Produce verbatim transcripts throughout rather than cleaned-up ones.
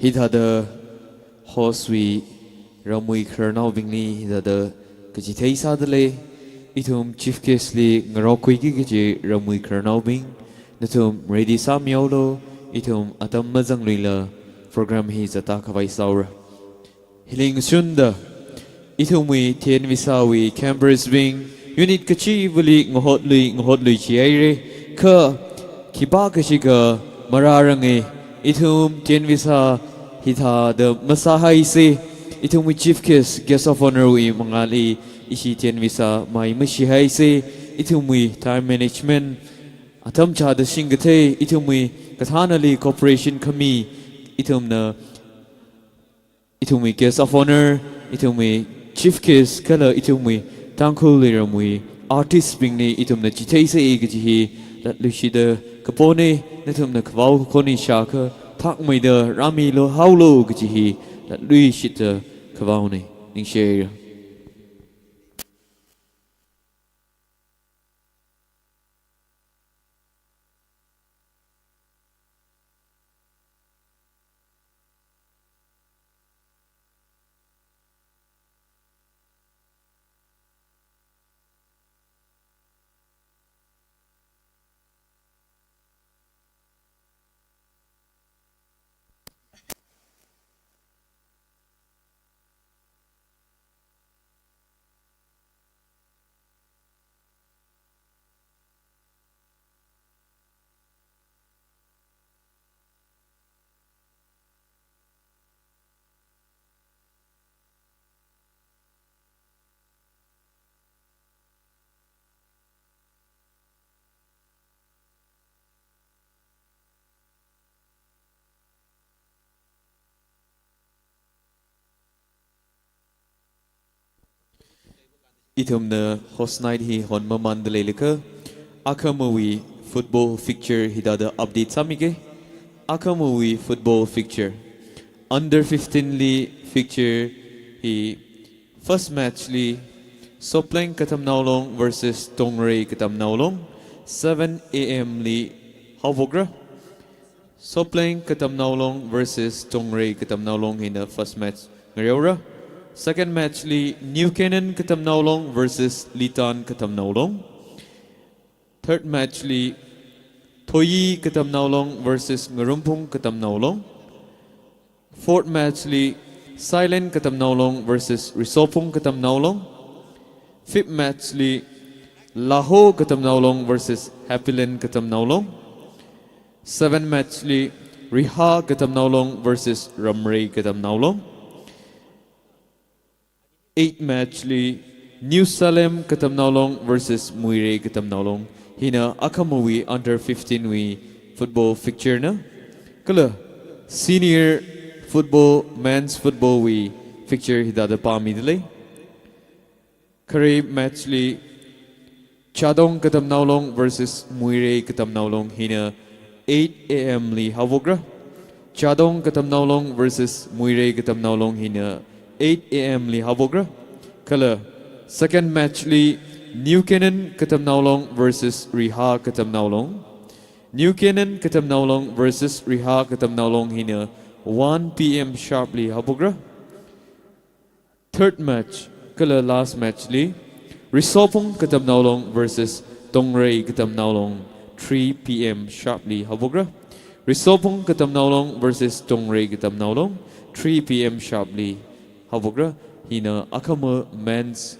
Hithāda host wui ramwui khararnaobingli hithāda kachithei sādalei. Ithum chief guest li ngarokhuiki kaji ramwui khararnaobing, nathum ready sāmihaolu. Ithum atam mazangluila program hi zatta khavai sāhaora. Hili ngashunda, ithumwui Tienvisawui campers bing unit kachivali ngahotlui ngahotlui chihaira. Kha khipākha shikha marāranga. Ithum Tienvisa hithāda masāhaisa. Ithumwui chief guest, guest of honour wui mangāli ishi Tienvisa mai mashihaisa. Ithumwui time management atam chāda shing kathei, ithumwui kathānali cooperation khami, ithumna ithumwui guest of honour, ithumwui chief guest kala ithumwui Tangkhul Leiramwui artist bingli ithumna chitheisa kaji hi latluishida kapona. Nathumna kavao kakhoni shākha thakmeida rāmilu haolu kaji hi latluishida kavaona. Ningshihaira. Ithumna host night hi hon mamānda leilakha, akhamawui football fixture hithāda update sāmige. Akhamawui football fixture. Under fifteen li fixture hi first match li Sopleng Katamnaolong versus Tongrei Katamnaolong, seven A M li haophokra. Sopleng Katamnaolong versus Tongrei Katamnaolong hina first match ngareora. Second match li New Canaan Katamnaolong versus Litan Katamnaolong. Third match li Thoyi Katamnaolong versus Ngarumphung Katamnaolong. Fourth match li Silent Katamnaolong versus Risopung Katamnaolong. Fifth match li Laho Katamnaolong versus Happyland Katamnaolong. Seven match li Riha Katamnaolong versus Ramrei Katamnaolong. Eight match li New Salem Katamnaolong versus Muirei Katamnaolong hina akhamawui under fifteen wui football fixture na. Kala senior football, men's football wui fixture hithāda pāmida lei. Khare match li Chadong Katamnaolong versus Muirei Katamnaolong hina eight A M li haophokra. Chadong Katamnaolong versus Muirei Katamnaolong hina eight A M li haophokra. Kala second match li New Canaan Katamnaolong versus Riha Katamnaolong. New Canaan Katamnaolong versus Riha Katamnaolong hina one P M sharp li haophokra. Third match, kala last match li, Risopung Katamnaolong versus Tongrei Katamnaolong, three P M sharp li haophokra. Risopung Katamnaolong versus Tongrei Katamnaolong, three P M sharp li haophokra. Hina akhama men's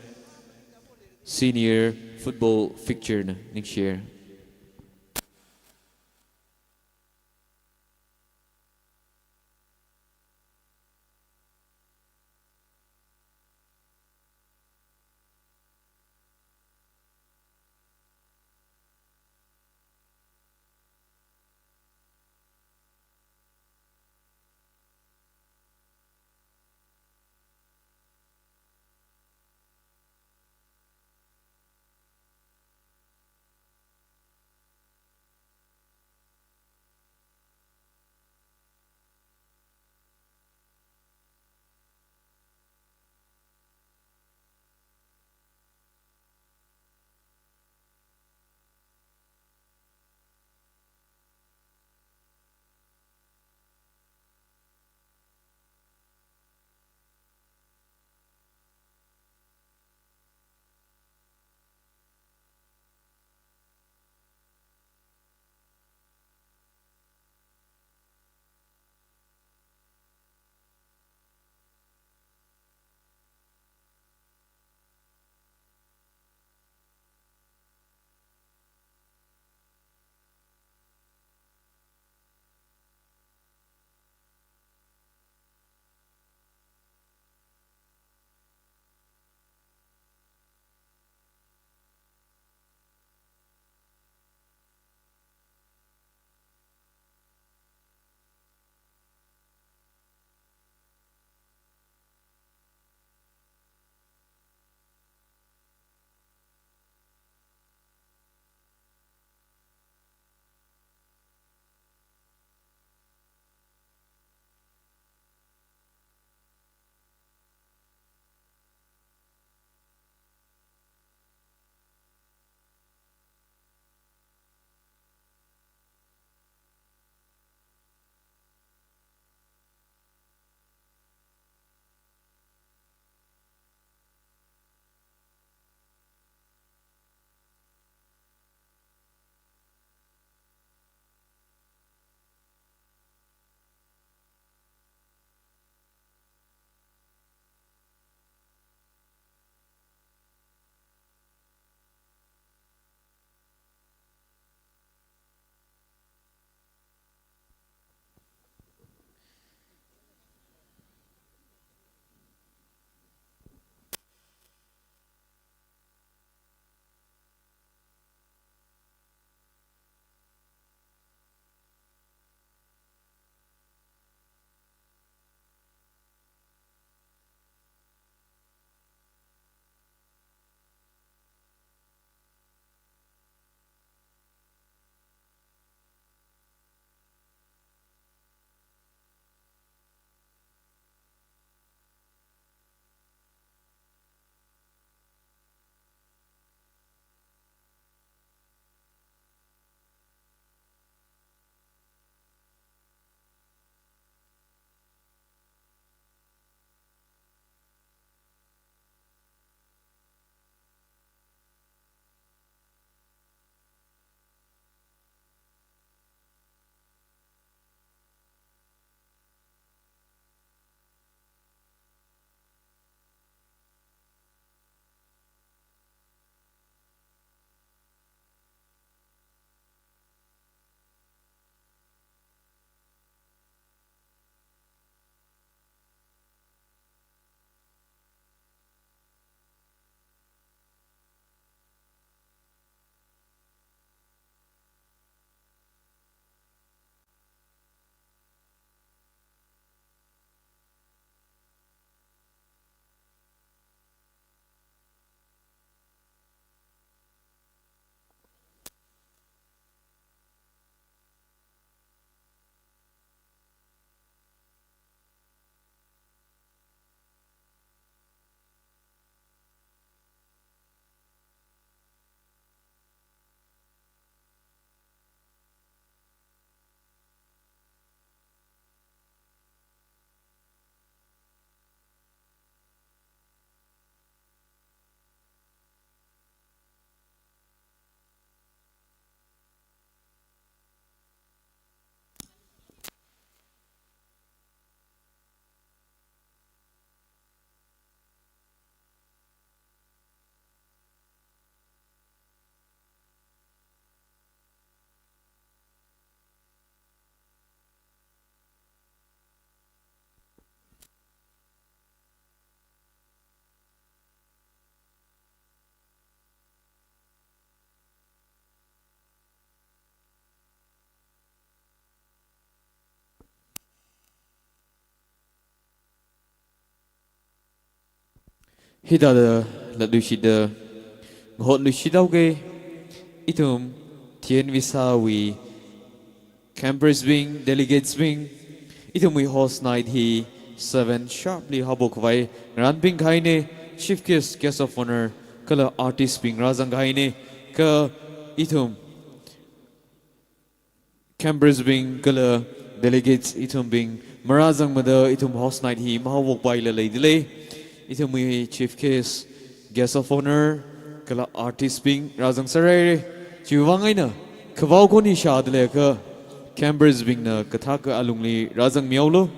senior football fixture na, ningshihaira. Hithāda latluishitda ngahotluishit haoke. Ithum T N Visawui campers bing, delegates bing, ithumwui host night hi seven sharply haophok khavai ngarānping kahaine. Chief guest, guest of honour, kala artist bing rāzang kahaine. Kha ithum campers bing kala delegates ithumbing marāzangmada ithum host night hi mahaophokpaila leidalei. Ithumwui chief guest, guest of honour, kala artist bing rāzangserhaire. Chiwuivang eina khavao khon hi shāda leiakha campers bingna kathaka alungli rāzangmihaolu.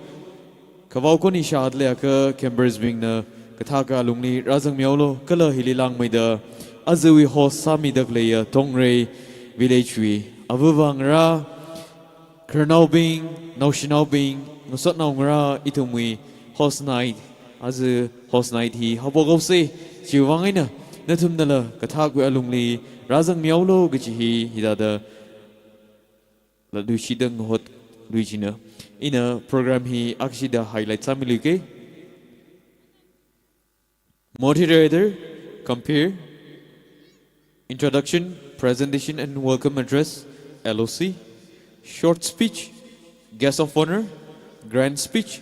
Khavao khon hi shāda leiakha campers bingna kathaka alungli rāzangmihaolu. Kala hili langmeida ajawui host sāmida khaleiya Tongrei village wui avāva ngarā, khararnaobing, naoshinaobing, ngasotnao ngarā, ithumwui host night, aja host night hi haophok haose. Chiwuivang eina nathumnala kathakwui alungli rāzangmihaolu kaji hi hithāda latluishitda ngahotluishina. Ina program hi akshida highlight sāmiluike. Moderator, compere. Introduction, presentation and welcome address, L O C. Short speech, guest of honour, grand speech,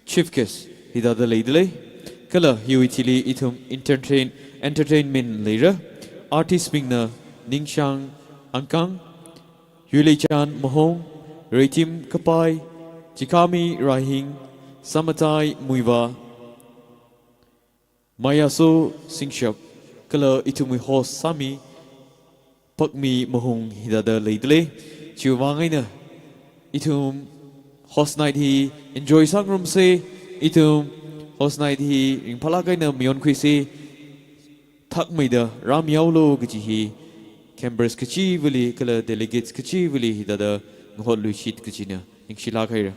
chief guest. Hithāda leidalei. Kala hiwui thili ithum entertain, entertainment leira. Artist bingna Ningshang Angkang, Yuileichan Mahong, Reitim Kapai, Chikhami Raihing, Samatai Muivah, Mayaso Singshap, kala ithumwui host sāmi Pakmi Mahung hithāda leidalei. Chiwuivang eina ithum host night hi enjoy sāngarumse. Ithum host night hi ringphālāk eina mayonkhuise. Thakmeida rāmihaolu kaji hi campers kachivali kala delegates kachivali hithāda ngahotluishit kajina. Ningshilāk haira.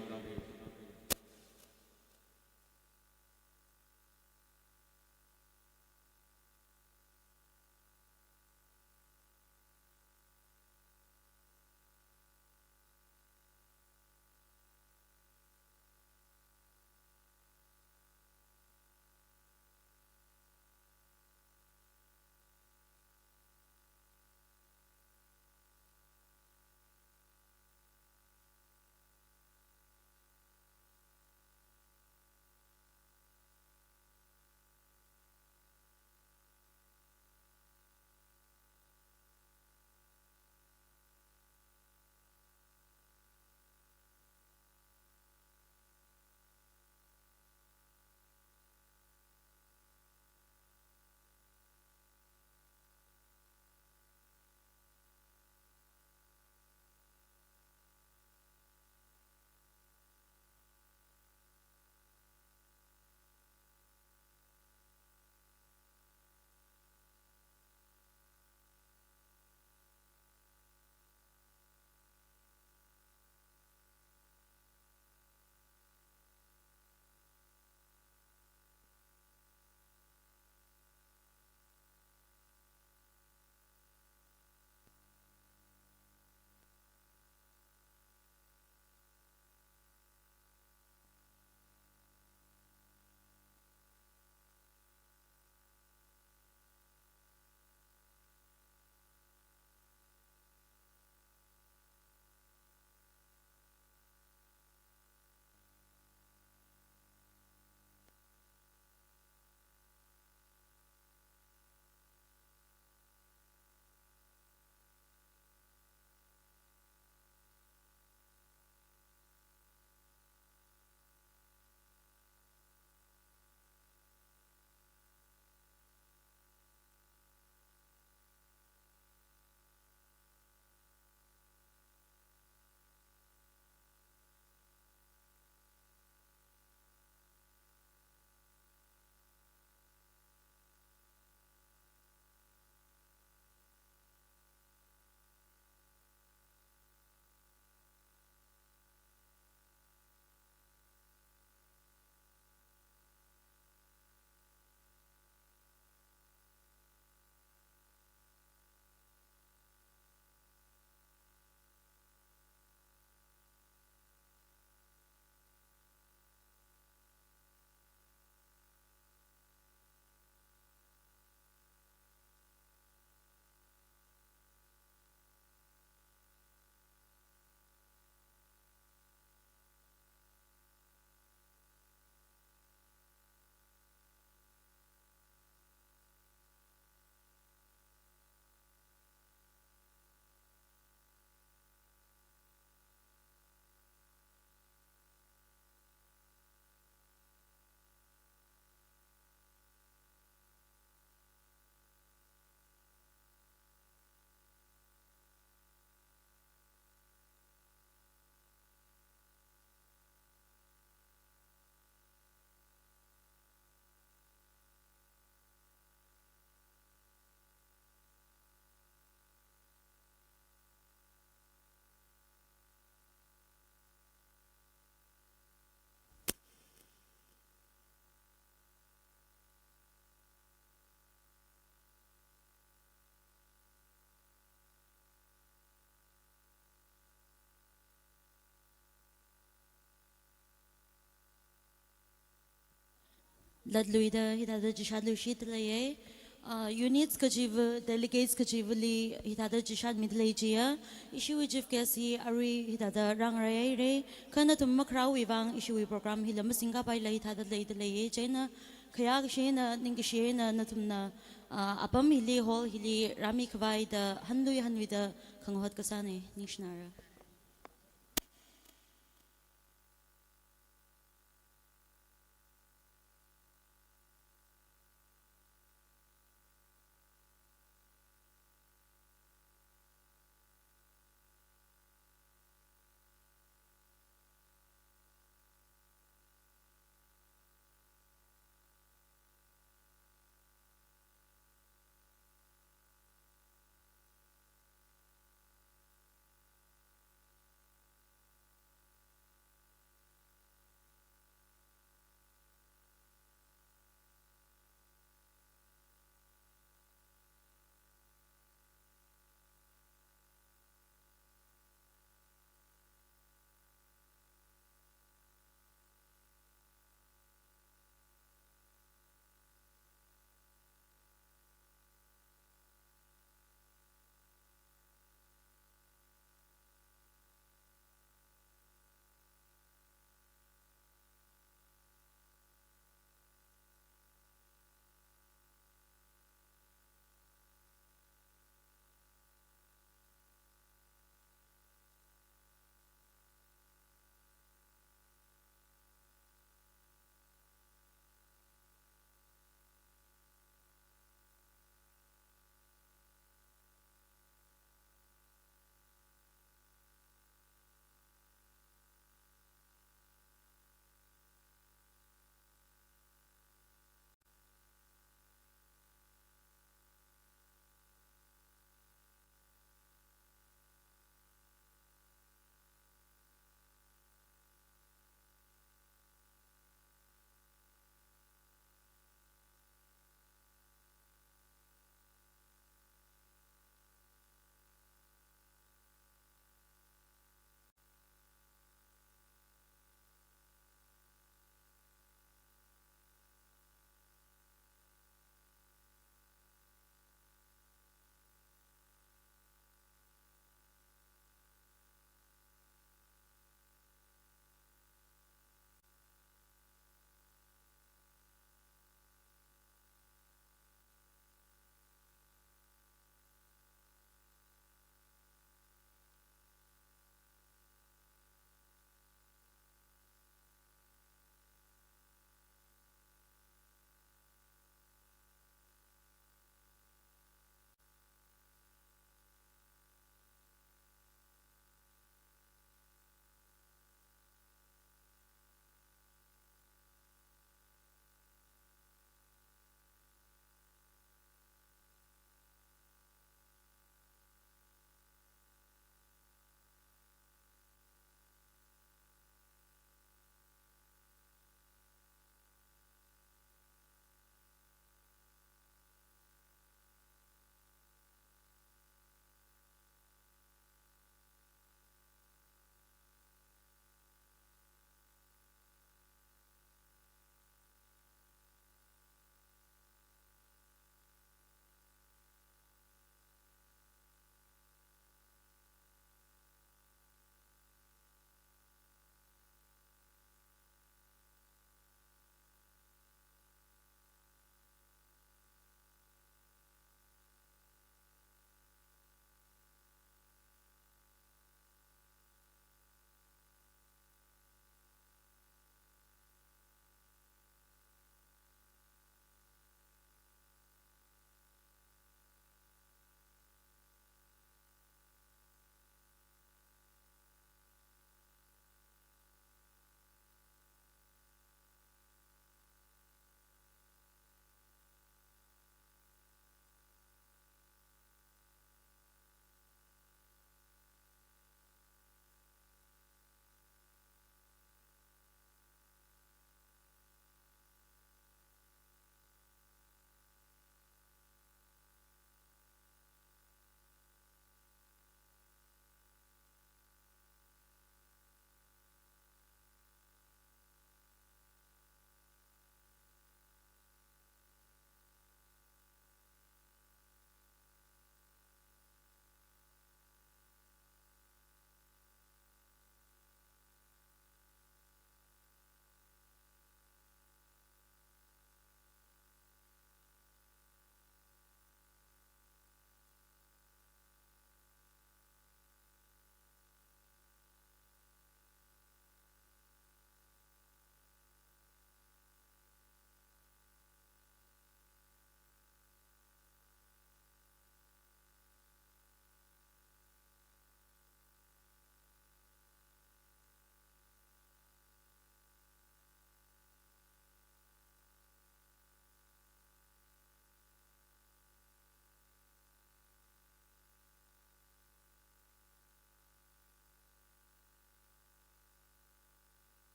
latluida hithāda chishat luishit leiya. Ah, units kachiva, delegates kachivali hithāda chishat midalei chiya. Ishiwui chief guest hi arui hithāda rāngaraihaira. Kha nathum makharāwui vang ishiwui program hila masingkapai lei hithāda leida leiya. Chieina khayākashi eina ningkashi eina nathumna, ah, apam hili, hall hili rāmikhavai da hanlui hanluida khangahot kasāna. Ningshinara.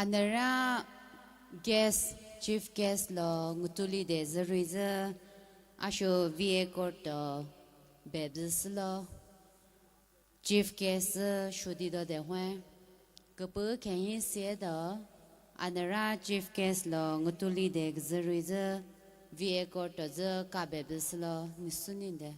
Anara guest, chief guest lo ngutuli de zirui zi, ashu V A court to bebzisilo. Chief guest zi shudi do de hwe. Kapu khen hi sie do, anara chief guest lo ngutuli de zirui zi, V A court to zi ka bebzisilo, nisunin de.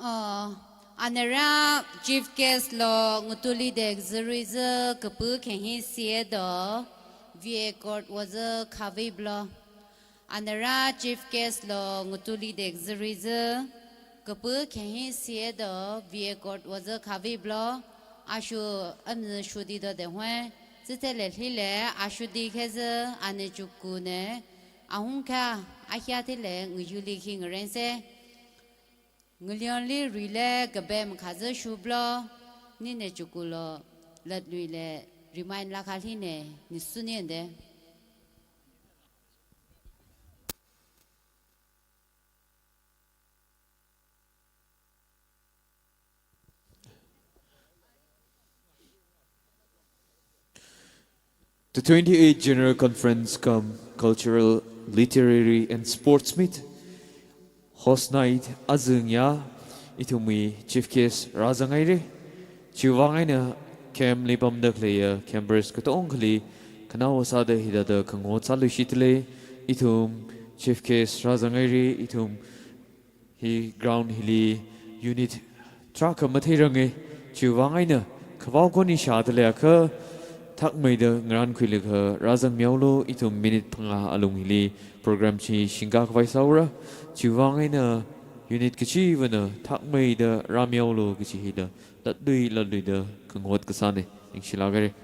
Oh, anara chief guest lo ngutuli de zirui zi kapu khen hi sie do, V A court wa zi khavi blo. Anara chief guest lo ngutuli de zirui zi, kapu khen hi sie do, V A court wa zi khavi blo, ashu amni shudi do de hwe, zitele lile, ashudi khe zi, ane chuku ne, ahung kha, ahia tile, nguyuli khi ngarense. Ngulionli ruile, kabe makhazi shublo, nine chuku lo, latluile, remind la kha line, nisunin de. The twenty-eighth General Conference cum Cultural, Literary and Sports Meet, Host Night, azingya, ithumwui Chief Guest rāzanghaire. Chiwuivang eina camp li pamda khaleiya campers katongali, khanao sāda hithāda khangot sāluishit lei, ithum Chief Guest rāzanghaire, ithum hi ground hili unit tarākha matheirange, chiwuivang eina khavao khon ishāda leiakha, thakmeida ngarankhuilaga rāzangmiaolu, ithum minute phangā alung hili program chi shingkā khavai sāura, chiwuivang eina unit kachivana thakmeida rāmiaolu kachi hida latlui latluida khangot kasāne, ningshilāk haire.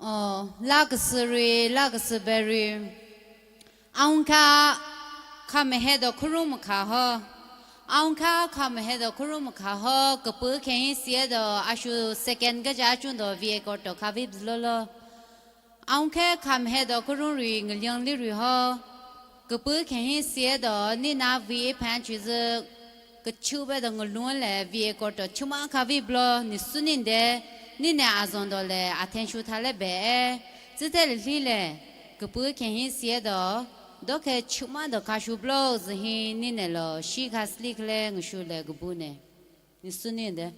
Oh, laa kasāwui, laa kasāva̱wui. Awungakha khamaheda khurung makha ho. Awungakha khamaheda khurung makha ho. Kapu khen hi siya do, ashu second kaja chungdo V A court to khavi bzlolo. Awungakha khamaheda khurungwui ngalyang lirui ho. Kapu khen hi siya do, nina V A phan chuizu kachuba da ngalung le V A court to chuma khavi blo, ni suninde, nina azong do le, athen shu thale be e, zite le li le, kapu khen hi siya do, do khe chuma do kashu blo, zi hi nina lo, shi khasli kle, ngashu le kapu ne. Ni suninde.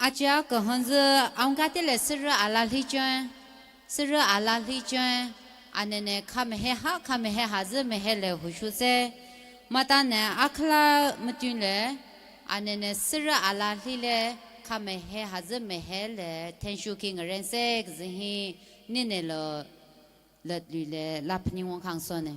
Aja kahonzu awungakha tile sāra ala hli chon, sāra ala hli chon, anene khamahe ha, khamahe ha zi mahe le hushu se, matane akhala matun le, anene sāra ala hli le, khamahe ha zi mahe le, thenshu ki ngaren se, kazi hi, nina lo, lat lui le, lap ni wang khang so ne.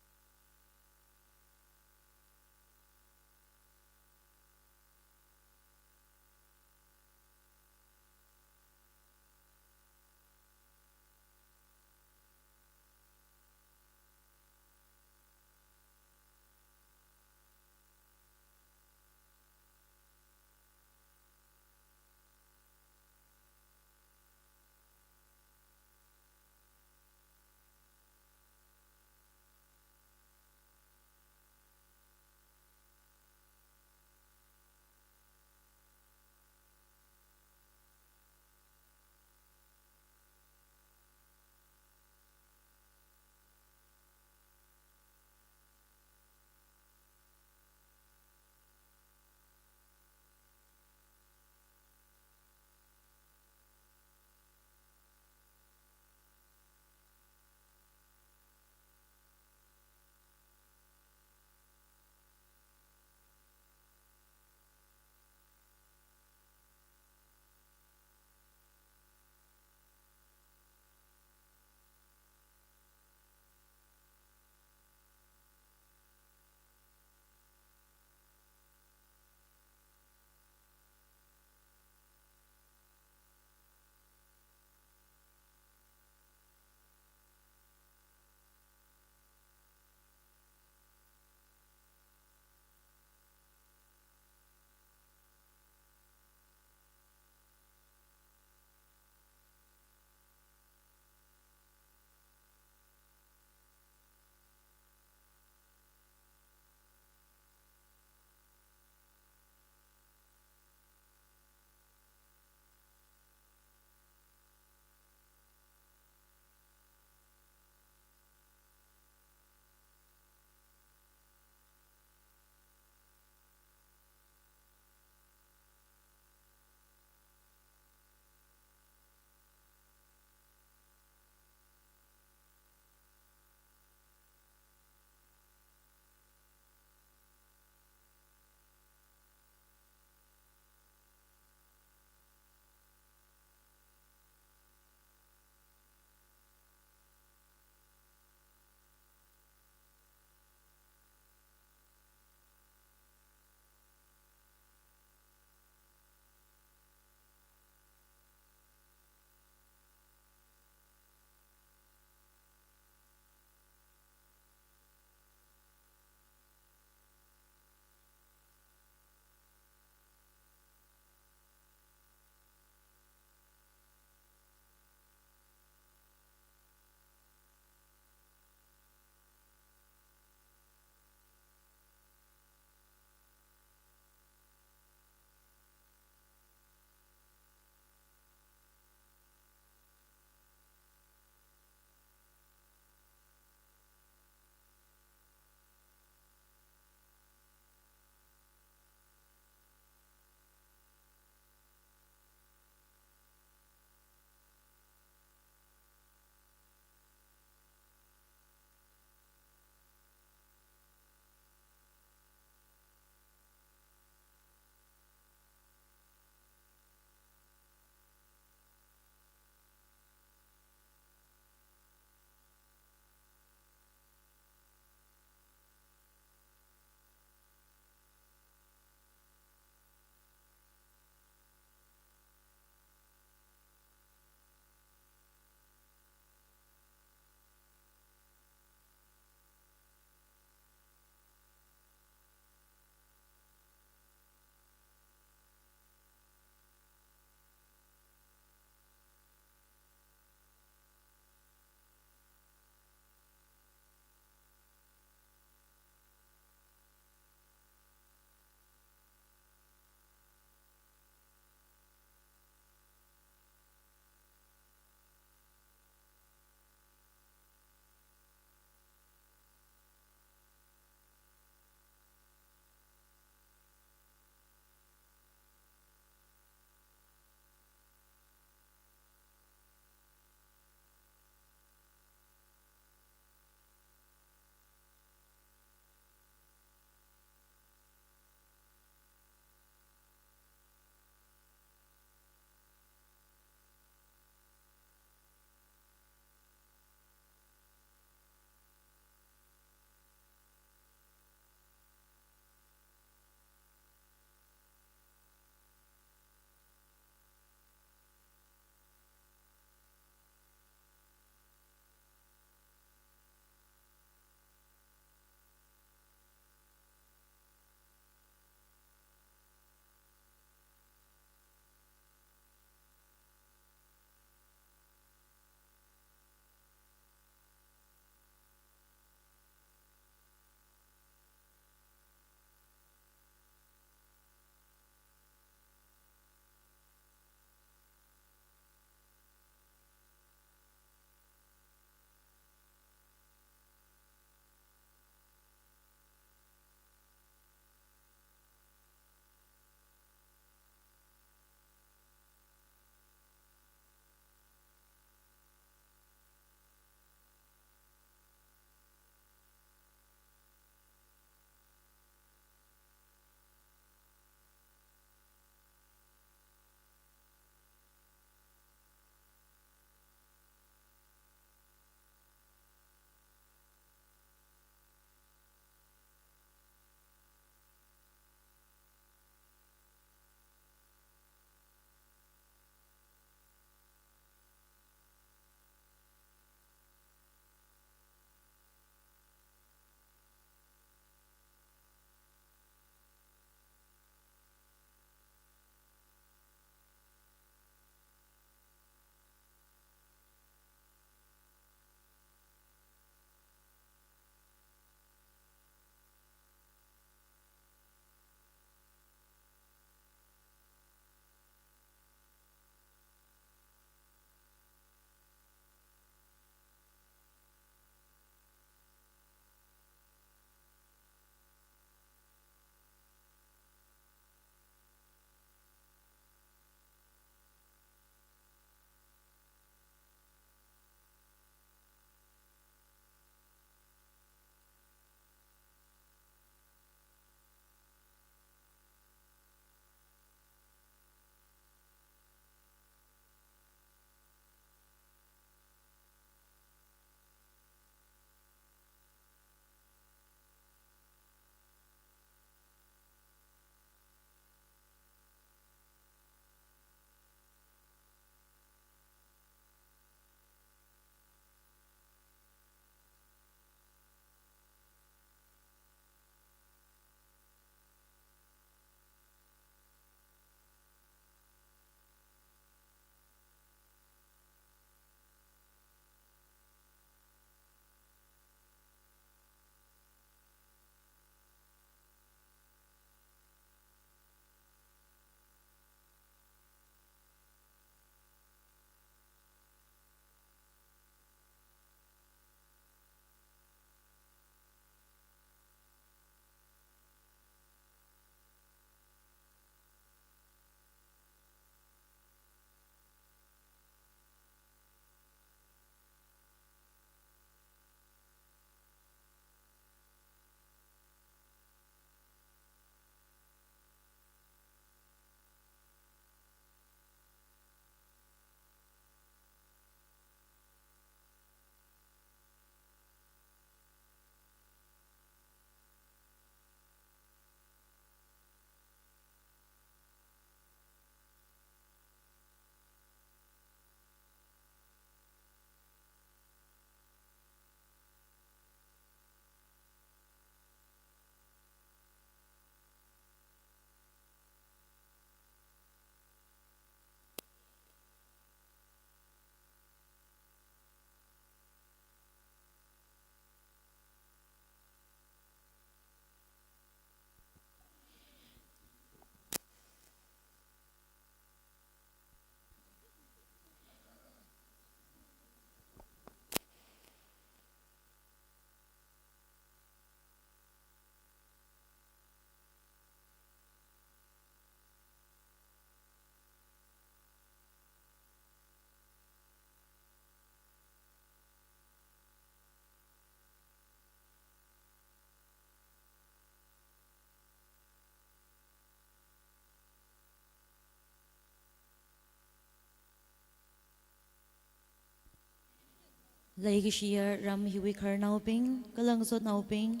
Leikashiya ram hiwui khararnaobing, kala ngasotnaobing,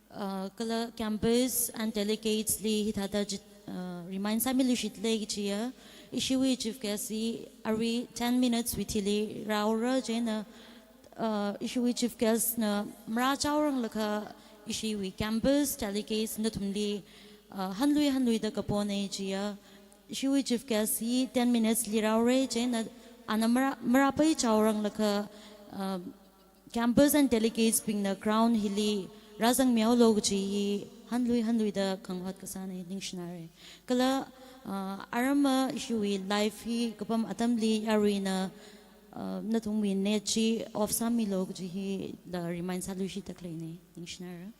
uh, kala campers and delegates li hithāda jit, uh, remind sāmiluishit leikachiya, ishiwui chief guest hi arui ten minutes wui thili rāhaora chieina, uh, ishiwui chief guest na marāchaoranglakha ishiwui campers, delegates nathumli, uh, hanlui hanluida kapona chiya, ishiwui chief guest hi ten minutes li rāhaora chieina ana marā, marāpaichaoranglakha, uh, campers and delegates bingna ground hili rāzangmihaolu kaji hi hanlui hanluida khangahot kasāna, ningshinare. Kala, uh, aramma ishiwui live hi kapam atamli yaruina, uh, nathumwui net chi off sāmilu kaji hila remind sāluishitda khaleina, ningshinare.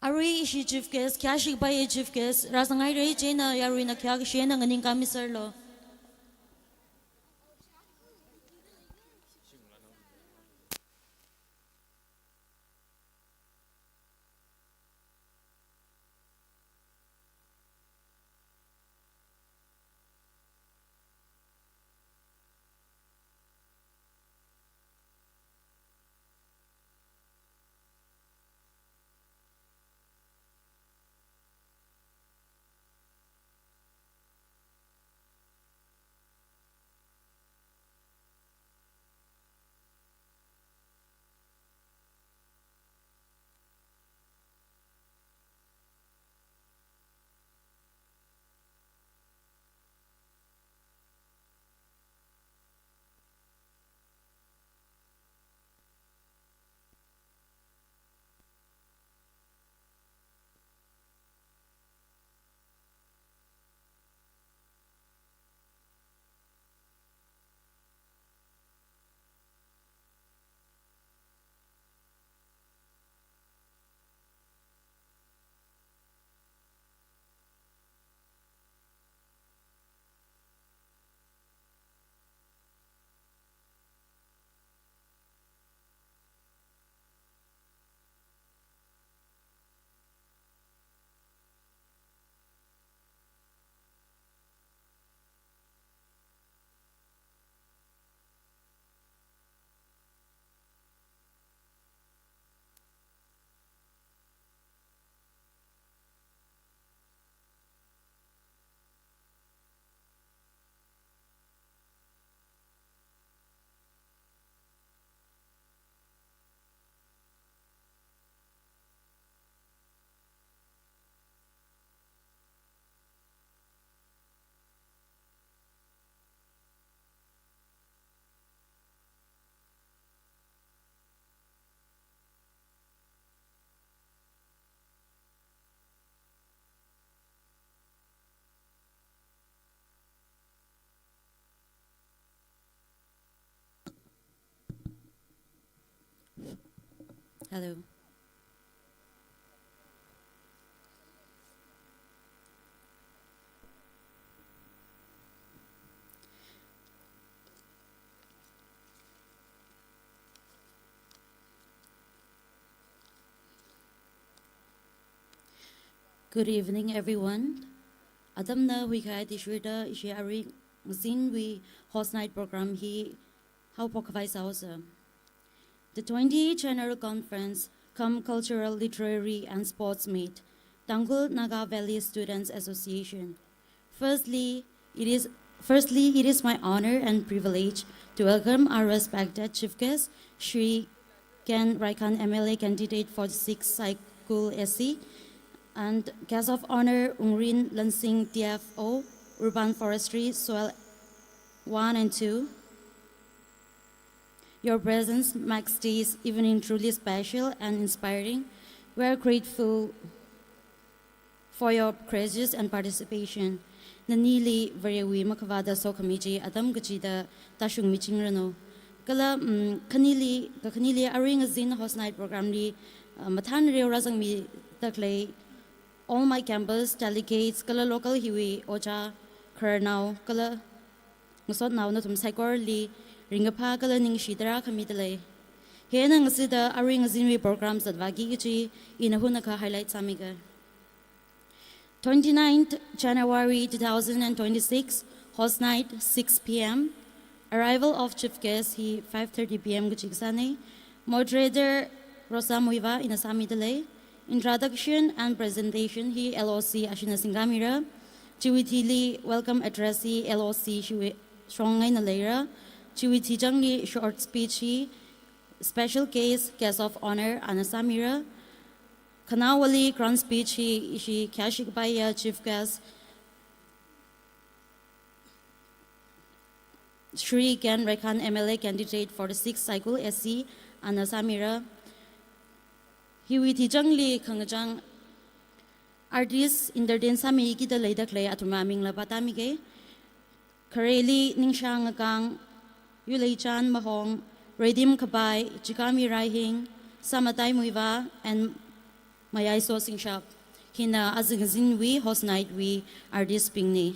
Arui ishi chief guest, khayāshikapaiya chief guest rāzanghaira, chieina yaruina khayākashi eina nganingkāmiserlu. Hello. Good evening, everyone. Atamna huikhai tishurda ishi arui ngazinwui Host Night program hi haophok khavai sāhaosa. The twenty-eighth General Conference cum Cultural, Literary and Sports Meet, Tangkhul Naga Valley Students Association. Firstly, it is, firstly, it is my honor and privilege to welcome our respected chief guest, Shri Ken Raikhan, M L A candidate for the sixth Saikul S C, and guest of honor, Ungrin Lansing, T F O, Urban Forestry, Soil one and two. Your presence makes this evening truly special and inspiring. We are grateful for your presence and participation. Nanili Varewui makhavāda sokhami chi atam kachida tāshungmichingranu. Kala, mm, khanili, kakhanili arui ngazin Host Night program li, uh, mathānreo rāzangmida khalei all my campus delegates, kala local hiwui ojā, khararnao, kala ngasotnao nathum saikorali ringkaphā kala ningshi tarākha mida lei. Hieina ngasida arui ngazinwui program zatvāki kachi ina hunakha highlight sāmiga. Twenty-ninth January two thousand and twenty-six, Host Night, six P M. Arrival of chief guest hi five thirty P M kachi kasāna. Moderator Rosa Muivah ina sāmida lei. Introduction and presentation hi L O C Ashina Singamira. Chiwui thili welcome address hi L O C Shongngei na leira. Chiwui thichangli short speech hi special guest, guest of honor ana sāmira. Khanaowali crown speech hi ishi khayāshikapaiya chief guest, Shri Ken Raikhan, M L A candidate for the sixth Saikul S C, ana sāmira. Hiwui thichangli khangachang artist entertain sāmikida leida khalei athumwui mingla pātāmiga. Khareli Ningshang Ngakang, Yuleichan Mahong, Redim Khabai, Chikami Raihing, Samatai Muivah, and Mayaiso Singshap. Hina azingzinwui host night wui artist bingna.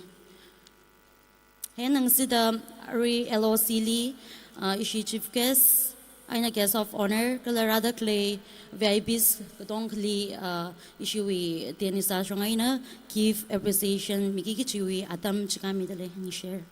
Hina ngasida arui L O C li, uh, ishi chief guest, eina guest of honor, kala rāda khalei V I Ps katongkhali, uh, ishiwui tenisa shong eina gift appreciation miki kachiwui atam chikha midalei, ningshi.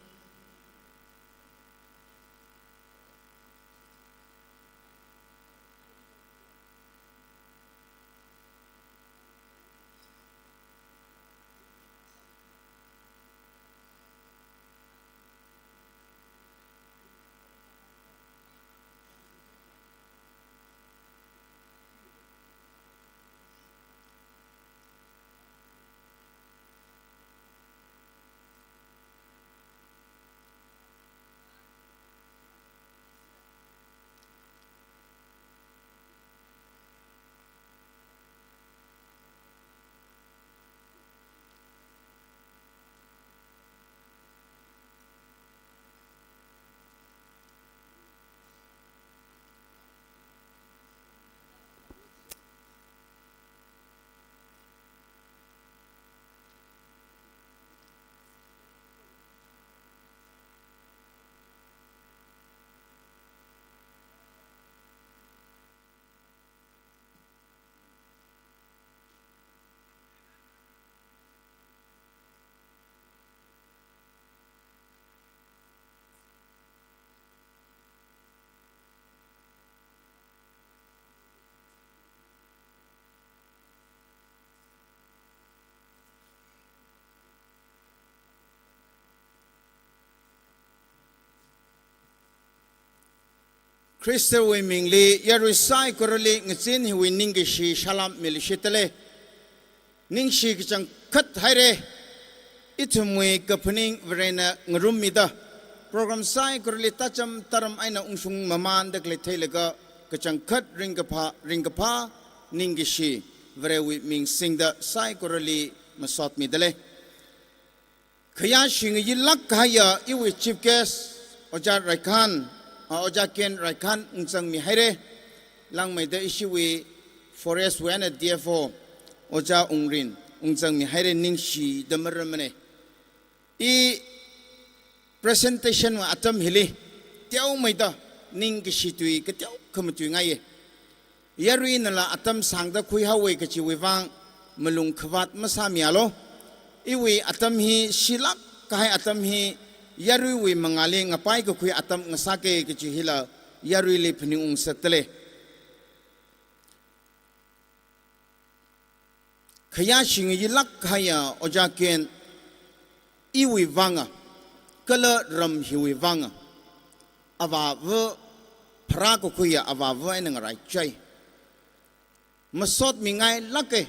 Khristawui mingli yarui saikorali ngazin hiwui ningkashi salam miluishitdalei. Ningshi kachangkhat haira. Ithumwui kaphaning Varena ngarummida, program saikorali tacham taram eina ungshung mamanda khalei theilaga kachangkhat ringkaphā, ringkaphā ningkashi Varewui ming singda saikorali masot midalei. Khayāshi ngayilāk kahaiya iwui chief guest, Ojā Raikhan, ah, Ojā Ken Raikhan ungzangmi haira. Langmeida ishiwui Forest wui eina D F O, Ojā Ungrin ungzangmi haira, ningshida maramana. I presentation wui atam hili teomeida ningkashi tui kateokha matuingaiya. Yaruinala atam sāngda khuihaowa kachiwui vang malung khavāt masāmialu. Iwui atam hi shilāk kahai atam hi yaruiwui mangāli ngapai kakhui atam ngasaka kachi hila yaruili phaningung ngasakdalei. Khayāshi ngayilāk kahaiya Ojā Ken, iwui vanga, kala ram hiwui vanga, avāva, pharā kakhuiya avāva eina ngaraichai. Masotmingailāka,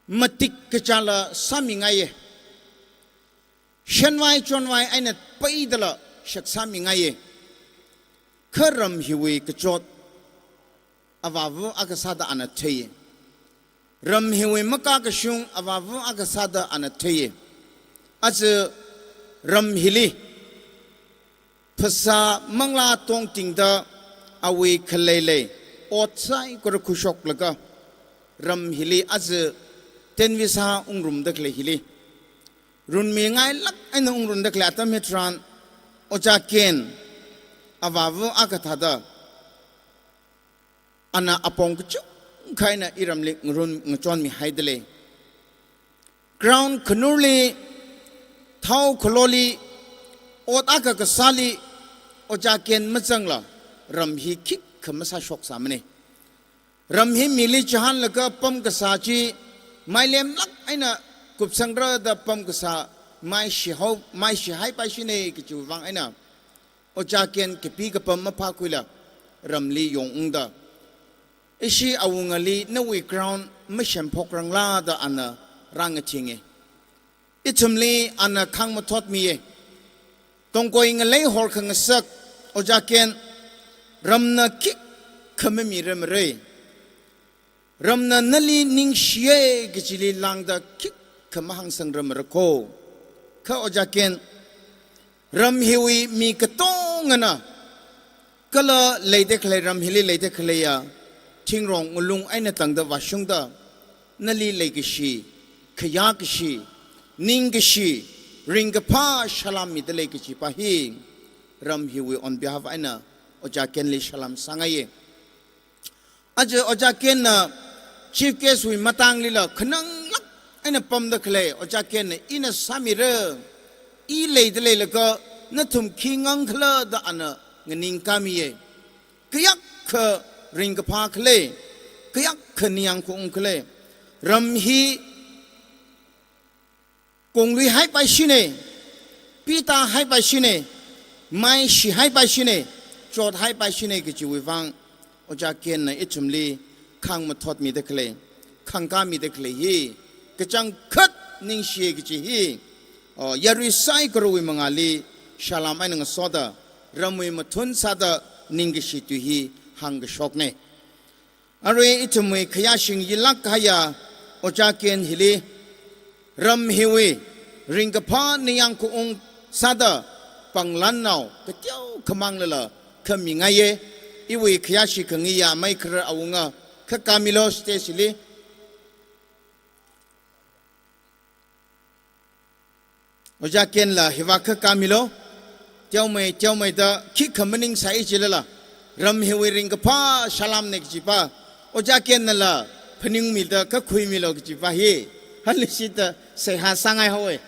matik kachāla sāmingaiya. Shanvai chonvai eina peidala shaksāmingaiya. Kha ram hiwui kachot avāva akha sāda ana theiya. Ram hiwui makakashung avāva akha sāda ana theiya. Aja ram hili phasā manglā tongtingda awui khaleilei ot saikora khuishoklaga ram hili aja tenvisa ungrumda khalei hili runmingailāk eina ungrumda khalei atam hitharan, Ojā Ken avāva akha thāda ana apong kachungkha eina iramli ngarun ngachonmihaidalei. Ground khanurli, thao khaloli, ot akha kasāli, Ojā Ken mazangla ram hi khikha masāshoksāmana. Ram hi mili chihānlaga pamkasā chi mailemlāk eina kupsangra da pamkasā maishihao, maishihaipaishina kachiwui vang eina Ojā Ken kapi kapam maphākhuila ramli yongungda, ishi awungali nawui ground masemphokranglāda ana rāngathinga. Ithumli ana khāngmathotmiya. Tongkoi ngalei horkhangasak Ojā Ken, ramna khikha mamirarmara. Ramna nali ningshiya kachili lāngda khikha mahāngsangrarmara kho. Kha Ojā Ken, ram hiwui mi katongana, kala leida khalei ram hili leida khaleiya thingrong ngalung eina tangda vāshungda, nali leikashi, khayākashi, ningkashi, ringkaphā salam mida lei kajipa hi, ram hiwui on behalf eina Ojā Kenli salam sāngaiya. Aja Ojā Kenna chief guest wui matanglila khananglāk eina pamda khalei, Ojā Kenna ina sāmira, i leida leilaga nathum khi ngangkhala da ana nganingkāmiya. Kayākha ringkaphā khalei, kayākha ningyāng khaung khalei, ram hi konglui haipaishina, pita haipaishina, maishi haipaishina, chot haipaishina kajiwui vang, Ojā Kenna ithumli khangmathot mida khalei, khangkā mida khalei hi, kachangkhat ningshiya kaji hi, o, yarui saikorawui mangāli salam eina ngasoda, ramwui mathun sāda ningkashi tui hi hāngkashokna. Arui ithumwui khayāshing yilāk kahaiya Ojā Ken hili, ram hiwui ringkaphā ningyāng khaung sāda panglānnao kateokha manglala khamingaiya. Iwui khayāshi khangayiya amei kharar awunga khakāmilo stage li. Ojā Kenla hiva khakāmilo, teomei, teomeida khikha maningsai jilala, ram hiwui ringkaphā salamna kajipa, Ojā Kennala phaningmida kakhuimilo kajipa hi, hānglishida seihā sāngaihaowa.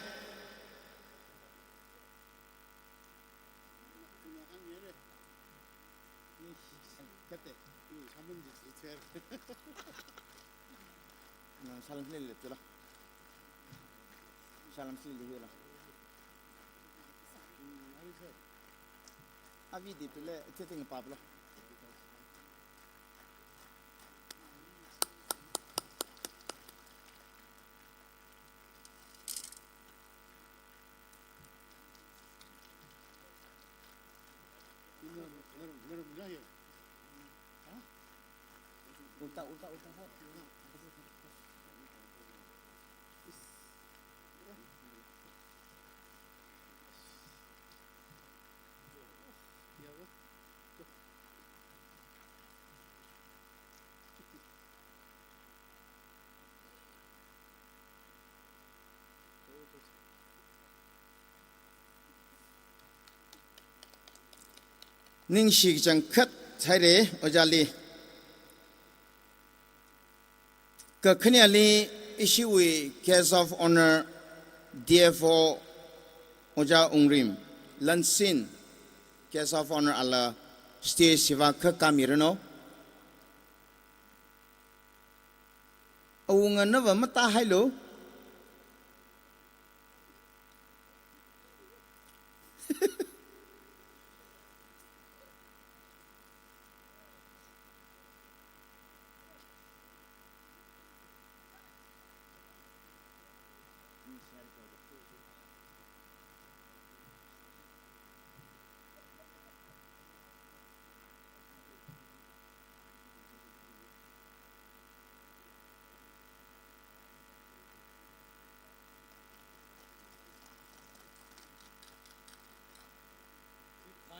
Nang salam lele tula. Salam si lihila. Avi di pile, ite ting paplo. Ulta, ulta, ulta, ho. Ningshi kachangkhat haira, Ojāli. Kakhaneli ishiwui Guest of Honour D F O Ojā Wungrim Lansin, Guest of Honour ala stage hiva khakāmiranu. Awunga nava matahailu.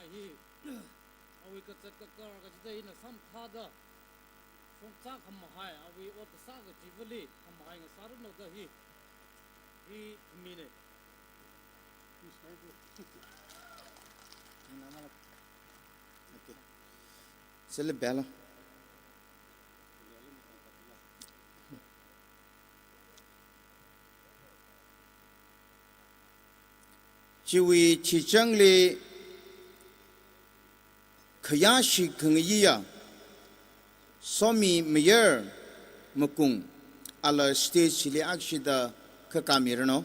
Hi, awui kazat kakar kachida ina samphada, shongza khamahai, awui ot kasā kachivali khamahai ngasāranu da hi, hi khamina. Okay. Sila belo. Chiwui chichangli khayāshi khangayiya Somi Mayar Makung ala stage li akshida khakāmiranu.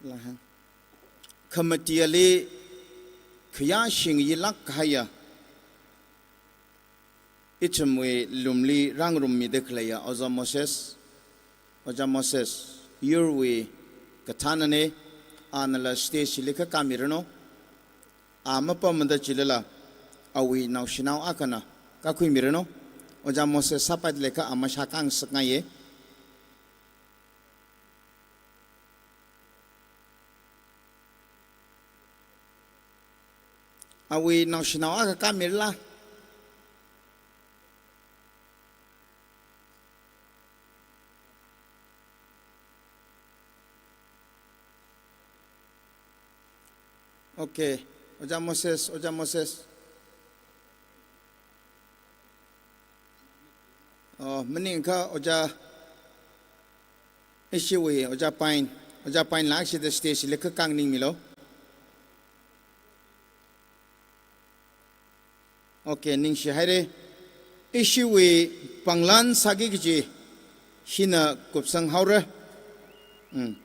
Lahang. Khamatiali khayāshi yilāk kahaiya Ithumwui lumli rāngarummida khaleiya Ojā Moses, Ojā Moses, yurwui kathānane, anala stage li kakāmiranu. A mapamda chilala, awui naoshinao akhana kakhuimiranu. Ojā Moses sāpaida leiakha a mashākāngasakngaiye. Awui naoshinao akha kāmirala? Okay, Ojā Moses, Ojā Moses. Oh, maningakha Ojā, ishiwui Ojā Pine, Ojā Pine la akshida stage li kakāngningmilu. Okay, ningshihaire. Ishiwui panglan sāki kaji hina kupsanghaora. Mm.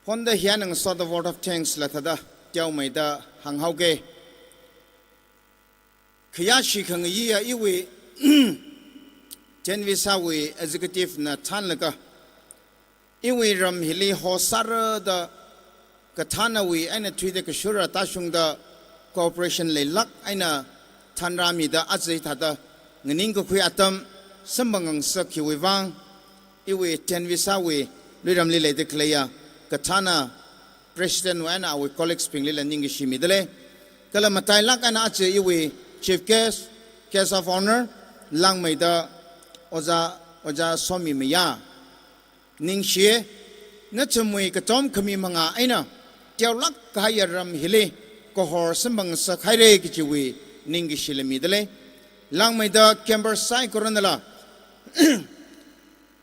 Phonda hi eina ngasoda vote of thanks la thāda teomeida hānghaoke. Khayāshi khangayiya iwui Tenvisa wui executive na thānlaga, iwui ram hili hosāra da kathānawui eina thuida kashura tāshungda cooperation leilāk eina thānrāmida aja hithāda nganingkakhui atam samphang ngasak hiwui vang, iwui Tenvisa wui luiramli leida khaleiya kathāna president wui eina awui colleagues bingli la ningkashi midalei. Kala matailāk eina aja iwui chief guest, guest of honour, langmeida Ojā, Ojā Somi Maya. Ningshiye, nathumwui katom khami manga eina teolāk kahaiya ram hili kahor samphang ngasakhaire kajiwui ningkashi la midalei. Langmeida campers saikoranala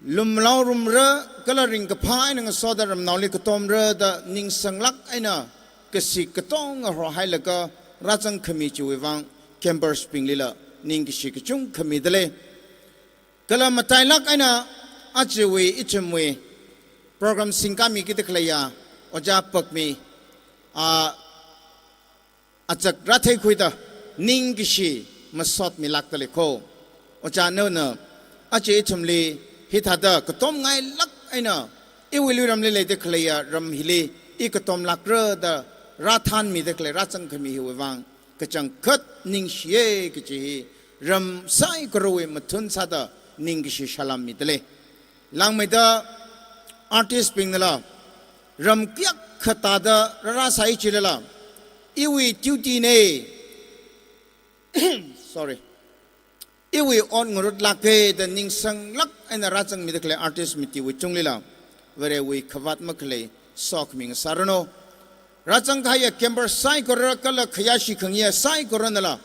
lumlaorumra kala ringkaphā eina ngasoda ramnaoli katomra da ningsanglāk eina kasik katonga horhailaga rāzangkhami chiwui vang campers binglila ningkashi kachungkha midalei. Kala matailāk eina ajawui ithumwui program singkāmikida khaleiya Ojā Pakmi, a, achak rātheikhuida ningkashi masotmilākdalei kho. Ojā naona aja ithumli hithāda katomngailāk eina iwui luiramli leida khaleiya ram hili i katomlākra da rāthānmida khalei rāzangkhami hiwui vang kachangkhat ningshiye kaji hi ram saikorawui mathun sāda ningkashi salam midalei. Langmeida artist bingnala ram kayākha tāda rārāsai chilala, iwui duty ne, sorry, iwui ot ngarutlāke da ningsanglāk eina rāzangmida khalei artist matiwui chunglila Varewui khavāt makhalei sokhami ngasāranu. Rāzangkahaiya campers saikora kala khayāshi khangayiya saikoranala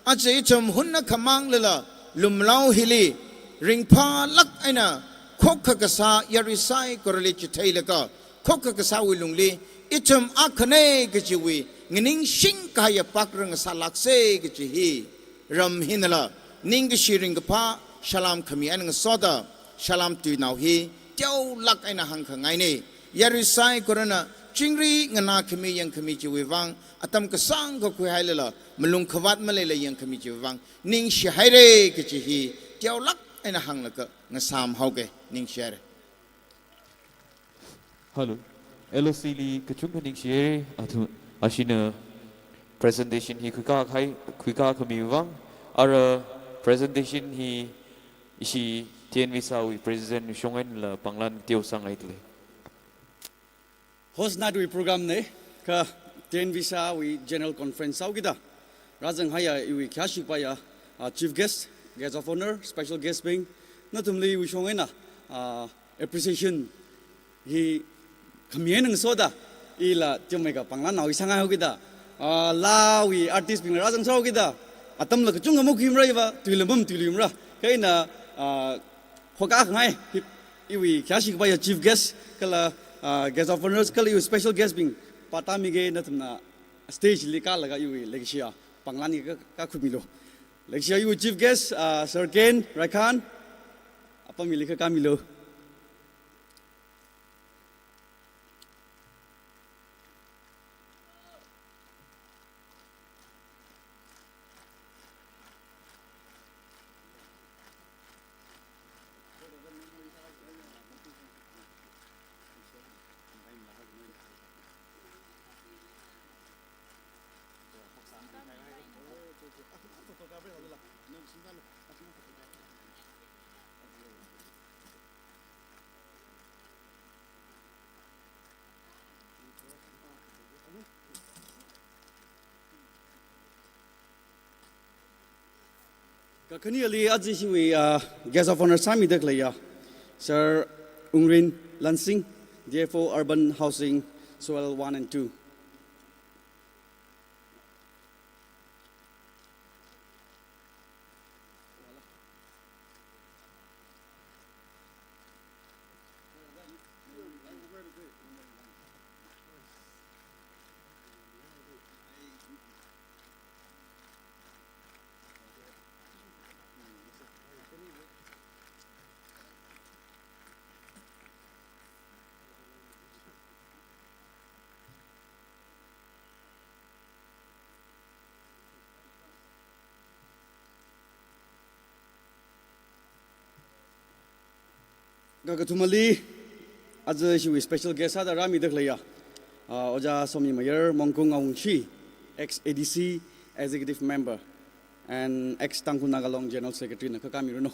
aja ithum hunna khamanglala lumlao hili ringphālāk eina khokkha kasā yarui saikorali chitheilaga khokkha kasāwui lungli ithum akhane kajiwui nganingshing kahaiya pakra ngasālākse kaji hi ram hinala ningkashi ringkaphā salam khami eina ngasoda salam tuinao hi teolāk eina hāngkhangaine. Yarui saikorana chingri nganākhami yangkhami chiwui vang atam kasāngkha khuihailala malung khavāt maleila yangkhami chiwui vang ningshihaire kaji hi teolāk eina hānglaga ngasāmhaoke. Ningshihaire. Hello. L O C li kachungkha ningshiye, athu, ashina presentation hi khuikā khai, khuikā khami vang, ara presentation hi ishi Tenvisa wui president shong einala panglan teosang ngaidalei. Host night wui program ne, kha Tenvisa wui general conference sāhaokida rāzanghaiya iwui khayāshi kapaiya, ah, chief guest, guest of honour, special guest bing, nathumli iwui shong eina, ah, appreciation hi khami eina ngasoda ila teomeikha panglan nao hi sāngaihaokida, ah, laa wui artist bingla rāzangserhaokida, atamla kachungkha makhuimaraiva, tuila matuiluimara. Kha ina, ah, hokā khangai hi, iwui khayāshi kapaiya chief guest kala, ah, guest of honours kala iwui special guest bing pātāmige, nathumna stage li kālaga iwui leikashiya panglan hi ka, kakhumilo. Leikashiya iwui chief guest, ah, Sir Ken Raikhan, apam hili kakāmilo. Kakhaneli aja ishiwui, uh, Guest of Honor sāmida khaleiya, Sir Ungrin Lansing, D F O Urban Housing, Soil one and two. Kakathumali, aja ishiwui special guest sāda rāmida khaleiya, uh, Ojā Somi Mayar Mongkung Awungshi, ex A D C Executive Member and ex Tangkhul Naga Long General Secretary na kakamiranu.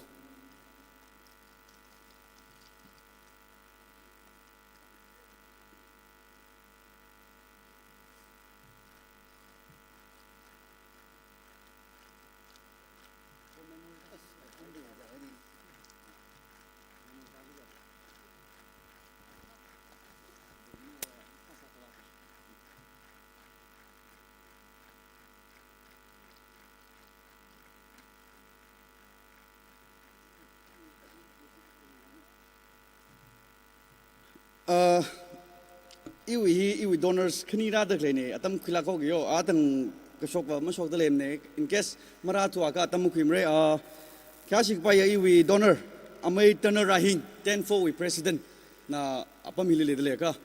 Uh, iwui hi, iwui donors khani rāda khaleina, atam khuilāk haoki yo, atang kashokva mashokda leimana, in case marāthuakha atam makhuimara, uh, kayāshi kapaiya iwui donor, amei Turner Rahing, ten four wui president, na apam hili leida leiakha,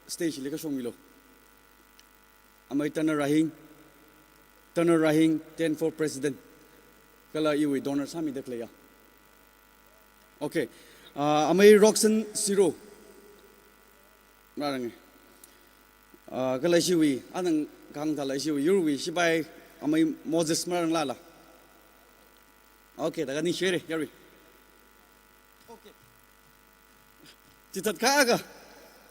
stage hili kashokmilu. Amei Turner Rahing, Turner Rahing, ten four president. Kala iwui donor sāmida khaleiya. Okay. Uh, amei Roxanne Siro. Marārange. Uh, kala ishiwui, anang kang tala ishiwui, yurwui, shipai, amei Moses marāranglala. Okay, daga ni share, yurwui. Okay. Chithatkha akha,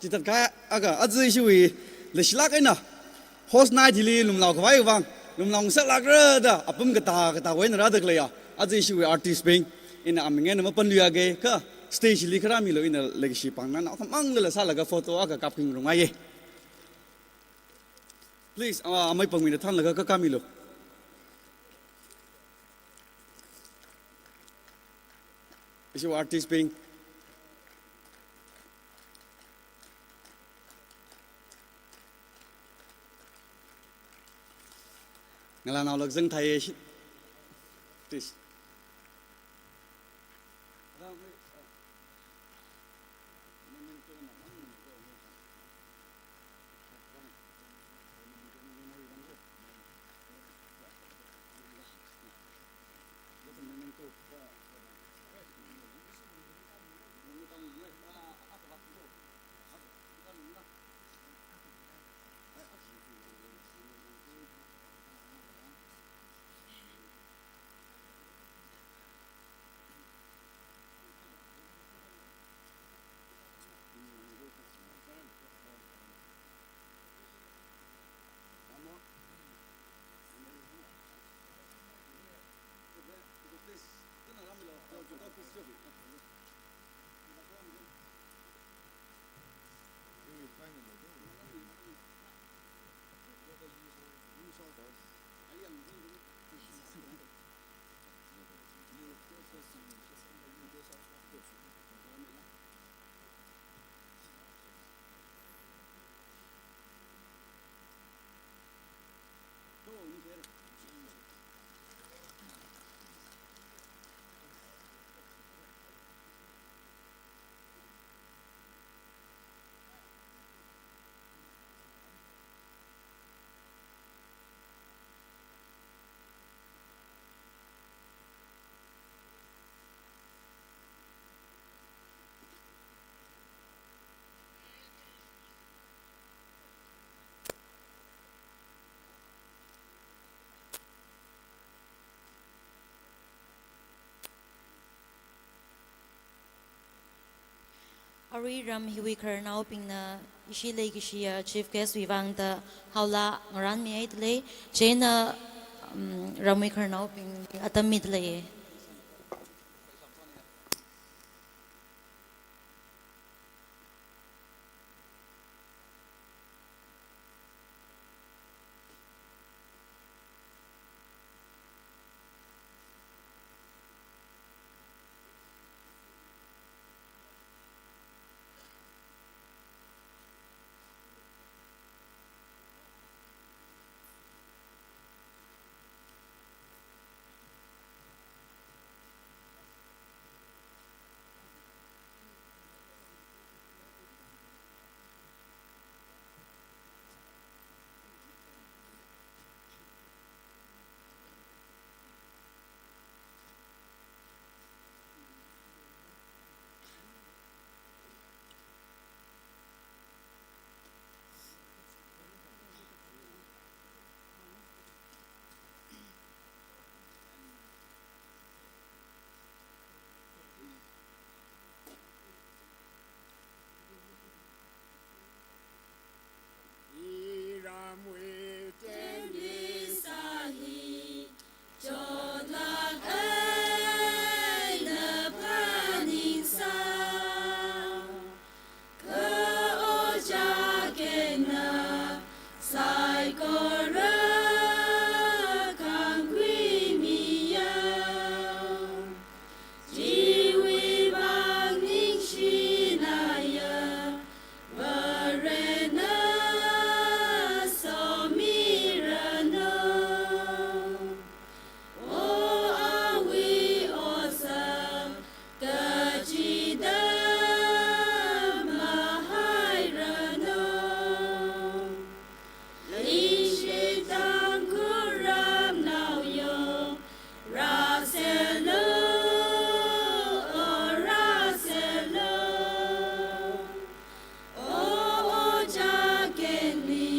chithatkha akha, aja ishiwui leishilāk eina, host night hili lumlao khavai vang, lumlao ngasaklākra da, apam katā katā wui eina rāda khaleiya, aja ishiwui artist bing, ina aming eina mapanluiya ge, kha stage hili kharāmilu ina leikashi pāngna, nao khamang lala sālaga photo akha kapkhangarum ngaiye. Please, uh, amei pāngmida thānlaga kakamilu. Ishiwui artist bing. Ngalānaolāk zangthai ye shi. Please. Arui ram hiwui khararnaobingna ishi leikashiya chief guest wui vangda haola ngarānmi haida lei. Chieina um, ramwui khararnaobing atam mida leiya. Iramwui tenvisa hi chotlāk eina phaningsā. Kha ojā kena saikora khangkhuimiya. Chiwui vang ningshina ya, Varena somiranu. O awui otsak kachida mahairanu. Leishitang khuram naoyong, rāselu, o rāselu. O ojā kenli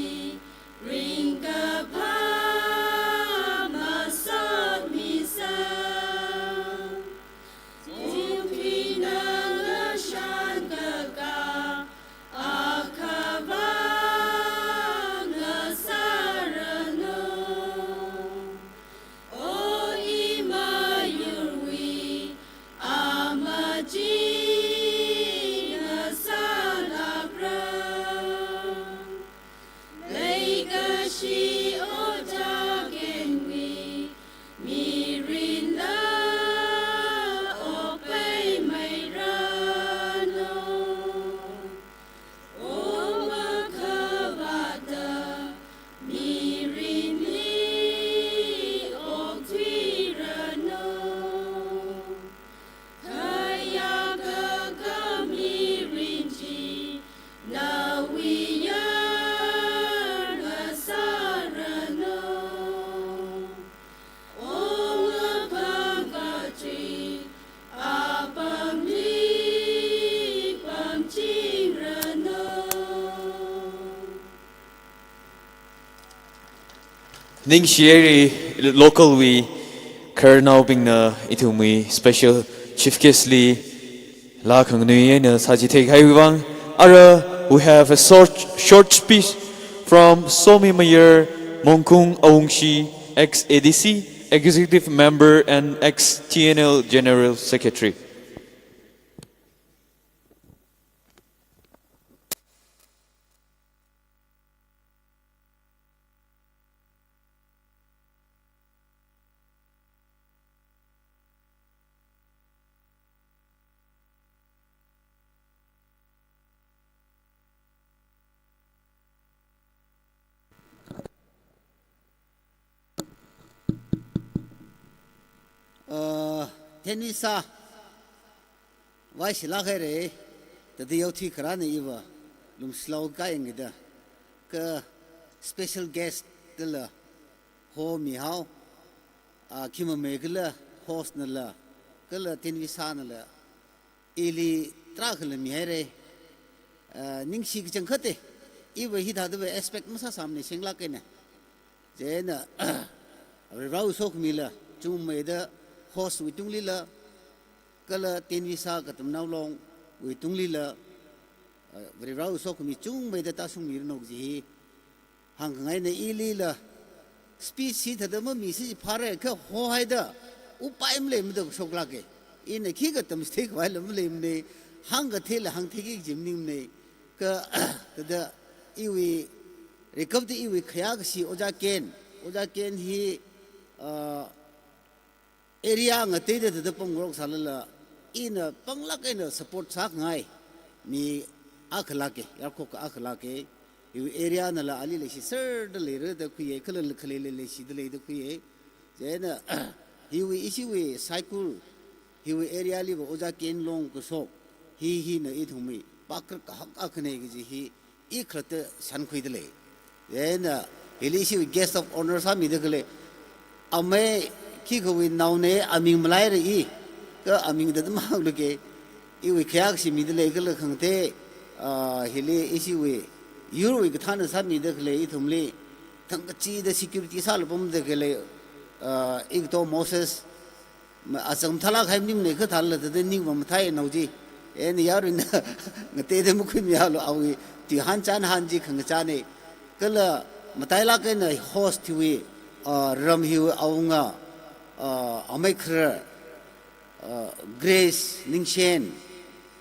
ringkaphā masotmisa. Pumkhuina ngashan kaka, akhavā ngasāranu. O imayurwui amaching ngasālākra. Leikashi ojā kenwui mirinla okthuimeiranu. O makhavāta mirinli okthuiranu. Khayākha mirin chi nawui yar ngasāranu. O ngaphang kathui apamli pamchingranu. Ningshiri local wui khararnaobingna ithumwui special chief guest li laa khanganui eina sāchithei kahaiwui vang. Ara, we have a short, short speech from Somi Mayar Mongkung Awungshi, ex A D C, executive member and ex T N L general secretary. Uh, Tenvisa, vaishilāk haira, tadi yaothui kharāna iva lumshilao kayang kida, kha special guest dala homihao, ah, khimamei kala host nala, kala Tenvisa nala, ili tarākhala mihaira, ah, ningshi kachangkhata, iva hithāda va expect masāsāmana, shenglāk eina. Chieina, Varewui sokhamila, chungmeida host wui tunglila, kala Tenvisa Katamnao Long wui tunglila, ah, Varewui sokhami chungmeida tāshungmiranu kaji hi hāngkhangaina. Ilila, Speech hithāda mamisai phāra kha hohaida upai maleimada shoklāka. Ina khikha tamchithei khavai la maleimana, hāngkatheila hāngtheiki kaji maningmana. Kha thāda iwui, rikapta iwui khayākashi Ojā Ken, Ojā Ken hi, ah, area ngateida thāda pamngarok sālala, ina panglāk eina support sāngai mi akha lāka, yarkhok akha lāka. Iwui area nala ali leishiserda leira da khuiya, kala khalei leishida leida khuiya. Chieina hiwui, ishiwui Saikul, hiwui area liva Ojā Ken Long kashok, hi hina ithumwui pākra kahak akhana kaji hi i khalatta shānkhuida lei. Chieina hili ishiwui guest of honour sāmida khalei, amei khikhawui naona, aming malaira i, kha aming thāda mahāngluika, iwui khayākashi mida lei kala khangatei, ah, hili ishiwui yurwui kathānna sāmida khalei ithumli, thangkachida security sālaga pamda khalei, ah, Ikto Moses, ma-, acham thālāk hai maningmana, kha thālala thāda ningva mathei nao chi. Ina yaruina ngateida makhuimialu, awui tui hān chān hān chi khangachāna. Kala matailāk eina host hiwui, ah, ram hiwui awunga, ah, amei kharar, ah, Grace Ningshen,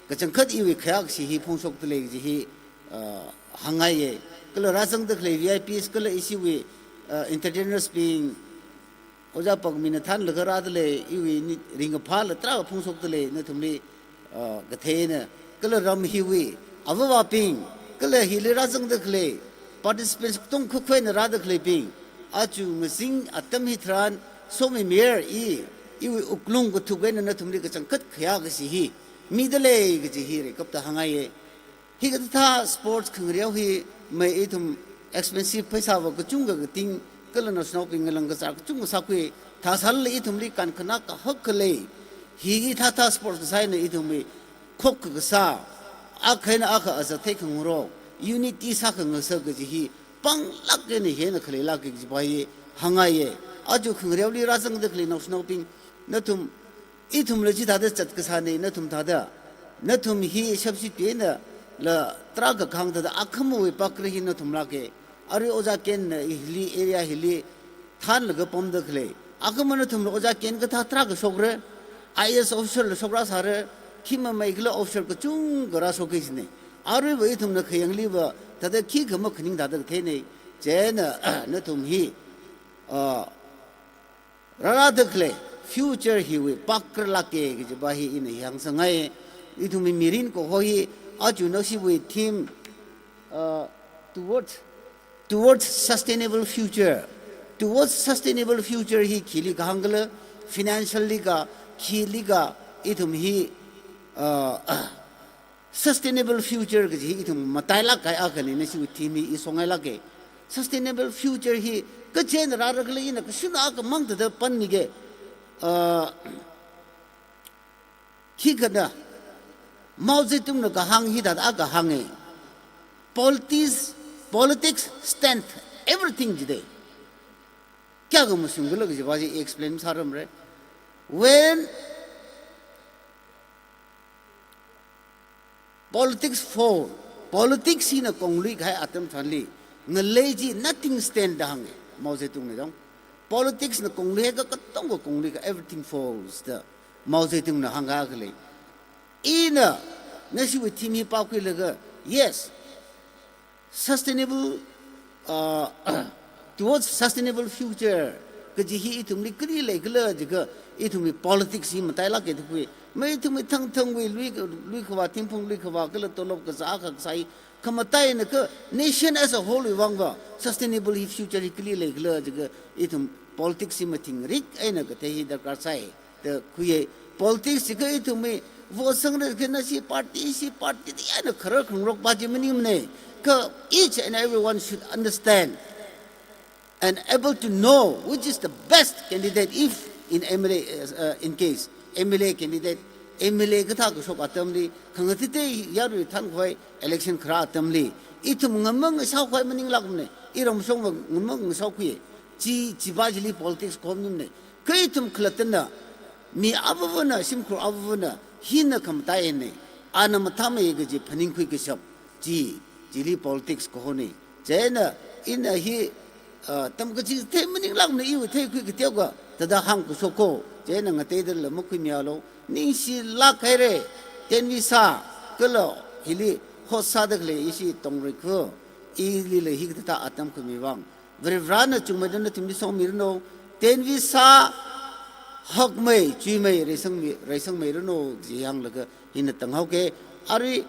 kachangkhat iwui khayākashi hi phongshokda lei kaji hi, ah, hāngngaiya. Kala rāzangda khalei V I Ps kala ishiwui, ah, entertainers bing, Ojā Pakmina thānlaga rāda lei, iwui ni ringkaphāla tarākha phongshokda lei, nathumli, ah, katheina, kala ram hiwui avāvabing, kala hili rāzangda khalei participants katonga khuikhuina rāda khaleibing, aja ngazin atam hitharan somimer i, iwui wuklung kathuk eina nathumli kachangkhat khayākashi hi mida lei kaji hi rikapta hāngngaiya. Hikathā sports khangareo hi mai ithum expensive pheisāva kachungkha kating, kala naoshinaobing ngalang kazā kachungkha sākhui, thāsālala ithumli kankhanā kahak khalei, hi hithāthā sports kasā eina ithumwui khokkha kasā, akha eina akha azat theikhangarok, unity sākhangasak kaji hi panglāk eina hieina khaleilāka kajiva hi hāngngaiya. Aja khangareoli rāzangda khalei naoshinaobing, nathum, ithumla chithāda zatkasāna, nathum thāda, nathum hi shapshi tuina la tarākha kahāng thāda akhamawui pākra hi nathum lāka. Arui Ojā Kenna hili, area hili thānlaga pamda khalei, akhama nathumla Ojā Ken kathā tarākha shokra, I A S officer la shokra sāra, khimamei kala officer kachungkha rāshokki jina. Aruiva ithumna khayangliva thāda khikha makhaning thāda katheina. Chieina nathum hi, ah, rārāda khalei future hiwui pākra lāka kajiva hi ina hi hāngsāngai. Ithumwui mirin kaho hi, aja nashiwui theme, uh, towards, towards sustainable future. Towards sustainable future hi khili kahāng khala, financially ka, khili ka, ithum hi, uh, sustainable future kaji hi ithum matailāk kahai akhana, nashiwui theme hi i songailāka. Sustainable future hi kachi eina rāra khala ina kashun akhamang thāda panmika. Ah, khikhana, Mao Zedongna kahāng hithāda kahānga. Politics, politics, strength, everything jida. Kayākha mashung khala kajiva chi explain sārāmara. When politics fall, politics hina konglui kahai atam tharanli, ngalei chi nothing stand da hānga, Mao Zedongna dong. Politics na konglui haiakha katonga konglui ka, everything falls da Mao Zedongna hāngkahai khalei. Ina nashiwui theme hi pākhuilaga, yes, sustainable, uh, towards sustainable future kaji hi ithumli kali lei khala jiakha, ithumwui politics hi matailāka da khui. Mai ithumwui thangthangwui lui, lui khavā, thingphung lui khavā kala tolop kazā akha kasā hi khamataina kha, nation as a whole wui vangva sustainable hi future hi kali lei khala jiakha, ithum politics hi mathingrik eina kathei hi darkar sai da khuiya. Politics jiakha ithumwui vote sangra jiakha nashi party, ishi party da eina kharar khangarokpa chi maningmana. Kha each and everyone should understand and able to know which is the best candidate if in M L A, uh, in case M L A candidate, M L A kathā kashok atamli, khangateitei yarui thankhavai election kharā atamli, ithum ngamang shaokhavai maninglākmana, iramshongva ngamang shaokhui. Chi, chiva chili politics kaho maningmana. Kha ithum khalattana, mi avāvana, shimkhur avāvana, hina khamataina, ana mathāmei kaji phaningkhui kashap, chi, chili politics kahona. Chieina, ina hi, ah, tamkachithei maninglākmana, iwui theikhui kateokha, thāda hāngkashok ko, chieina ngateidala makhuimialu, ningshilāk haira, Tenvisa, kala hili host sāda khalei ishi Tongrei khu, ilila hikathā atam khuimi vang Varivarana chungmeida nathumli songmiranu, Tenvisa hakmei, chuimei, reisangmi-, reisangmeiranu, kaji hānglaga hina tanghao ke. Arui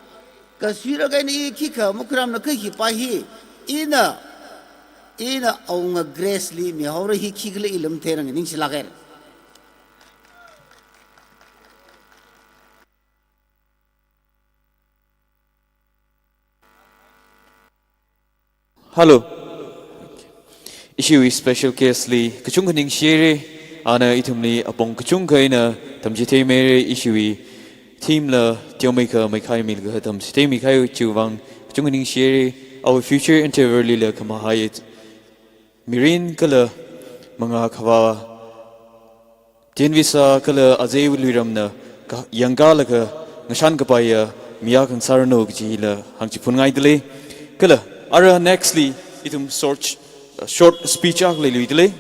kasuilaga ina i khikha makhuirāmana, kha hipa hi, ina, ina awunga Grace li mihaora, hi khikhala i lam theiranga, ningshilāk haira. Hello. Ishiwui special guest li kachungkha ningshihaira, ana ithumli apong kachungkha eina tamchitheimihaira, ishiwui theme la teomeikha meikhai milaga tamchitheimi kahai chiwui vang kachungkha ningshihaira, our future endeavor lila khamahai mirin kala mangā khavā Tenvisa kala Azei Luiramna ka-, yangkālaga ngashan kapaiya mi akha ngasāranu kajila hāngchiphun ngaidalei. Kala ara next li ithum short, short speech akha leiluidalei.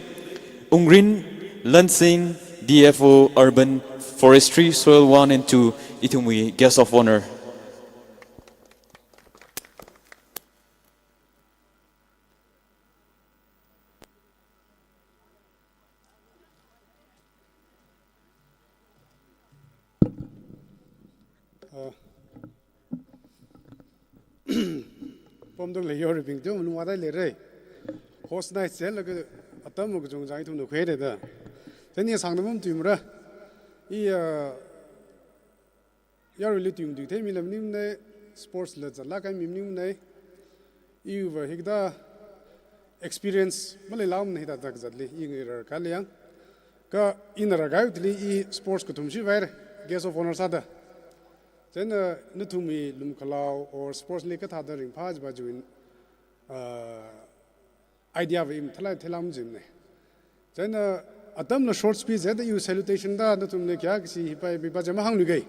Ungrin Lansing, D F O Urban Forestry Soil one and two, ithumwui guest of honour. Ah. Pamdung lei yoribing, tum lungwa dai leira. Host nai chen laga atam kachungchang ithumna khuihaira da. Chieina sāngda mum tuimara. I, ah, yaruili tui matui theimila maningmana, sports la zatlāk kahai mi maningmana. Iva hikathā experience maleilākmana hithāda kazatli, i ngararkha liang. Kha ina rarkahai thili i sports kathum shivaira, guest of honour sāda. Chieina nathumwui lumkhalao or sports li kathāda ringphā jiva chiwui, ah, idea va i mathālāk theilāk majimana. Chieina atamla short speech haida iwui salutation da nathumna kayā kashi hipai pipa jama hāngluiga.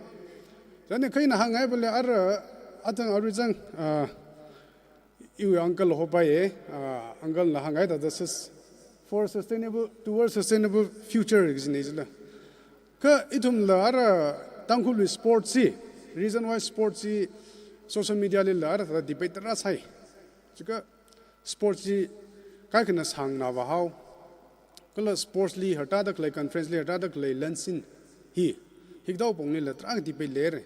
Chieina kha ina hāngngaiva le ara atang arui chang, ah, iwui uncle hopaiya, ah, uncle na hāngngaida sus-, for sustainable, towards sustainable future kajina jila. Kha ithumla ara Tangkhulwui sports hi, reason why sports hi social media lila ara thāda debate tarā sāi. Chikha sports hi kaikhana sāngnava hao. Kala sports li hartāda khalei, conference li hartāda khalei lansin hi, hikathā ponglila tarākha debate leira.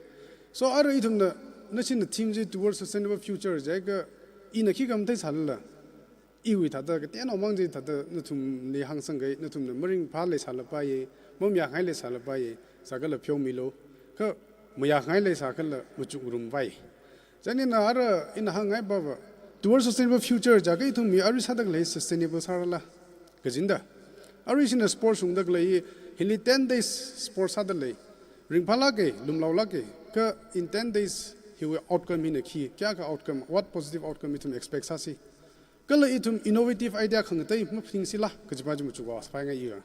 So ara ithumna, nashina theme chi towards sustainable future jiakha, ina khikha matheisālala, iwui thāda kateonao mang chi thāda nathumli hāngsangga, nathumna maringphā leisālapaiya, mamayākhangai leisālapaiya, sākhala pheomilu, kha mayākhangai leisākhala machukngarum vai. Chieina ara ina hāngngaiva va, towards sustainable future jiakha ithumwui arui sāda khalei sustainable sārala kajina da. Arui ishina sports ungda khalei, hili ten days sports sāda lei. Ringphālāka, lumlaolāka, kha in ten days hiwui outcome hina khi, kayākha outcome, what positive outcome ithum expect sāsi. Kala ithum innovative idea khangatei maphaningsila kajipa chi machukva sāpai ngai iya.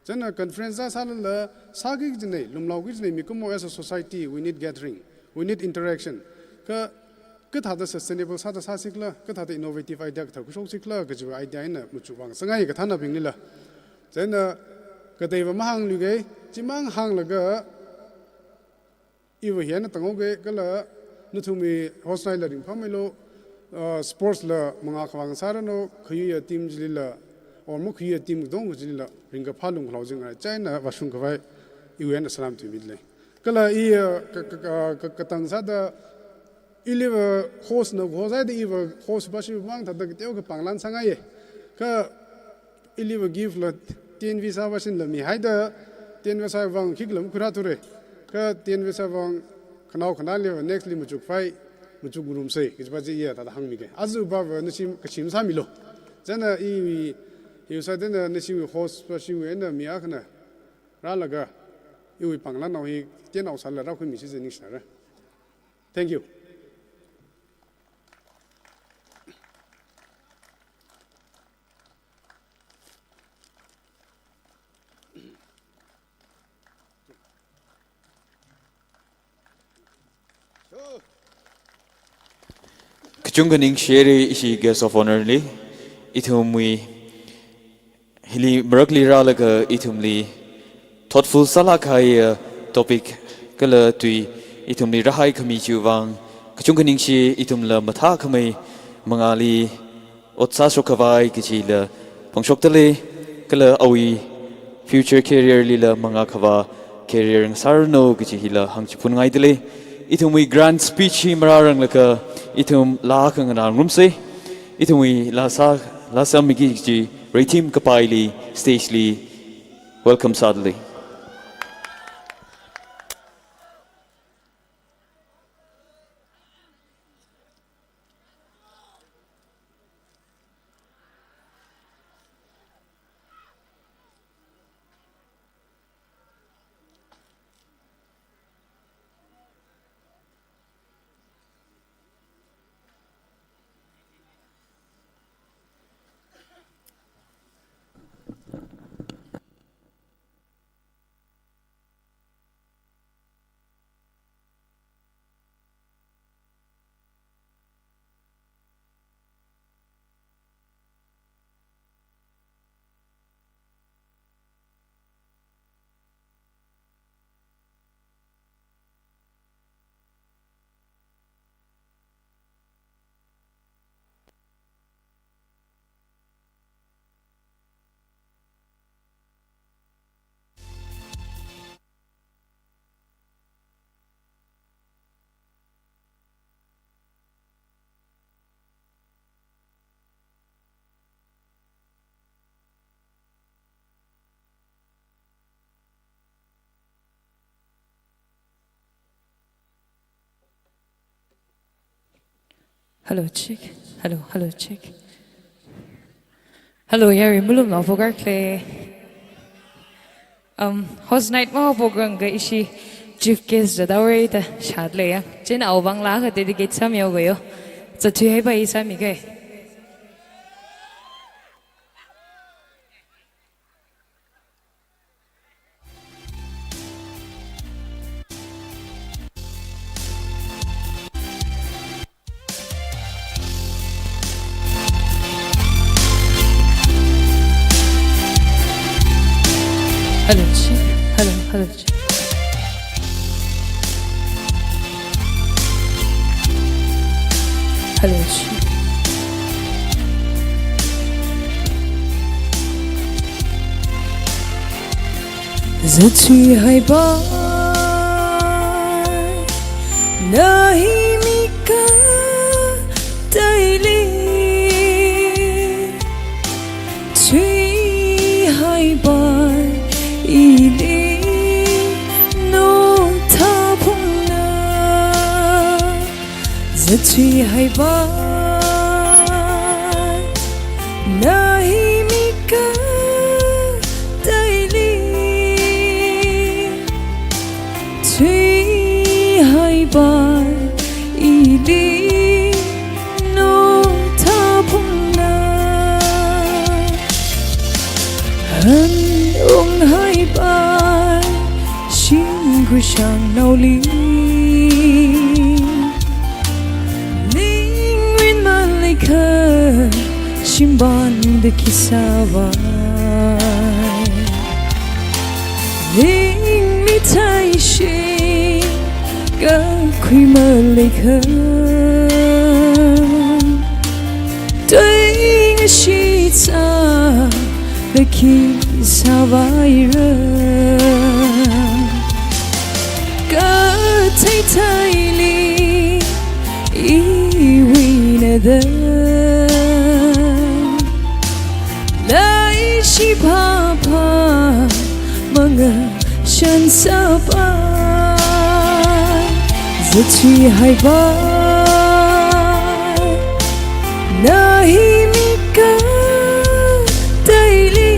Chieina conference sālala, sāki kajina, lumlaoki kajina, mikumo as a society, we need gathering, we need interaction. Kha, kathāda sustainable sāda sāsikhala, kathāda innovative idea kathā khuishoksikhala, kajiva idea eina machukvang sāngai kathānabinglila. Chieina kateiva mahāngluiga, chimang hānglaga, iva hina tanghaoga kala nathumwui host naila ringphāmeilu, ah, sports la mangā khavā ngasāranu, khayuiya team chilila, or makhayuiya team katongkha chilila, ringkaphā lungkhalao chi ngai, chieina vāshung khavai, iwui eina salam tuimidalei. Kala i, ah, ka, ka, ka, ka, katang sāda, iliva host na host haida iva host va shimang thāda kateokha pānglan sāngaiya. Kha iliva gift la Tenvisa va shinla mihaida, Tenvisa vang khikha lam khuirāthura. Kha Tenvisa vang khanao khanāliva next li machukpai, machukngarumsa, kajipa chi iya thāda hāngmiga. Aja va va nashi kashim sāmilu. Chieina iwui, iwui sāda na nashiwui host va shiwui eina mi akhana rālaga, iwui pānglan nao hi, teonao sālala rākhuimisi jiakha ningshināra. Thank you. Kachungkha ningshihaira ishi guest of honour li, ithumwui Hili marakli rālaga ithumli thoughtful sālāk kahai, uh, topic kala tui ithumli rāhai khami chiwui vang kachungkha ningshi. Ithumla mathākhamei mangāli ot sāshok khavai kachila phongshokdalei, kala awui future career lila mangā khavā career ngasāranu kachi hila hāngchiphun ngaidalei. Ithumwui grand speech hi marāranglaga ithum laa khanganā ngarumsei. Ithumwui laa sā, laa sāmiki kachi Ray Team kapaili stage li welcome sādalei. Hello, check. Hello, hello, check. Hello, yari malumnao phokarklei. Um, host night mahaophokrang kha ishi chief guest zadaore da shālei ya. Chieina awui vang laa akha dedicate sāmihaoga yo. Zathuihaipai sāmikei. Hello, check. Hello, hello, check. Hello, check. Zathuihaipai, na hi mi kateili thuihaipai, ili notha phungna. Zathuihaipai, na hi mi kateili thuihaipai, ili notha phungna. Hanunghaipai, shimkhur shangnaoli ning rinmaleikha, shimpanda khi sāvai. Ning mitheishi kakhui maleikha, tui ngashit sāda khi sāvaira. Kathei theili iwui nada, leishi phāphā mangashan sāpai. Zathuihaipai, na hi mi kateili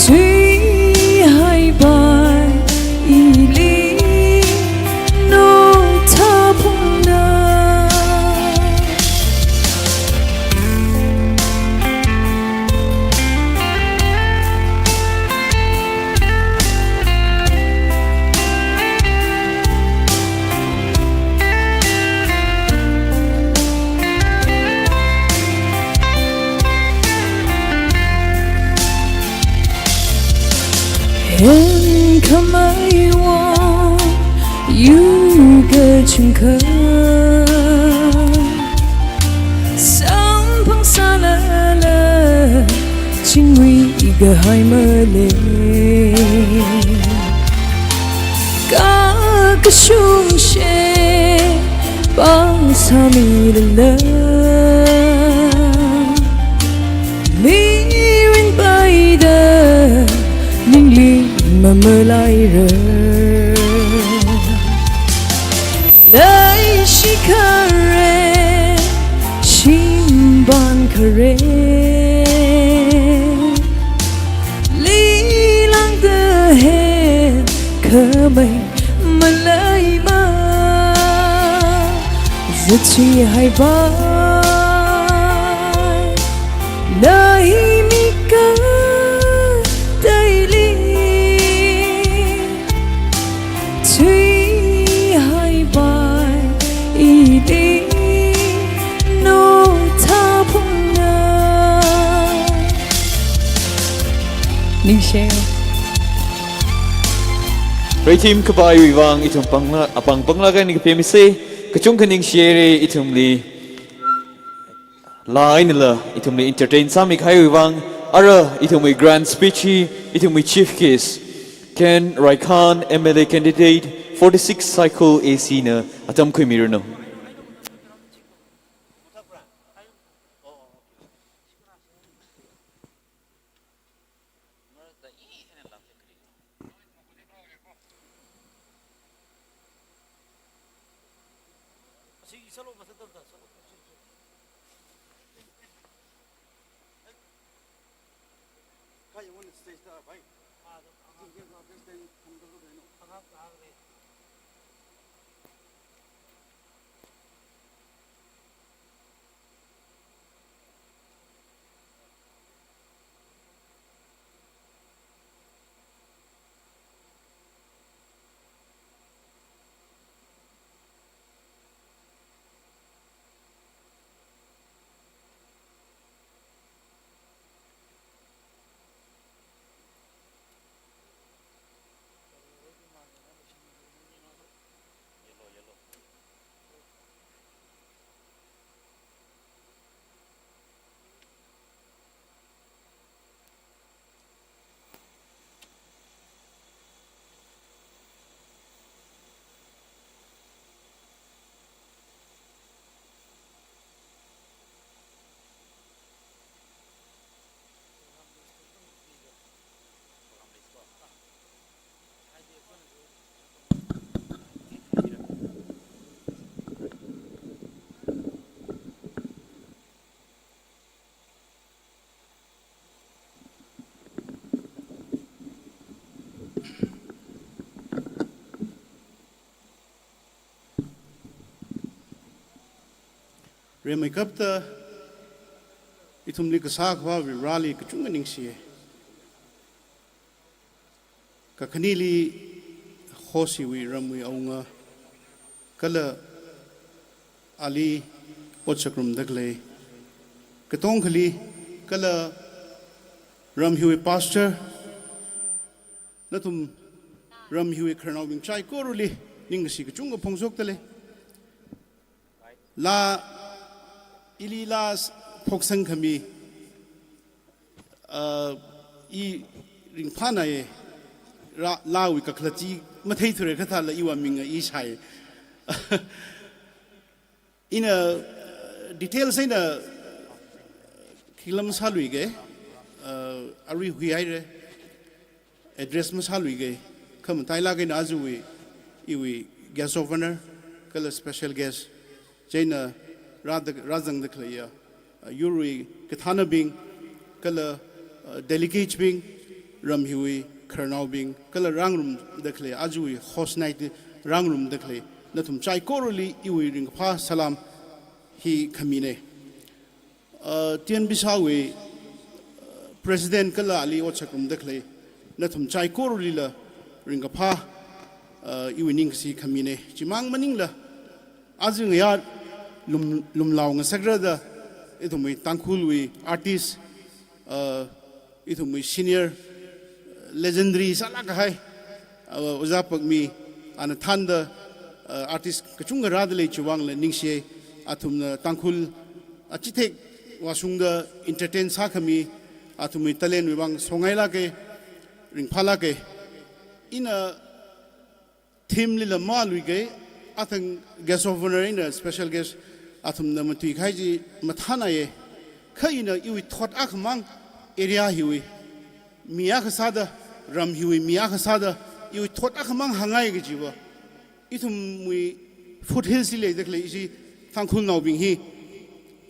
thuihaipai, ili notha phungna. Hen khamei wui yur kachungkha samphang sālala, chingri kahai malei. Kakashung shepang sāmilala, mirin paida ningli mamalaira. Leishi khare, shimpan khare, lilang da hen khamei maleimana. Zachihai pai, nai mi kateili thuihai pai, ili nothāphungna. Ningshi. Red team kapaiwui vang ithum pangla, apāng panglaga eina kapemisa, kachungkha ningshihaira ithumli. Laa einala ithumli entertain sāmikahaiwui vang, ara ithumwui grand speech hi, ithumwui chief guest, Ken Raikhan, M L A candidate, forty-six Saikul A C na atam khuimiranu. Rimeikapta ithumli kasā akhava Vareli kachungkha ningshiya. Kakhaneli host hiwui ramwui awunga, kala ali ot sāngarumda khalei, katongkhali, kala ram hiwui pastor, nathum ram hiwui khararnaobing saikorali ningkashi kachungkha phongshokdalei. Laa, ili laa s-, phoksang khami, ah, i ringphānāya, ra-, laawui kakhalat chi matheithura kathāla iwui minga i shāi. Ina, ah, details eina khikhala masāluiga, ah, arui huihaira. Address masāluiga, khamatailāk eina aja iwui guest of honour, kala special guest, chieina rāda, rāzangda khaleiya, uh, yurwui kathānabing, kala, uh, delegates bing, ram hiwui khararnaobing, kala rāngarumda khalei, aja iwui host night rāngarumda khalei, nathum saikorali iwui ringkaphā salam hi khamina. Uh, T N Bisawui, uh, President kala ali ot sāngarumda khalei, nathum saikoralila ringkaphā, uh, iwui ningkashi khamina. Chimang maningla, aja ngayā lum, lumlao ngasakrada, ithumwui Tangkhulwui artist, uh, ithumwui senior, uh, legendary sālāk kahai, uh, Ojā Pakmi, ana thānda, uh, artist kachungkha rāda lei, chiwuivangla ningshi, athumna Tangkhul achithek vāshungda entertain sākhami, athumwui talent wui vang songailāka, ringphālāka. Ina theme lila maluika, athang guest of honour eina special guest athumna matuikahai chi mathānāya. Kha ina iwui thot akhamang area hiwui mi akha sāda, ram hiwui mi akha sāda, iwui thot akhamang hāngngai kajiva, ithumwui foothills li leida khalei ishi Tangkhulnaobing hi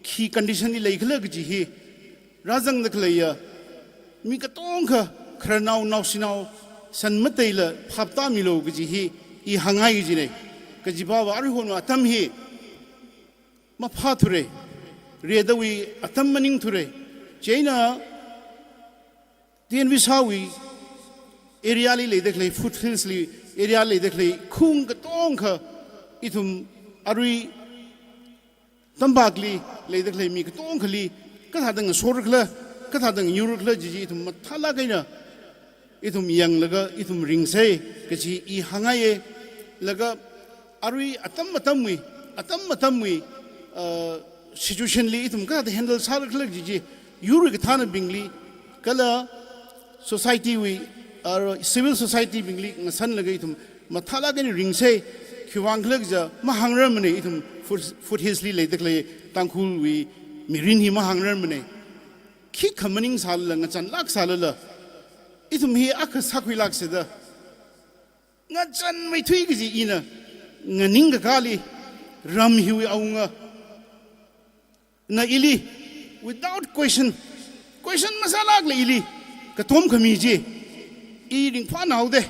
khi condition li leikhala kaji hi rāzangda khaleiya mi katongkha khararnao naoshinao san mateila phap tāmilu kaji hi i hāngngai kajina. Kajipava aruihon atam hi maphāthura, redawui atam maningthura. Chieina T N Visawui area li leida khalei, foothills li area leida khalei khung katongkha, ithum arui tampakli leida khalei mi katongkhali kathāda ngasorakhala, kathāda ngayurakhala kaji chi ithum mathālāk eina ithum yanglaga ithum ringsa kaji i hāngngaiya. Laga arui atam atamwui, atam atamwui, uh, situation li ithum kathāda handle sārakhala kaji chi yur kathānabingli kala society wui, uh, civil society bingli ngasanlaga ithum mathālāk eina ringsa. Khiwuivang khala kaja mahāngrarmana, ithum foot, foothills li leida khalei Tangkhulwui mirin hi mahāngrarmana. Khikha maningsālala, ngachanlāk sālala, ithum hi akha sākhuilāksa da ngachanmeithui kaji ina nganingkakāli, ram hiwui awungana ili, without question, question masālākla ili katom khami chi i ringphānāhaoda.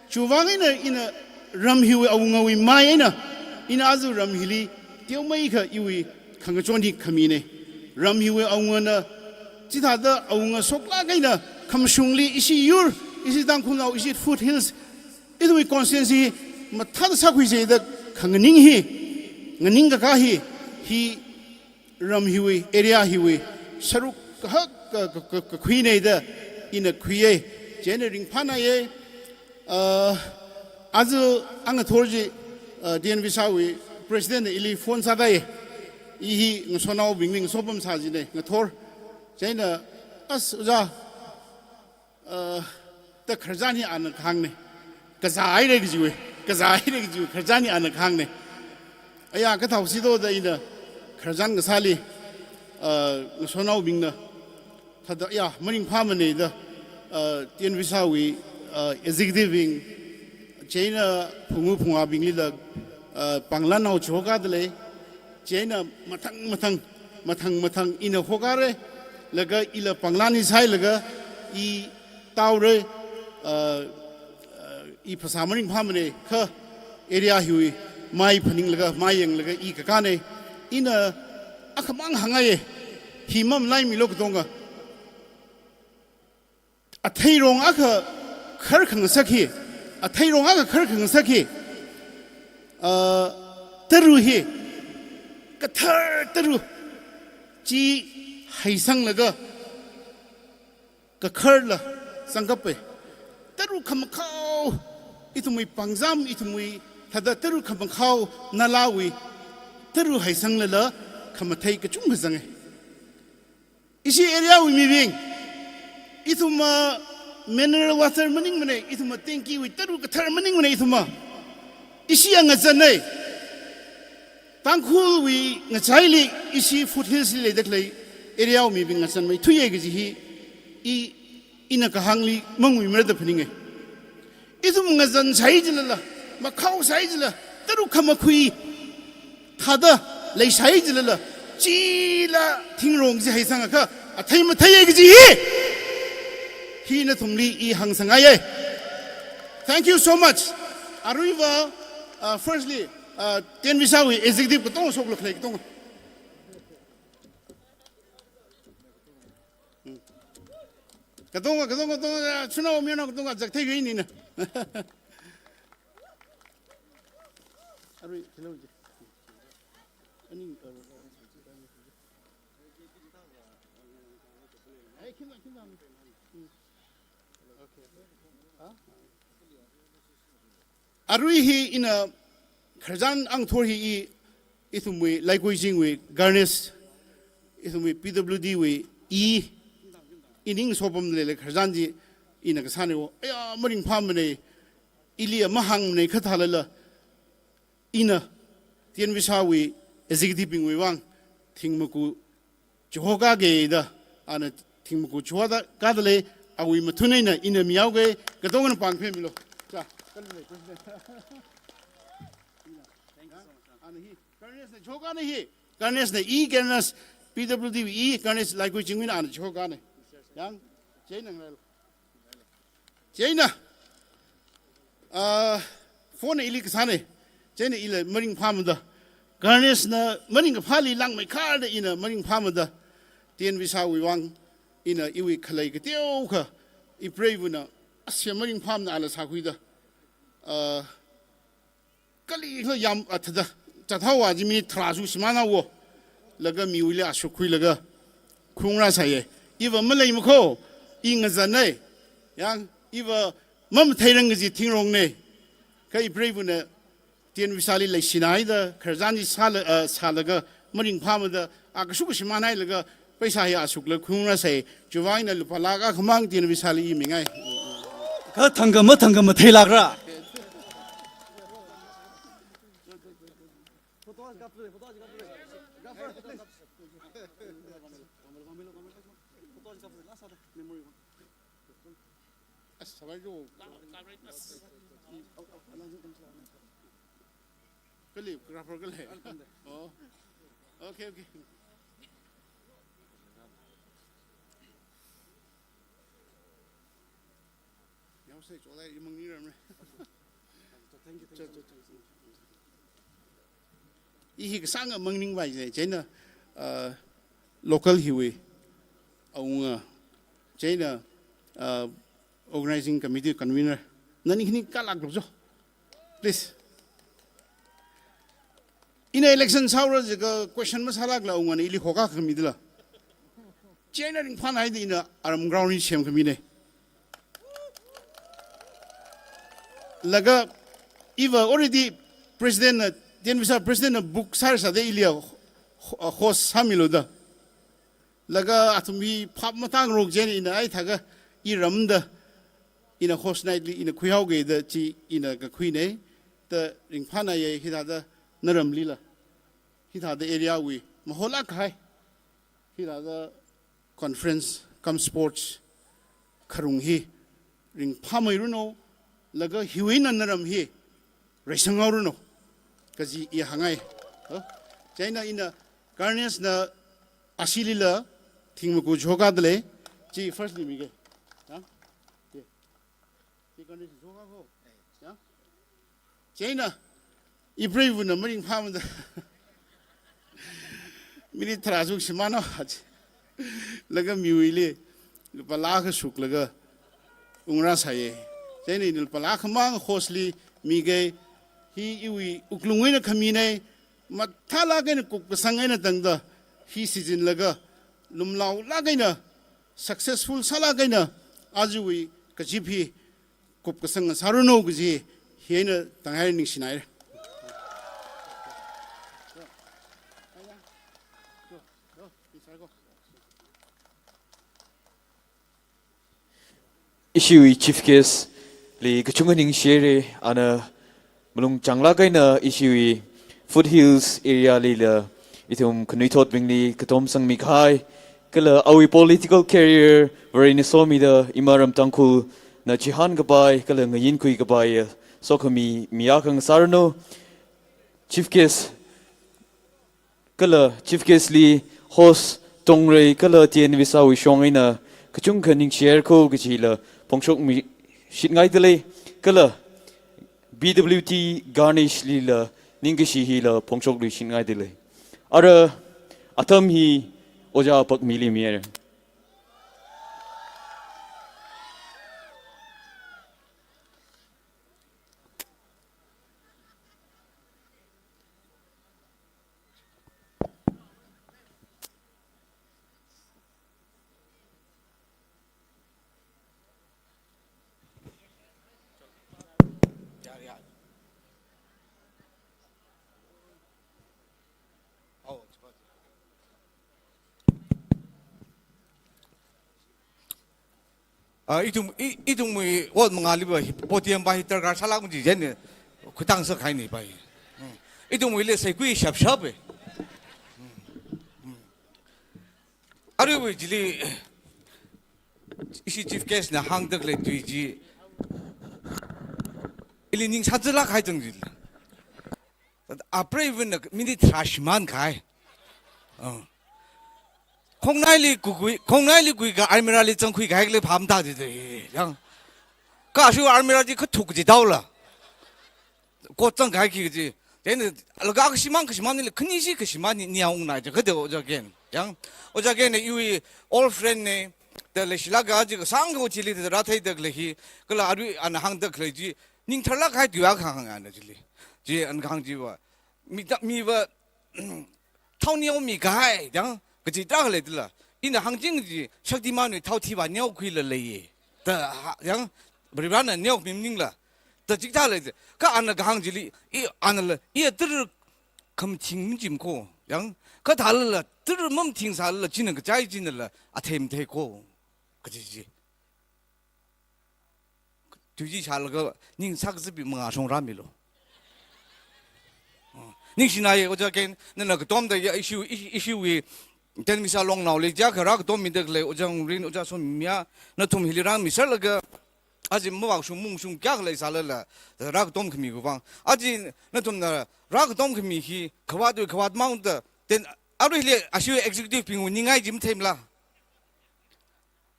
Chiwuivang eina ina ram hiwui awungawui mai eina ina aja ram hili teomeikha iwui khangachon hi khamina. Ram hiwui awungana chithāda awunga shoklāk eina khamashungli ishi yur, ishi Tangkhulnao, ishi foothills, ithumwui constituency mathāda sākhuisa da khanganing hi, nganingkakā hi, hi ram hiwui, area hiwui sāruk kahak ka, ka, ka, kakhuina da ina khuiya. Chieina ringphānāya. Uh, aja ngathor chi, uh, T N Visawui president na ili phone sāda ye. I hi ngasotnaobingli ngasopamsa jina ngathor. Chieina, as Ojā, uh, da khararchan hi ana kahāngna. Kazāhaira kajiwui, kazāhaira kajiwui khararchan hi ana kahāngna. Aya, kathāhaosi do da ina khararchan kasāli, uh, ngasotnaobingna thāda, ya, maringphāmana da, uh, T N Visawui, uh, executive bing, chieina phungu phungvābinglila, uh, panglānnao chihokāda lei, chieina mathang mathang, mathang mathang ina hokāra, laga ila panglān hi sāhailaga i taora, uh, uh, i phasā maringphāmana, kha area hiwui mai phaninglaga, mai yanglaga i kakāna. Ina akhamang hāngngaiya, hi mamalaimilu katonga. Atheirong akha khar khangasak hi, atheirong akha khar khangasak hi, ah, tara hi, kathar tara chi haisanglaga kakharla zangkapa. Tara khamakhao, ithumwui pangzam, ithumwui thāda tara khamakhao nalāwui tara haisanglala khamathei kachungkha zanga. Ishi area wui mibing, ithumva mineral water maningmana, ithumva tankiwui tara kathar maningmana, ithumva. Ishi angazanna. Tangkhulwui ngachaili ishi foothills li leida khalei area wui mibing ngazanmeithuiya kaji hi i, ina kahāngli manguimara da phaninga. Ithum ngazansai jilala, makhaosai jila, tara khamakhui thāda leisai jilala, chila thingrong chi haisangakha athei matheiya kaji hi, hi nathumli i hāngsangngaiya. Thank you so much. Aruiva, uh, firstly, uh, T N Visawui executive katonga shoklāk khalei katonga. Katonga, katonga, katonga, shanao mayarnao katonga, zakthei yuinina. Arui, hello ji. Ani, uh, ai, khina, khina. Arui hi ina khararchan angthor hi i, ithumwui Laikuichingwui Ganesh, ithumwui P W D wui E, ining sopam leilei khararchan chi ina kasāne wo. Aya, maringphāmane, ili mahāngmane kha thālala, ina T N Visawui executive bingwui vang thingmaku chihoka kida, ana thingmaku chihoda kadalei, awui mathun eina ina mihaoke, katongana pāng phemilo. Cha, kalei president. Ana hi, Ganesh na chihoka na hi, Ganesh na E, Ganesh, P W D E, Ganesh Laikuichingwui na ana chihoka ne. Yang, chieina ngarel. Chieina, ah, phone ili kasāne. Chieina ila maringphāmada, Ganesh na maringkaphāli langmeikharda ina maringphāmada, T N Visawui vang ina iwui khalei kateokha, ipreivana, asia maringphāmana ala sākhuida, ah, kali khala yam athada, chathaowa chi minute tharā suk shimānhaowo. Laga miwuili ashuk khuilaga khungra sāye. Iva malei makho, i ngazanne. Yang, iva mamatheirang kaji thingrong ne. Kha ipreivana T N Visali leishinaida, khararchan chi sāla, ah, sālaga, maringphāmada, a kashuk kashimān hailaga, paisa hi ashukla khungra sāye. Chiwuivang eina lupā lakh akhamang T N Visali i mingai. Kha thangkha mathangkha matheilākra. As, sabar jo. Kali, grapher kali. Oh. Okay, okay. Yaosei cholai imang ni ramre. Thank you, thank you. I hi kasānga mangningvai je, chieina, uh, local hiwui awunga, chieina, uh, organizing committee convener, nani khani kalak lok jo. Please. Ina election sāra jiakha question masālakla awungana ili hoka khamidala. Chieina ringphānhaida ina aram ground hi semkhamine. Laga iva already president na, T N Visa president na book sāra sāda ili ho-, ho-, host sāmilo da. Laga athum hi phap matāngarok chieina ina ai thākha iramda ina host night li ina khuihaoke da chi ina kakhuine. Da ringphānaiye hithāda naramlila, hithāda area wui maholak kahai, hithāda conference cum sports kharung hi ringphāmeiruno, laga hiwui eina naram hi reisanghaoruno kaji i hāngngai. Oh, chieina ina Ganesh na ashilila thingmaku choka dalei, chi first li mike. Ya? Chi, chi Ganesh choka ko. Ya? Chieina, ipreivana maringphāmada. Minute tharā suk shimānhaowa. Laga miwuili lupā lakh kashuk laga ungra sāye. Chieina ina lupā lakh akhamang host li mike, hi iwui wuklung eina khamine, mathālak eina kupkasang eina tangda, hi season laga lumlaolak eina, successful sālak eina, aruiwui kazip hi kupkasang sāruno kaji hi eina tanghai ningshinaire. Ishiwui chief guest li kachungkha ningshire, ana malung changlak eina ishiwui foothills area lila ithum khanuithotbingli katom sangmi kahai, kala awui political career Varena somida ima ram Tangkhulna chihān kapai kala ngayinkhui kapai sokhami mi akha sāranu. Chief guest kala chief guest li host Tongrei kala T N Visa wui shong eina kachungkha ningshire ko kajila phongshokmi shitngaidalei, kala B W T Ganesh lila ningkashi hila phongshokluishitngaidalei. Ara atam hi Ojā Pakmili mihaire. Ah, ithum, i-, ithumwui ot mangāli va hi podium va hi darkar sālāk miji jin, khutang sākhaini va hi. Hmm. Ithumwuili saikhui shapshap e. Hmm. Hmm. Aruiwui chili, ishi chief guest na hāngda khalei tui chi, ili ning sāzālāk kahai chang chili. Apreiva̱na minute tharā shimānkahai. Ah. Khongnaili kukui, khongnaili kuikha almirah li zangkhuikahai khalei phāmada di di, yang. Kha ashiwui almirah chi khathuk chi daola. Kot zangkahai khi chi. Then, laga kashimān, kashimānli, khanishi kashimān ni, ni aung nai chi, khade Ojā Ken. Yang, Ojā Ken na iwui old friend ne, da leishilaga chi kasāng ko chili da rātheida khalei hi, kala arui ana hāngda khalei chi, ning tharlāk kahai tui akha hāng ana chili. Chi ana kahāng chi va, mi ta, mi va, thao neomikahai, yang, kachi ta khalei tila. Ina hāngching chi, Shaktimanwui thao thiva neokhuila leiye. Da, ha, yang, Varivarana neomi maningla. Da chithālei chi. Kha ana kahāng chili, i, anala, i tara khamathing machim ko. Yang, kathālala, tara mamathing sālala, china kachai chinala, athei mathei ko. Kachi chi. Tui chi shālaga ning sākazipbing mangā shong rāmilu. Ningshinaya Ojā Ken, nana katomda ya issue, issue, issue wui, Tenvisa Longnaoli jiakha rākatommida khalei Ojā Ngrin, Ojā Somia, nathum hili rāmiserlaga, aja mavākshung mungshung kayākha leisālala, rākatom khami kuvang. Aja nathumna rākatom khami hi, khavāt tui khavāt mangda, then aruili ashiwui executive bingwui ningai chi matheimala.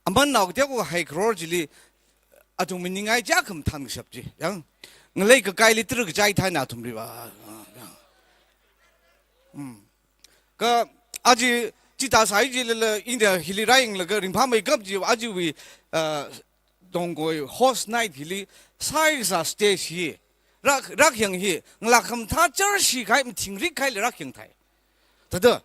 Aman nao kateokha hai crore chili, athumwui ningai jiakha mathānkashap chi. Yang, ngalei kakaili tara kachai thaina athumli va. Hmm. Kha aja chithā sāi chilala, ina hili rāyanglaga ringphāmeikap chi, ajawui, ah, Tongkoi host night hili, sāi kasā stage hi, rāk, rākyang hi, ngalā khamathā church hi kahai mathingrik kahaili rākyang thai. Thāda.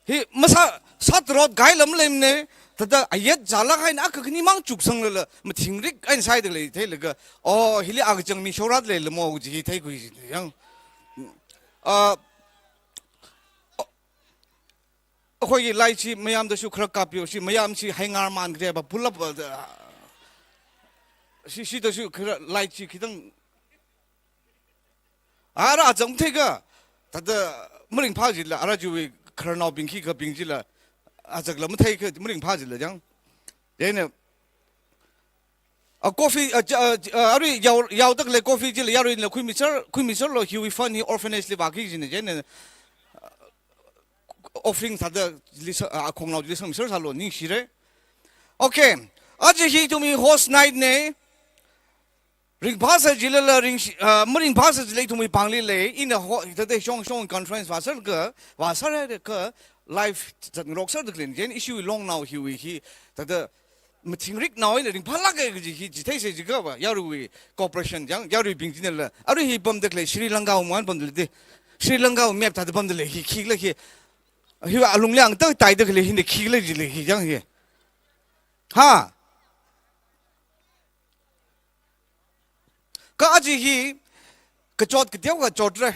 Hi masā, sātarot kahaila maleimana, thāda ayet zālāk eina akha khani mang chuksanglala, mathingrik eina sāida khalei theilaga, oh, hili akachang mi shorat leilamo kaji hi theikhui chi, yang. Ah, ꯑꯩꯈꯣꯏꯒꯤ light ꯁꯤ ꯃꯌꯥꯝꯗꯁꯨ ꯈꯔ ꯀꯥꯞꯄꯤꯌꯣ꯫ ꯁꯤ ꯃꯌꯥꯝꯁꯤ ꯍꯩꯉꯥꯔ ꯃꯥꯟꯈ꯭ꯔꯦꯕ, ꯄꯨꯂꯞ, ꯑꯗ, ꯁꯤ, ꯁꯤꯗꯁꯨ ꯈꯔ light ꯁꯤ ꯈꯤꯇꯪ, ꯑꯔꯥ ꯑꯆꯪ ꯊꯩꯒ, ꯇꯗ ꯃꯔꯤꯡ ꯐꯥꯁꯤꯜꯂ, ꯑꯔꯥ ꯖꯨꯋꯤ ꯈꯔ ꯅꯥꯎ ꯕꯤꯡꯈꯤ ꯈ ꯕꯤꯡꯁꯤꯜꯂ, ꯑꯆꯛꯂ ꯃꯊꯩ ꯈ ꯃꯔꯤꯡ ꯐꯥꯁꯤꯜꯂ ꯌꯥꯡ꯫ ꯌꯥꯏꯅ, ꯑ, coffee, ꯑ, ꯆ-, ꯑ, ꯑ, ꯑꯔꯨꯏ ꯌꯥꯎ-, ꯌꯥꯎꯗꯛ ꯂꯩ coffee ꯆꯤꯜꯂ ꯌꯥꯔꯨꯏꯅ ꯈꯨꯏꯃꯤꯁꯔ, ꯈꯨꯏꯃꯤꯁꯔ ꯂꯣ ꯍꯤꯎꯏ ꯐꯟ ꯍꯤ orphanage ꯂꯤ ꯕꯥꯀꯤ ꯁꯤꯅ ꯌꯥꯏꯅ, ꯑ, offering ꯊꯥꯗ ꯂꯤꯁ-, ꯑ, ꯈꯣꯡꯅꯥꯎ ꯂꯤꯁꯪ ꯃꯤꯁꯔ ꯁꯥꯂꯣ ꯅꯤꯡꯁꯤꯔꯦ꯫ Okay, ꯑꯖꯤ ꯍꯤ ꯏꯊꯨꯝꯒꯤ host night ꯅꯦ꯫ ꯔꯤꯡꯐꯥꯁ ꯖꯤꯂꯂ ꯔꯤꯡ-, ꯑ, ꯃꯔꯤꯡꯐꯥꯁ ꯖꯤꯂ ꯏꯊꯨꯝꯒꯤ ꯄꯥꯡꯂꯤ ꯂꯩ꯫ ꯏꯅ ꯍꯣ-, ꯍꯤꯗꯗ ꯁꯣꯡ ꯁꯣꯡ conference ꯋꯥꯁꯔꯒ, ꯋꯥꯁꯔꯒ live ꯆꯠ ꯉꯔꯣꯛꯁꯔꯗ ꯀ꯭ꯂꯤꯟ ꯖꯦꯟ ꯏꯁꯨ ꯂꯣꯡ ꯅꯥꯎ ꯍꯤꯎꯏ ꯍꯤ ꯇꯗ ꯃꯊꯤꯡꯔꯤꯛ ꯅꯥꯎ ꯏꯅ ꯔꯤꯡꯐꯥꯂꯥꯛ ꯀꯩ ꯀꯖꯤ ꯍꯤ ꯖꯤꯊꯩ ꯁꯦ ꯖꯤꯒꯕ ꯌꯥꯔꯨꯏ cooperation ꯌꯥꯡ, ꯌꯥꯔꯨꯏ ꯕꯤꯡ ꯖꯤꯅꯂ꯫ ꯑꯔꯨꯏ ꯍꯤ ꯄꯝꯗ ꯀ꯭ꯂꯦ ꯁ꯭ꯔꯤ ꯂꯪꯀꯥ ꯃꯥꯟ ꯄꯝꯗ ꯂꯩ꯫ ꯁ꯭ꯔꯤ ꯂꯪꯀꯥ map ꯊꯥꯗ ꯄꯝꯗ ꯂꯩ ꯍꯤ ꯈꯤꯛꯂ ꯍꯤ꯫ ꯍꯤ ꯑꯂꯨꯡ ꯂꯥꯡ ꯇꯛ ꯇꯥꯏꯗ ꯀ꯭ꯂꯦ ꯍꯤꯅ ꯈꯤꯛꯂ ꯖꯤ ꯂꯩ ꯍꯤ ꯌꯥꯡ ꯍꯤ꯫ ꯍꯥ? ꯀꯥꯖꯤ ꯍꯤ ꯀꯆꯣꯠ ꯀꯇꯦꯎ ꯀꯆꯣꯠꯔꯦ꯫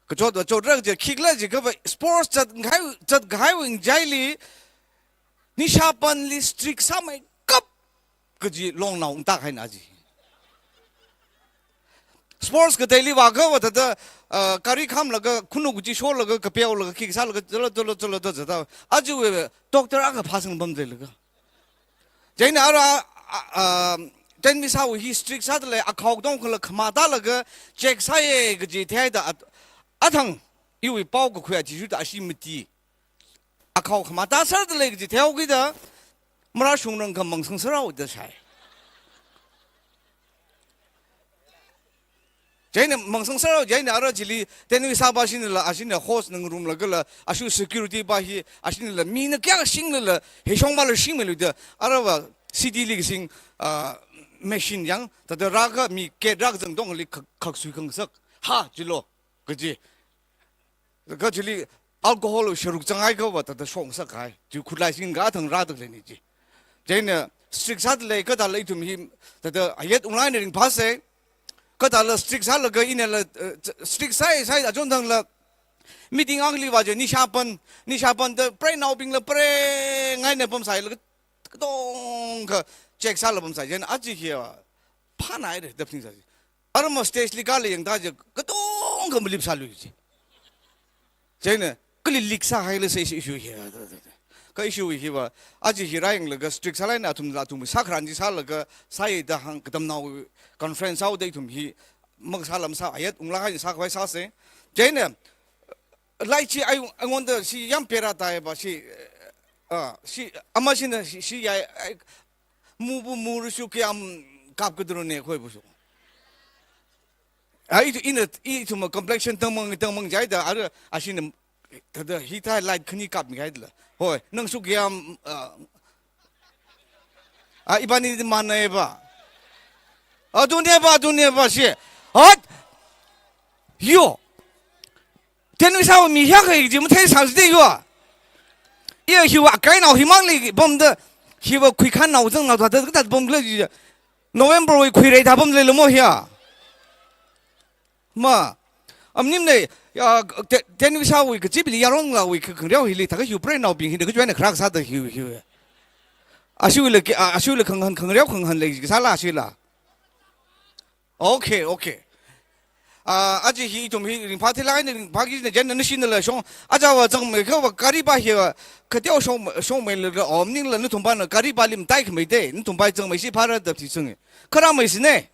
ꯀꯆꯣꯠ ꯀꯆꯣꯠꯔꯦ ꯖꯦ ꯈꯤꯛꯂ ꯖꯤ ꯀꯕ sports ꯆꯠ ꯉꯥꯏ, ꯆꯠ ꯉꯥꯏ ꯋꯤꯡ ꯖꯥꯏꯂꯤ ꯅꯤꯁꯥ ꯄꯟꯂꯤ strict ꯁꯥꯃꯩ ꯀꯞ ꯀꯖꯤ ꯂꯣꯡ ꯅꯥꯎ ꯇꯥꯛ ꯍꯥꯏꯅ ꯖꯤ꯫ Sports ꯀ ꯗꯦꯂꯤ ꯋꯥꯒ ꯋꯥꯗ, ꯑ, ꯀꯔꯤ ꯈꯥꯝꯂꯒ, ꯈꯨꯅꯨ ꯀꯨꯆꯤ ꯁꯣꯜꯂꯒ, ꯀꯄꯦꯜꯂꯒ, ꯀꯤꯛ ꯁꯥꯜꯂꯒ, ꯆꯠꯂꯣ, ꯆꯠꯂꯣ, ꯆꯠꯂꯣ, ꯆꯠꯂꯣ, ꯆꯠꯂꯣ꯫ ꯑꯗꯨ ꯑꯣꯏꯕ doctor ꯑꯒ ꯐꯥꯁꯪ ꯕꯝ ꯂꯩꯂꯒ꯫ ꯆꯩꯅ ꯑꯔ, ꯑ, ꯑ, ꯇꯦꯟꯃꯤ ꯁꯥꯎ ꯍꯤ strict ꯁꯥꯗ ꯂꯩ, ꯑꯈꯥꯎ ꯗꯣꯡ ꯈꯜꯂ ꯈꯃꯥ ꯇꯥꯜꯂꯒ, check ꯁꯥꯏꯌꯦ, ꯀꯖꯤ ꯊꯦ ꯍꯥꯏꯗ, ꯑ, ꯑꯊꯪ, ꯏꯋꯤ ꯄꯥꯎ ꯀ ꯈꯨꯌꯥ ꯆꯤꯁꯨ ꯇ ꯑꯁꯤ ꯃꯇꯤ꯫ ꯑꯈꯥꯎ ꯈꯃꯥ ꯇꯥ ꯁꯔꯗ ꯂꯩ ꯀꯖꯤ ꯊꯦ ꯍꯧꯒꯤꯗ, ꯃꯔꯥ ꯁꯨꯡꯔꯪ ꯈ ꯃꯪꯁꯪ ꯁꯔꯥꯎꯗ ꯁꯥꯏ꯫ ꯆꯩꯅ ꯃꯪꯁꯪ ꯁꯔꯥꯎ, ꯆꯩꯅ ꯑꯔ ꯆꯤꯂꯤ, ꯇꯦꯟꯋꯤ ꯁꯥꯕ ꯑꯁꯤꯅ ꯂ, ꯑꯁꯤꯅ host ꯅꯪ room ꯂꯒ ꯂ, ꯑꯁꯨ security ꯕꯥ ꯍꯤ, ꯑꯁꯤꯅ ꯂ, ꯃꯤꯅ ꯀꯌꯥ ꯁꯤꯡꯅ ꯂ, ꯍꯦ ꯁꯣꯡ ꯃꯥ ꯂ ꯁꯤꯡꯃ ꯂꯨꯗ, ꯑꯔ ꯋꯥ city ꯂꯤ ꯁꯤꯡ, ꯑ, machine ꯌꯥꯡ, ꯇꯗ ꯔꯥꯒ ꯃꯤ ꯀꯦꯠ ꯔꯥꯒ ꯖꯪ ꯗꯣꯡ ꯂꯤ ꯈꯛ, ꯈꯛ ꯁꯨꯏ ꯈꯪ ꯁꯛ, ꯍꯥ, ꯆꯤꯂꯣ, ꯀꯖꯤ꯫ ꯀ ꯆꯤꯂꯤ alcohol ꯁꯔꯨꯛ ꯆꯪꯉꯥꯏ ꯀꯧꯕ ꯇꯗ ꯁꯣꯡ ꯁꯛ ꯍꯥꯏ꯫ ꯆꯨ ꯈꯨꯠꯂꯥꯏꯁꯤꯡ ꯒꯥ ꯊꯪ ꯔꯥꯗꯛ ꯂꯩꯅꯤ ꯆꯤ꯫ ꯆꯩꯅ strict ꯁꯥꯗ ꯂꯩ, ꯀꯗꯥ ꯂꯩ ꯊꯨꯝ ꯍꯤ, ꯇꯗ ꯑꯌꯦꯠ ꯎꯪꯂꯥꯏꯅ ꯔꯤꯡ ꯐꯥꯁꯦ꯫ ꯀꯗꯥ ꯂ strict ꯁꯥꯂꯒ ꯏꯅ ꯂ, ꯑ, strict ꯁꯥꯏ, ꯁꯥꯏ ꯑꯆꯣꯟ ꯊꯪ ꯂ meeting ꯑꯪꯂꯤ ꯋꯥꯖꯦ ꯅꯤꯁꯥ ꯄꯟ, ꯅꯤꯁꯥ ꯄꯟꯗ ꯄ꯭ꯔꯦ ꯅꯥꯎꯕꯤꯡ ꯂ ꯄ꯭ꯔꯦ ꯉꯥꯏꯅ ꯄꯝ ꯁꯥꯏ ꯂꯒ katongkha check sāla pamsai, chieina aja hi, ah, phānāhaira da phaningsai. Arma stage li kāla yangda chi, katongkha malip sālui chi. Chieina, kali leak sāhaila sāsi issue hi. Kha issue hiva, aja hi rāyanglaga strict sālaina athumla athum sākharan chi sālaga sāya da hāng, katamnao conference haoda ithum hi, makasā lam sā, ayat unglāk eina sākhavai sāsa. Chieina, lai chi ai, aingwonda si yam pera tai ba si, ah, si, ama sina si, si yai, ai, mubu mursu kayam kap kadrone khoi busu. Ai, itu, ina, ithum complexion tangmang, tangmang jaida, ara, asina, thāda, hithā light khani kapmi haida la. Hoi, nangsu kayam, ah, ah, ibani di manai ba. Adune ba, adune ba, si. Hot! Yo! Tenvisawui mi hiyākha ji mathei sāsi de yo. Iya hiwa kainao himangli pamda hiwa khuikhannao zangnao thāda katat pamkhala ji. November wui khuirei thā pamlei lamo hiya. Ma. Amnim nei, ya, te-, Tenvisawui kachibili yaronglawui kha-, khangareo hili thākha hiu preinaobing hina kajuina kharak sāda hiu, hiu. Ashiwuila ki-, a-, ashiwuila khangahān khangareo khangahān lei ji kasāla ashiwuila. Okay, okay. Ah, aja hi ithum hi ringphā thila eina ringphāki eina chieina nashinala shong. Aja va zangmei kha va gari va hi va kateo shong, shongmeila omningla nathum vana gari va lim tai khamei de. Nathum va zangmei si phara da thi sungi. Kharam mei sine.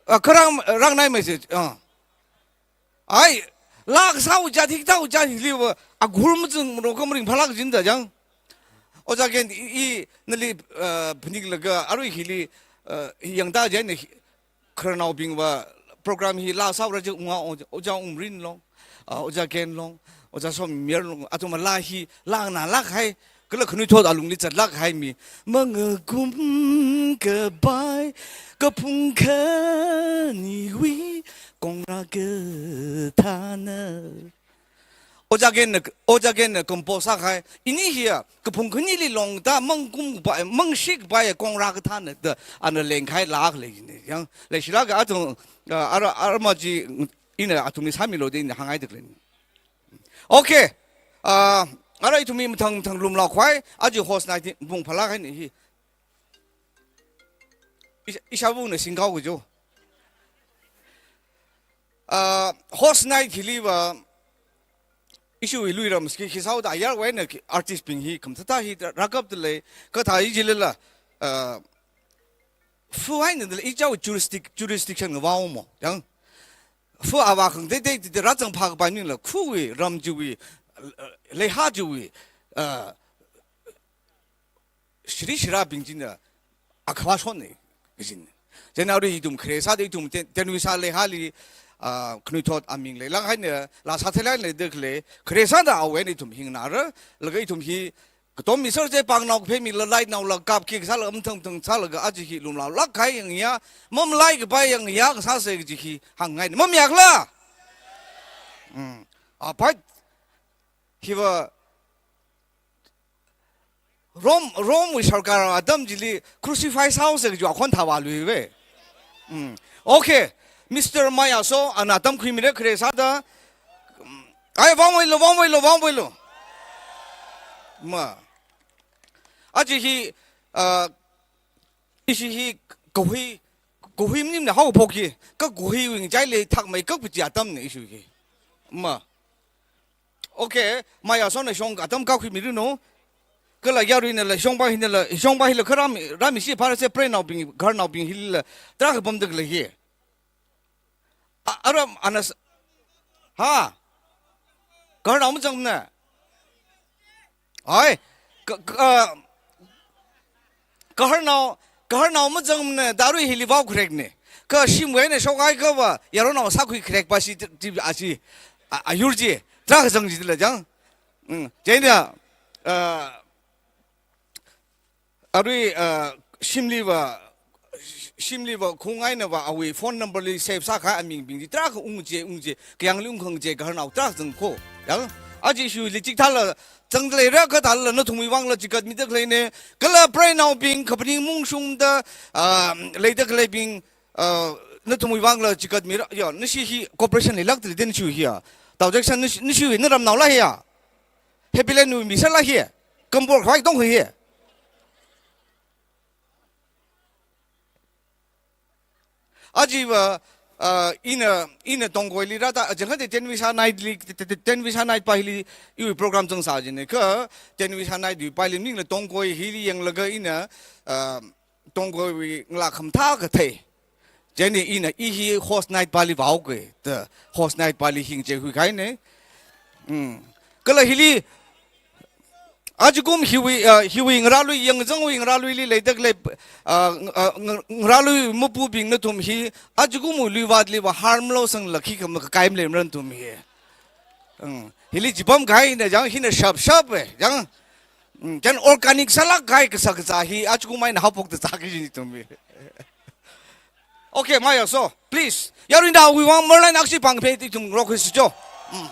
Ah, kharam rang nai mei si. Ah. Ai, laa kasā ujat, hikathā ujat hili va, agur mazang maro kha maringphālāk jin da jang. Ojā Ken i, i, nali, uh, phaninglakha, arui hili, uh, yangda jai na hi, khararnaobing va, program hi laa sāra je unga, Ojā, Ojā Umrin long, uh, Ojā Ken long, Ojā Somir long, athum laa hi, laa nganālāk hai, kala khanuithot alungli zatlāk hai mi. Mangakum kapai, kaphung khaniwui, kongra kathāna. Ojā Ken na, Ojā Ken na compose sākahai. Ini hiya, kaphung khanili longda, mangkum kapai, mangshi kapai, kongra kathāna, da, ana lengkahai laa khalei ne. Yang, leishilakha athum, ah, ara, arma chi, ina athumli sāmilo da ina hāngngai da khalei. Okay. Ah, ara ithumwui mathang mathang lumlao khavai, aja host night mapung phālāk hai ni hi. Ish-, ishāvana singkao kajo. Ah, host night hili va, ishiwui luiram ski khi sāhaoda ayarwui eina khi artist bing hi khamathā hi rākapta lei, kathā ijilala, ah, fu hai na dala ichao jurisdic-, jurisdiction ngavao mo, yang. Fu ava khang dei dei dei rāzang phā kapai ningla, khuwui, ram chiwui, leiha chiwui, ah, shiri shirābing china, akhava shon ne, kajin. Chieina arui ithum khare sāda ithum Ten-, Tenvisa leihali, ah, khanuithot aming leilāk hai na, laa sātheilāk lei da khalei, khare sāda awui eina ithum hing nara, laga ithum hi, katom mi sar je pangnao kaphei mila light naola kapki kasāla mathang mathang sālaga aja hi lumlaolāk hai yang ya, mamalai kapai yang ya kasāsa kaji hi hāngngai na. Mamayākhala? Hmm. Apai, hiva Rome, Rome wui sarkar atam chili crucify sāhaosa kaji akhon thāvāluiva. Hmm. Okay. Mister Mayaso, ana atam khuimira khare sāda. Ai, vāngvailo, vāngvailo, vāngvailo. Ma. Aja hi, ah, ishi hi kahui, kahui maningmana haophokki, kha kahui wui ngachaili thakmei kapkachi atamna ishi hi. Ma. Okay, Mayasona shong atam kakhui miranu. Kala yaruinala shongpa hinala, shongpa hila kha rāmi, rāmishi phāra se preinaobing, gaharnaobing hila tarākha pamda khalei hi. A, aram anas-, ha? Gaharnao mazangmana. Ai, ka, ka, gaharnao, gaharnao mazangmana, da arui hili vao kharek ne. Kha shimwui eina shokhaiakha va, yaronao sākhui kharekpa shi, ti, ashi, a, ayur chi, tarākha zang chila jang. Mm, chieina, ah, arui, ah, shimli va, shimli va, khungaina va, awui phone number li save sākahai amingbing chi, tarākha ungje, ungje, kayāngli ungkhangje, gaharnao tarākha zang kho. Yang, aja ishili chikathāla, zangda leira kathāla, nathumwui vangla chikat mida khalei ne, kala preinaobing, kaphaning mungshungda, ah, leida khaleibing, ah, nathumwui vangla chikat mira, ya, nashi hi cooperation leilākta lei de nashi hi ya. Tao Jackson nashi, nashi hi naramnaola hi ya. Happy Land wui mi sāla hi. Kambor khavai tong hi. Aja va, uh, ina, ina Tongkoili rāda, ajang kha Tenvisa Night li, Te-, Te-, Te-, Tenvisa Night pa hili, iwui program zangsā jina, kha Tenvisa Night wui pa hili maningla Tongkoi hili yanglaga ina, uh, Tongkoiwui ngalā khamathā kathei. Chieina ina i hi host night pali vāhaoke, da host night pali hing chi huikahaina. Mm. Kala hili, ajakum hiwui, ah, hiwui ngarālui, yangzangwui ngarāluili leida khalei, ah, ng-, ah, ng-, ngarālui mapubing nathum hi, ajakumwui luivātli va harm lo sangla khikha makakai maleimaram nathum hi. Mm. Hili chipamkahaina jang, hina shap shap e, jang. Mm, chieina organic sālāk kahai kasā kasā hi, ajakum eina haophokta zāki jini nathum hi. Okay, maya so, please. Yaruina wui vang Merlin Akshi pāng phe ithum request cho. Mm.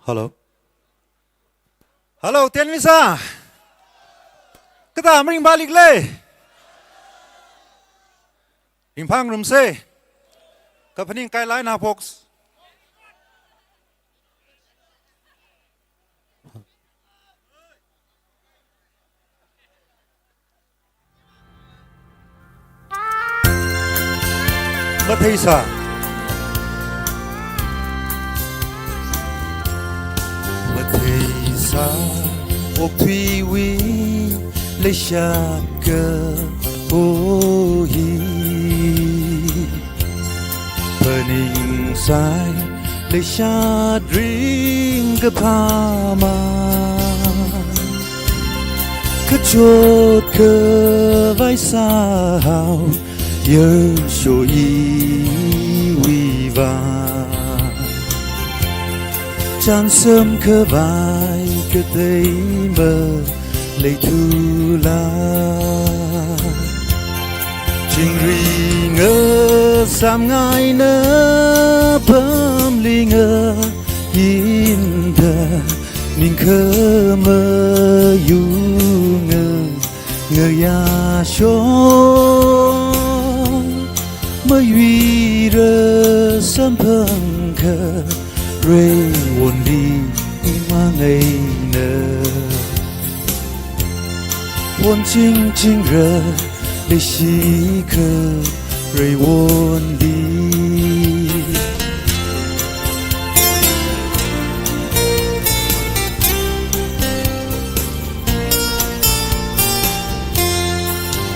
Hello. Hello, Tenvisa. Kathā maringphālikhala? Ringphāngarumsa. Kaphaning kailai na, folks. Matheisa. Matheisa, okathuiwui leishakkaho hi. Phaningsai leishat ringkaphā ma. Kachot khavai sāhao, yarsho iwui vang. Chānsam khavai kathei maleithula. Chingri ngasāmngaina, pamli ngayinda, ningkhamayu nga, ngayāshon. Mayuira samphang kharei wonli imang eina. Won chingchingra leishi kharei wonli.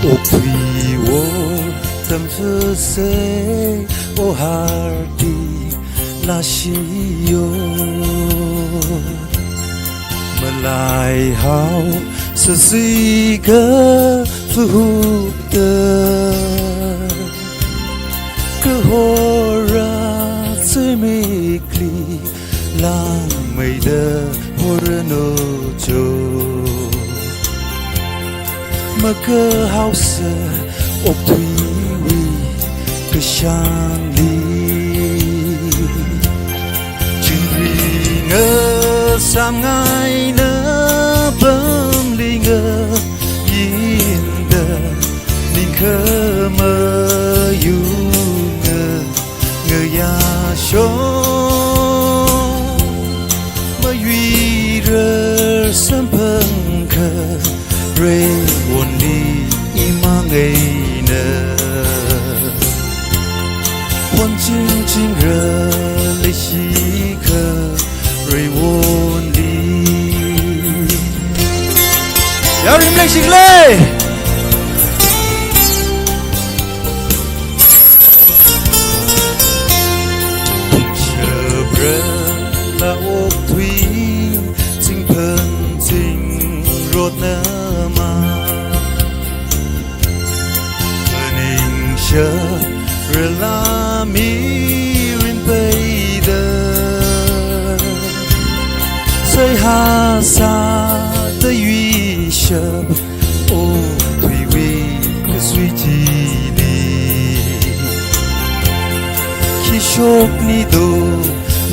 Okathui wor tamsase, o harti lashiyo. Malaihaosasi kafuhupta, kahora zimikli langmeida horano cho. Makahaosa okathuiwui kashangli. Chingri ngasāmngaina, pamli ngayinda, ningkhamayu nga, ngayāshon. Mayuira samphang kharei wonli imang eina. Won chingchingra leishi kharei wonli. Yaruina leishikhala? Shaprala okathui, chingphan chingrotna ma. Phaningshaprala mirin peida, seihā sāda yuishap okathuiwui kasui chili. Khi shokni do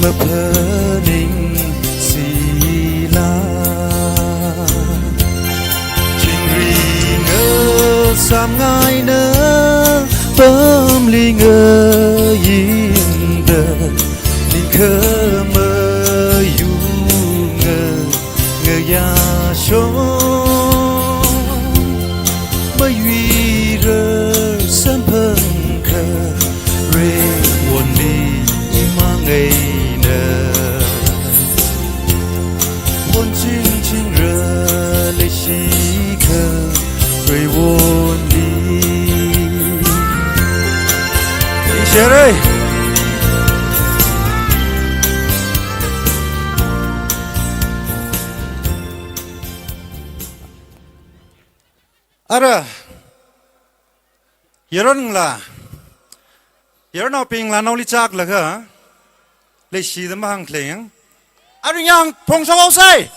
maphaningsila. Chingri ngasāmngaina, pamli ngayinda, ningkhamayu Yuira samphangkha reiwonli imang eina phonchingchingra leishikha reiwonli. Share. Ara, yaronla, yaronnaobingla naoli chāklaga leishida mahāngkhalei yang. Ara yang phongshok haosei.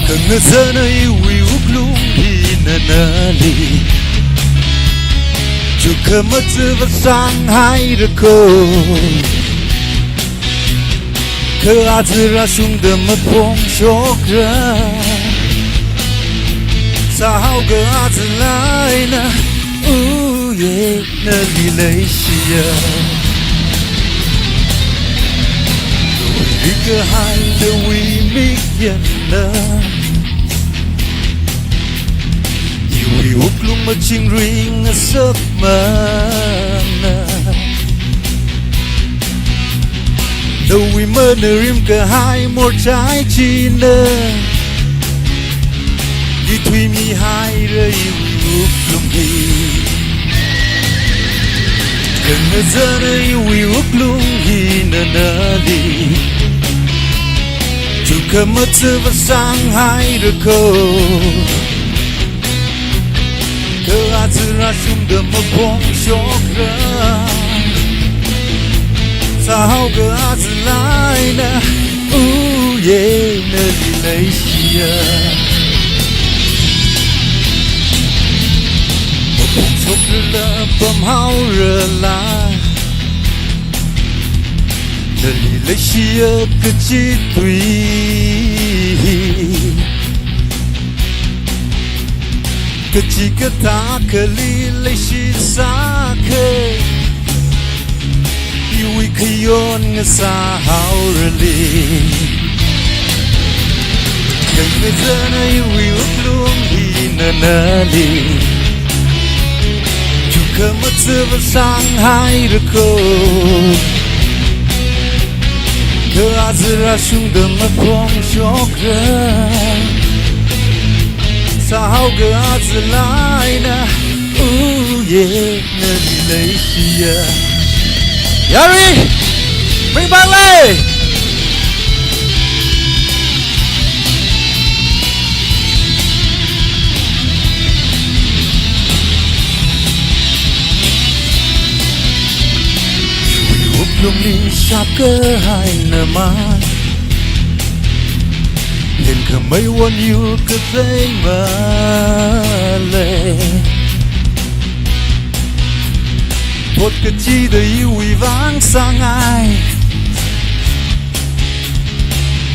Khangazana iwui wuklung hina nali, chukkhamathā vāsanghaira ko. Kha aja rāshungda maphongshokra. Sāhaoga aja eina, uye nali leishiya. Nawui rikahai nawui mikyanna, iwui wuklung machingri ngasakmana. Nawui manarim kahai morchai china, ithuimihaira iwui wuklung hi. Khangazana iwui wuklung hina nali, chukkhamathā vāsanghaira ko. Kha aja rāshungda maphongshokra. Sāhaoga aja eina, uye nali leishiya. Maphongshokrala pamhaorala, nali leishiya kachi tui. Kachikathā akhali leishisākha, iwui khayon ngasāhaorali. Khangazana iwui wuklung hina nali, chukkhamathā vāsanghaira ko. Kha aja rāshungda maphongshokra. Sāhaoga aja eina, uye nali leishiya. Yarui, ringphanglei. Iwui wuklungli shapkahai namai, lenkhamei wonyur kathei malei. Thot kachida iwui vang sāngai,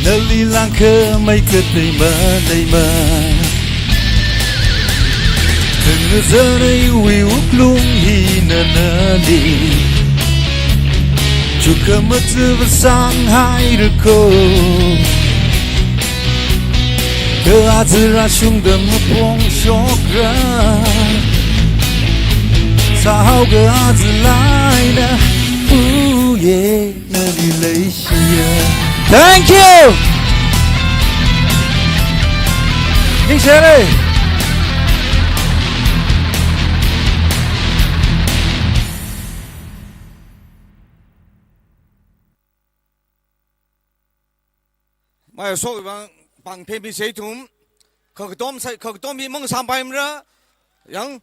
nali langkhamei kathei maleimana. Khangazana iwui wuklung hina nali, chukkhamathā vāsanghaira ko. Kha aja rāshungda maphongshokra. Sāhaoga aja eina, uye nali leishiya. Thank you. Ningshire. Mai so bang, bang phe mi sei thum. Khakatom sai, khakatom mi mang sampaimara. Yang,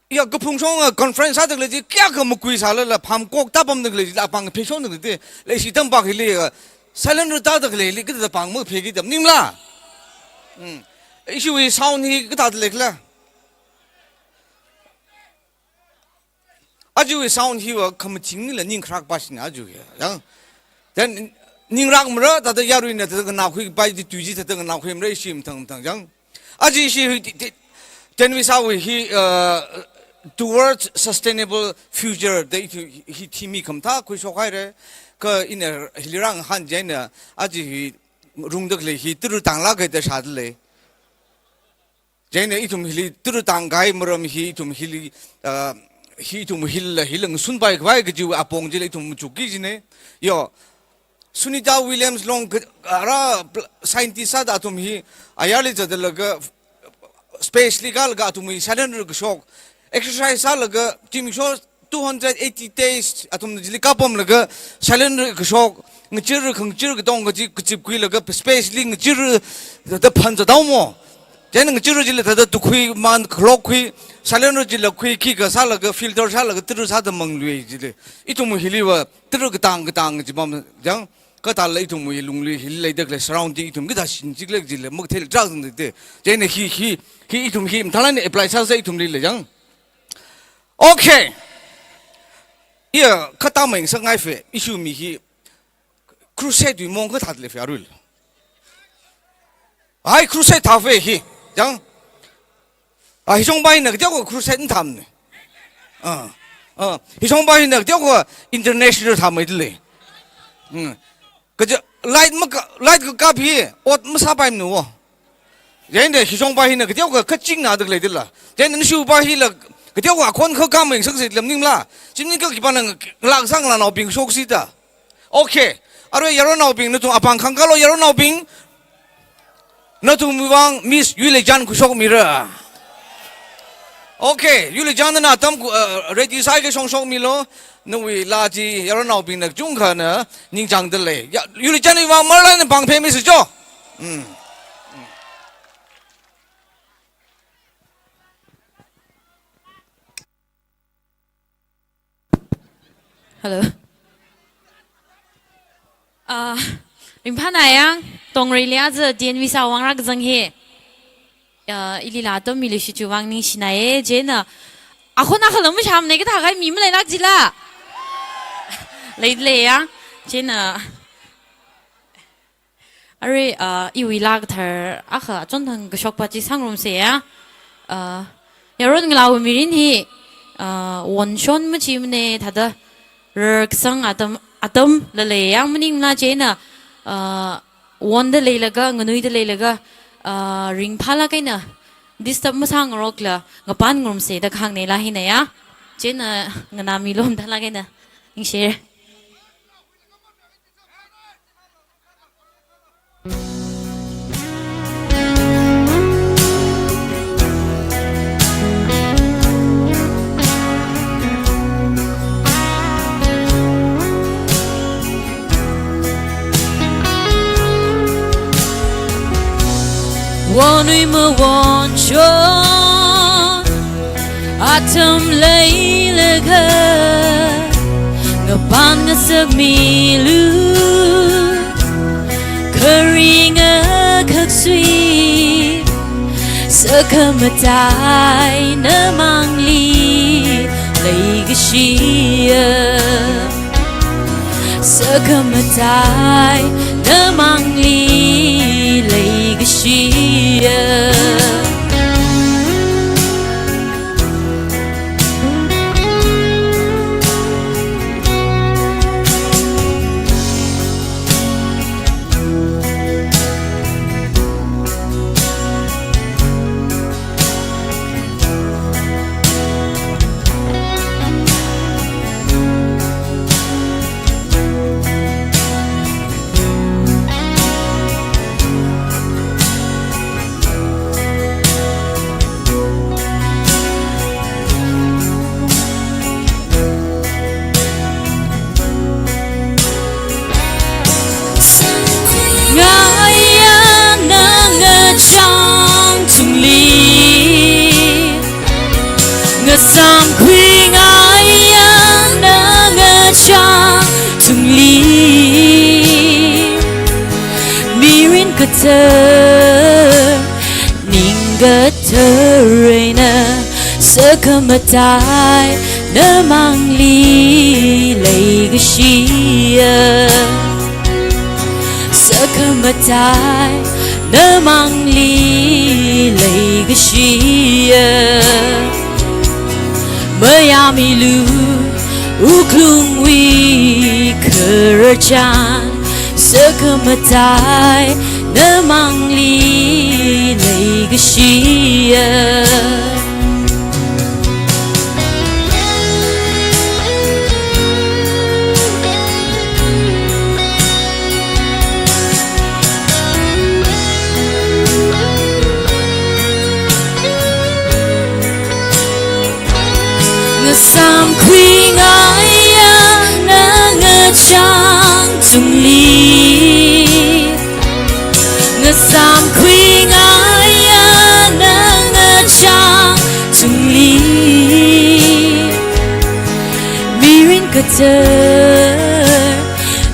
ya kaphung shong conference sāda khalei chi kayākha makui sālala, phamkok tāpamda khalei chi la pāng pheshonda khalei chi, leishi tampak hili, silent room tāda khaleili kathāda pāng mapheki da maningla. Hmm. Ishi wui sound hi kathāda leikhala. Ajawui sound hiva khamachinglila ningkharak pāshina ajawui. Yang, then ningrakmara, thāda yaruina thāda nganākhui pai di tui chi thāda nganākhuimara ishi mathang mathang yang. Aja ishi hi ti, ti, Tenvisawui hi, uh, Towards sustainable future da ithum hi theme hi khamathā khuishok haira. Kha ina hili rāngahān chieina aja hi rungda khalei hi tara tānglāka da shāda lei. Chieina ithum hili tara tāngkahai maram hi ithum hili, ah, hi ithum hila, hila ngasunpai khavai kajiwui apong chila ithum machukki kajina. Yo, Sunita Williams long ka-, ara pl-, scientist sāda athum hi ayarli zatdalaga space li kālaga athumwui cylinder kashok, exercise sālaga zimiksho two hundred eighty days athumna chili kāpamlaga cylinder kashok, ngachir khangachir katonga chi kazipkhuilaga space li ngachir da phanzathaomo. Chieina ngachir chila thāda tukhui, man khalok khui, cylinder chila khui, khikha sālaga filter sālaga tara sāda manglui chila. Ithum hiliva tara katāng katāng chi pam jang. Kathāla ithumwui lunglui hili leida khalei surrounding ithum kathā shinchik lei chila makathei trak zangda te. Chieina hi, hi, hi ithum hi mathālāk eina apply sāsa ithumlila jang. Okay. Iya, kha tāmei ngasakngai fe, issue mi hi crusade wui mong kathā lei fe arui. Ai, crusade thā fe hi, jang. Ah, hishongpa hina kateokha crusade mathāmana. Ah, ah, hishongpa hina kateokha international thāmeida lei. Hmm. Kaja light maka, light kakap hi, ot masāpaimana wo. Chieina hishongpa hina kateokha kachingna da khalei dila. Chieina nashungpa hila kateokha khon kha kamei ngasaksi lam ningla. Chimni kha khipāna ngalā kasā ngalānaobing shoksida. Okay. Arui yaronnaobing nathum apāng khangkālu yaronnaobing. Nathumwui vang Miss Yuileichan khuishokmira. Okay, Yuileichan nana atam ku, uh, ready sāakha shongshokmilu. Nawui laa chi yaronnaobingna kachungkhana ningchāngda lei. Ya, Yuileichanwui vang marlāna pāng phemisa cho. Mm. Hello. Ah, ringphāna yang, Tongreili aja D N V sā vang rākazang hi. Ah, ilila atam miluishit chiwui vang ningshina ye, chieina. Akhon akhala mashāmana kathā kahai mi maleilāk jila. Leilei yang, chieina. Arui, ah, iwui laa kathar akha achonthang kashokpa chi sāngarumsa ya. Ah, yaron ngalāwui mirin hi, ah, won shon machimana thāda rarkasang atam, atamla lei yang maningla chieina, ah, wonda leilaga, nganuida leilaga, ah, ringphālāk eina disturb masāngarokla ngapānngarumsa da kahāngna laa hina ya. Chieina nganāmilu mathālāk eina. Ningshi. Wonwui mawon chon atam leilaga ngapān ngasakmilu. Kharing akhaksui sakhamatai namangli leikashiya. Sakhamatai namangli leikashiya. Ngayā nana ngachang tungli, ngasāmkhui ngayā nana ngachang tungli. Mirin kathar, ning kathar eina sakhamatai namangli leikashiya. Sakhamatai namangli leikashiya. Mayāmilu wuklungwui khararchan, sakhamatai namangli leikashiya. Ngasamkhuingaia na ngachang tungli, ngasamkhuingaia na ngachang tungli, mirin kathar,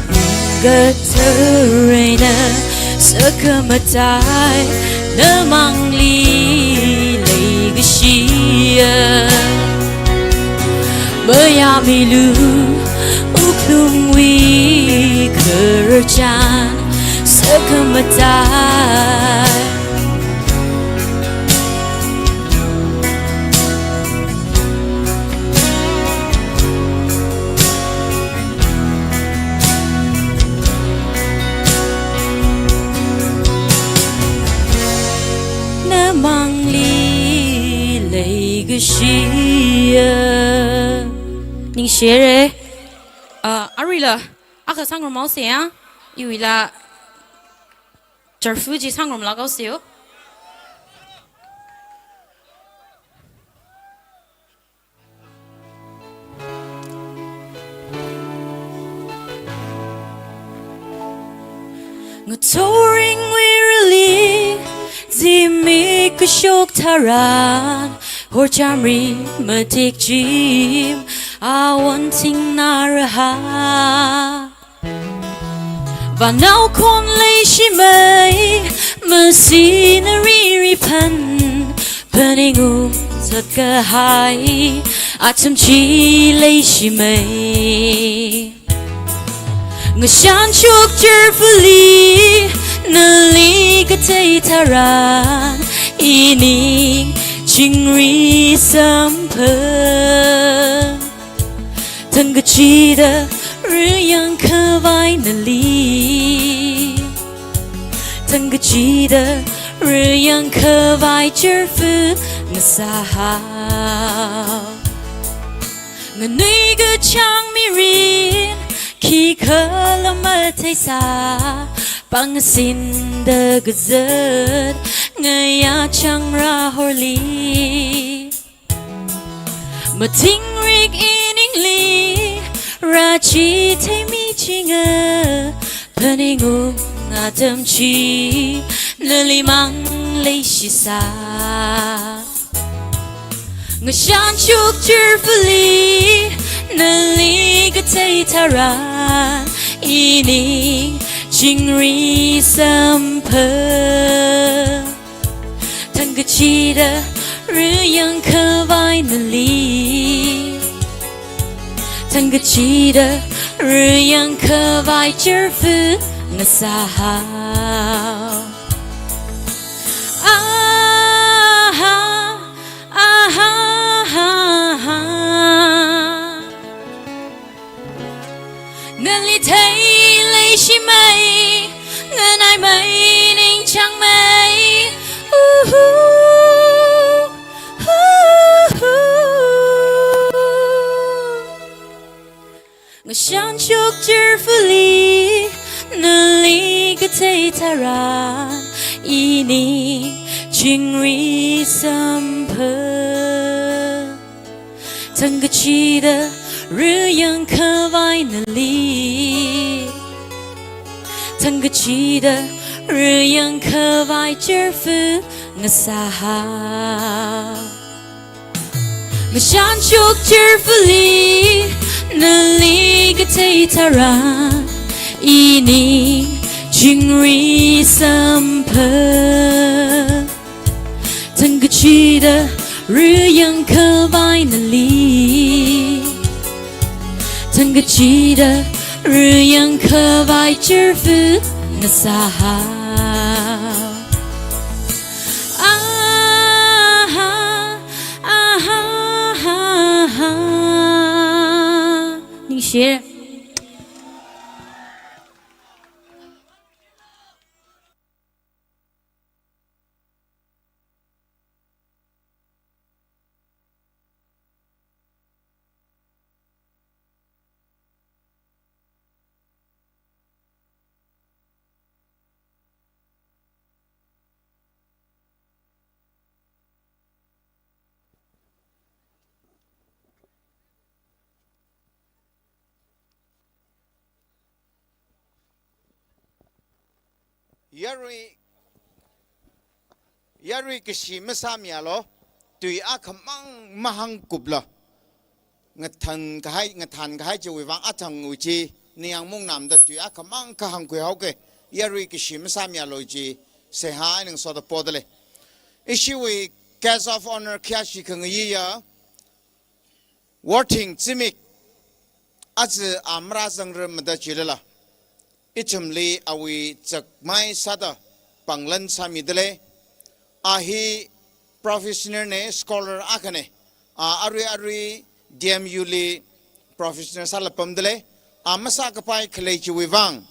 ning kathar eina sakhamatai namangli leikashiya. Mayāmilu wuklungwui khararchan, sakhamatai namangli leikashiya. Ningshire. Ah, aruila, akha sangrumhaosa ya. Iwuila, church fu chi sangrumlāk haosa yo. Ngathor ringwui rali, zimik kashok tharan, horchamri matik chim, awon thingna raha. Vānao khon leishimei, masinariri phan, phaningung zatkahai, atam chi leishimei. Ngashan chukchur fuli, nali kathei tharan, ining chingri samphang. Thangkachida riyang khavai nali. Thangkachida riyang khavai churfu ngasāhao. Nganui kachang mirin, khikhala matheisā, pangsinda kazat, ngayā changra horli. Matingrik iningli, rāchitheimi chinga, phaningung atam chi, nalimang leishisā. Ngashan chukchur fuli, nali kathei tharan, ining chingri samphang. Thangkachida riyang khavai nali. Thangkachida riyang khavai churfu ngasāhao. Aha, aha, aha. Nali thei leishimei, nganaimei ningchāngmei. Uhu, uhu. Ngashan chukchur fuli, nali kathei tharan, ining chingri samphang. Thangkachida riyang khavai nali. Thangkachida riyang khavai churfu ngasāhao. Ngashan chukchur fuli, nali kathei tharan, ining chingri samphang. Thangkachida riyang khavai nali. Thangkachida riyang khavai churfu ngasāhao. Aha, aha, aha, aha. Ye. Yarui, yarui kashi masāmialu, tui akhamang mahāngkuplu. Ngathan kahai, ngathan kahai chiwui vang athangwui chi, ningyāng mungnamda tui akhamang kahāngkhui haoke, yarui kashi masāmialu chi, seihā eina ngasoda podalei. Ishiwui guest of honour khayāshi khangayiya, Worthing Zimik, aja a marāzangra mada chilala, ithumli awui zakmai sāda pānglan sāmidalei. A hi professional ne, scholar akhane. A arui arui D M U li professional sālapamdalei. A masākapai khalei chiwui vang,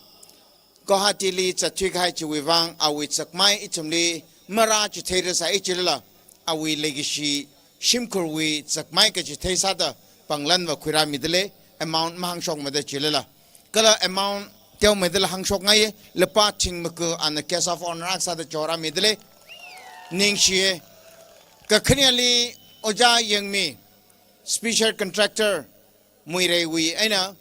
Guwahati li zatthui kahai chiwui vang, awui zakmai ithumli marāchitheirasai chilala, awui leikashi shimkhurwui zakmai kachithei sāda pānglanva khuirāmidalei, amount mahāngshokmada chilala. Kala amount teomeidala hāngshokngaiye, lupā thing maku ana guest of honour akha sāda chorāmidalei. Ningshiye. Kakhaneli Ojā Yangmi, special contractor, Muireiwui eina,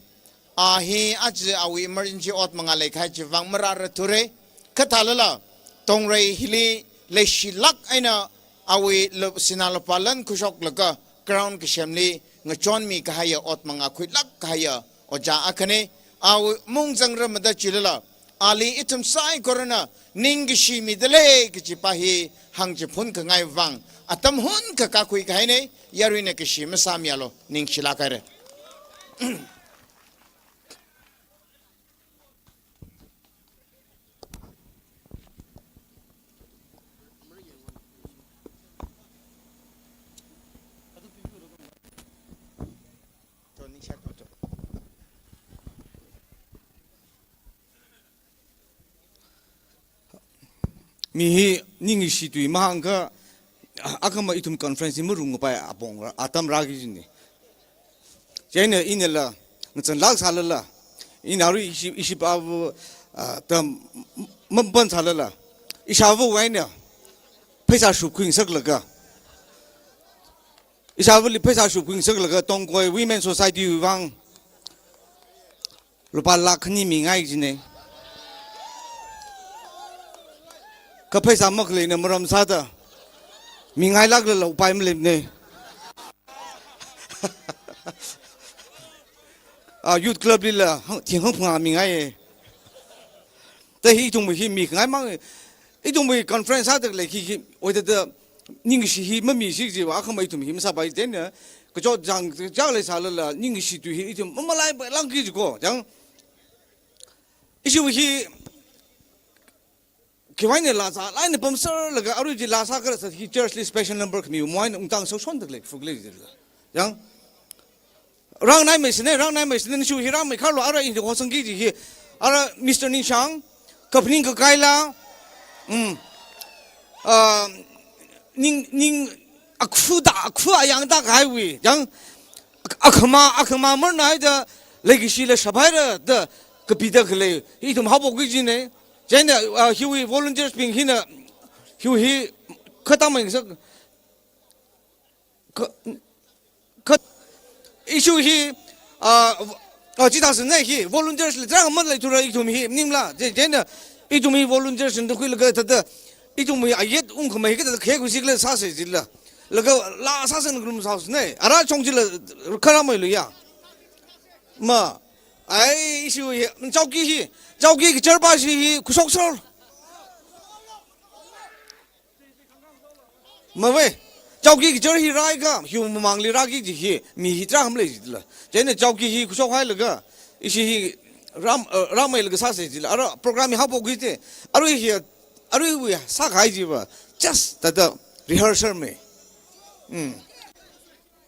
a hi aja awui emergency ot mangā leikahai chiwui vang marāra thurei. Kathālala, Tongrei hili leishilāk eina awui lu-, sinā lupā lan khuishoklaga ground kasemli ngachonmi kahaiya ot mangā khuilāk kahaiya ojā akhane. Awui mungzangra mada chilala, ali ithum saikorana ningkashi midalei kajipa hi hāngchiphun khangai vang, atam hunakha kakhui kahaine, yaruina kashi masāmialu, ningshilāk haire. Mi hi ningshi tui mahāngkha, akhama ithum conference hi marungpai apong ra, atam rāki jine. Chieina inala, ngazanlāk sālala, ina arui ishi, ishi pa, ah, tam, m-, mapan sālala, ishāvawui eina pheisā shupkhui ngasaklaga, ishāvali pheisā shupkhui ngasaklaga, Tongkoi Women Society wui vang lupā lakh khani mingai jine. Kha pheisā makhaleina maram sāda mingailāklala upai maleimane. Ah, youth club lila hang, thing hangphangā mingaiye. Ta hi ithum hi mikhangaimang, ithum hi conference sāda leiki hi, oida da ningshi hi mamishi jiva akhama ithum hi masāpai jine, kachot jang, jang leisālala, ningshi tui hi ithum mamalaipailāngki jiko, jang. Ishi hi, khiwui eina laa sālāk eina pamserlaga, arui chi laa sākharā sā hi church li special number khami moina ungtang sāshonda lei, fuk lei jila. Jang. Rāngnaimeisine, rāngnaimeisine, nishu hi rāngmeikharlu, ara ina hosangki ji hi. Ara Mister Ningshang, kaphaning kakaila, mm, ah, ning, ning, akhuda, akhu ayāngda kahaiwui, jang, ak-, akhama, akhama marnai da, leikashila shaphaira da, kapida khalei, ithum haophoki jine. Chieina, ah, hiwui volunteers bing hina, hiwui hi, khatamai ngasak, kha, kha, ishi hi, ah, ah, chithāsāne hi, volunteers li tarākha maleithura ithum hi, maningla, chi, chieina, ithum hi volunteers li khuilaga thāda, ithum hi ayet ungkhamei kathāda khekhui sikhala sāsei jila. Laga laa sāsang rum sāsāne, ara chong jila kharāmeiluya. Ma, ai, ishi hi, chowki hi, chowki kachar pa shi hi, khuishokser. Mavei, chowki kachar hi rāakha, hiwui mamangli rāki ji hi, mi hi tarākha malei jila. Chieina chowki hi khuishokhailaga, ishi hi rām, eh, rāmeilaga sāsei jila. Ara program hi haophoki te, arui hi, aruiwui sākahai jiva, just thāda rehearsal mei. Mm.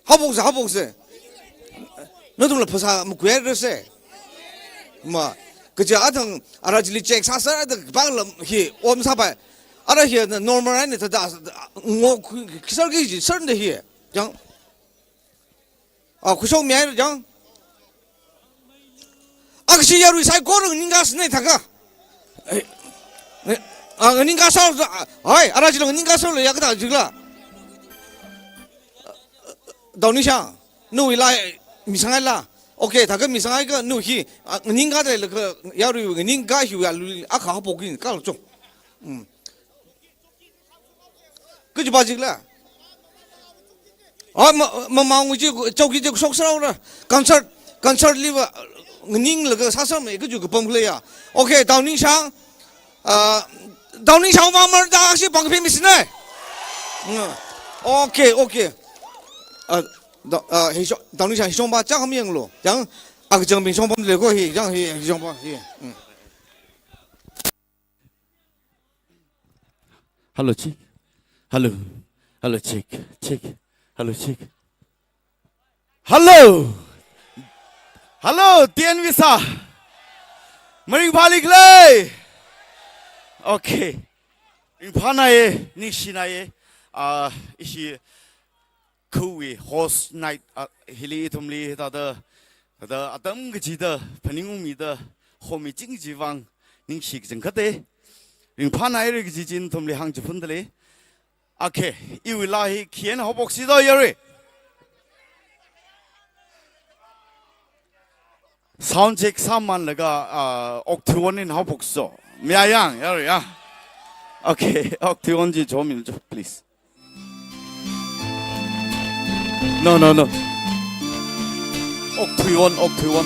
Haophoksa, haophoksa. Nathumla phasā makhuihairase. Ma, kaja athang ara chili check sāsāda banglam hi om sāpai. Ara hi na normal eina thāda ngo khuisārki ji sārda hi. Chang. A, khuishokmihaira chang. Akshi yarui saikora nganingkasāna thākha. Ai, a, nganingkasā, a, hai, ara chila nganingkasāla ya kathā jikla. Daoningshang, nawui laa misanghaila. Okay, thākha misanghaikha nawui hi, a, nganingkadalei laga yarui nganingka hiwui alungli akha haophokki kalo chong. Mm. Kajipa jikla. A, ma, ma, ma, nguji, chowki ji shoksāhaora. Concert, concert liva, nganinglaga sāsāmei kaji kapam khaleiya. Okay, Daoningshang. A, Daoningshang vang marda akshi pāng phimei sinai. Mm. Okay, okay. A, da, a, hisho, Daoningshang hishongpa chang ham yanglu. Chang, akachang bing shongpamlei ko hi, chang hi, hishongpa hi. Mm. Hello, check. Hello. Hello, check. Check. Hello, check. Hello. Hello, T N Visa. Maringphāli khalei. Okay. Ringphānaiye, ningshinaiye. Ah, ishi khuiwui host night, ah, hili ithumli thāda, thāda atam kachida phaningungmida homiching kaji vang ningshi kachangkhate. Ringphānaira kaji chi nathumli hāngchiphundalei. Okay, iwui laa hi khi eina haophoksi do yarui. Sound check sāmanlaga, ah, okthuiwon eina haophokso. Mayā yang, yarui ya. Okay, okthuiwon chi chomin cho, please. No, no, no. Okthuiwon, okthuiwon.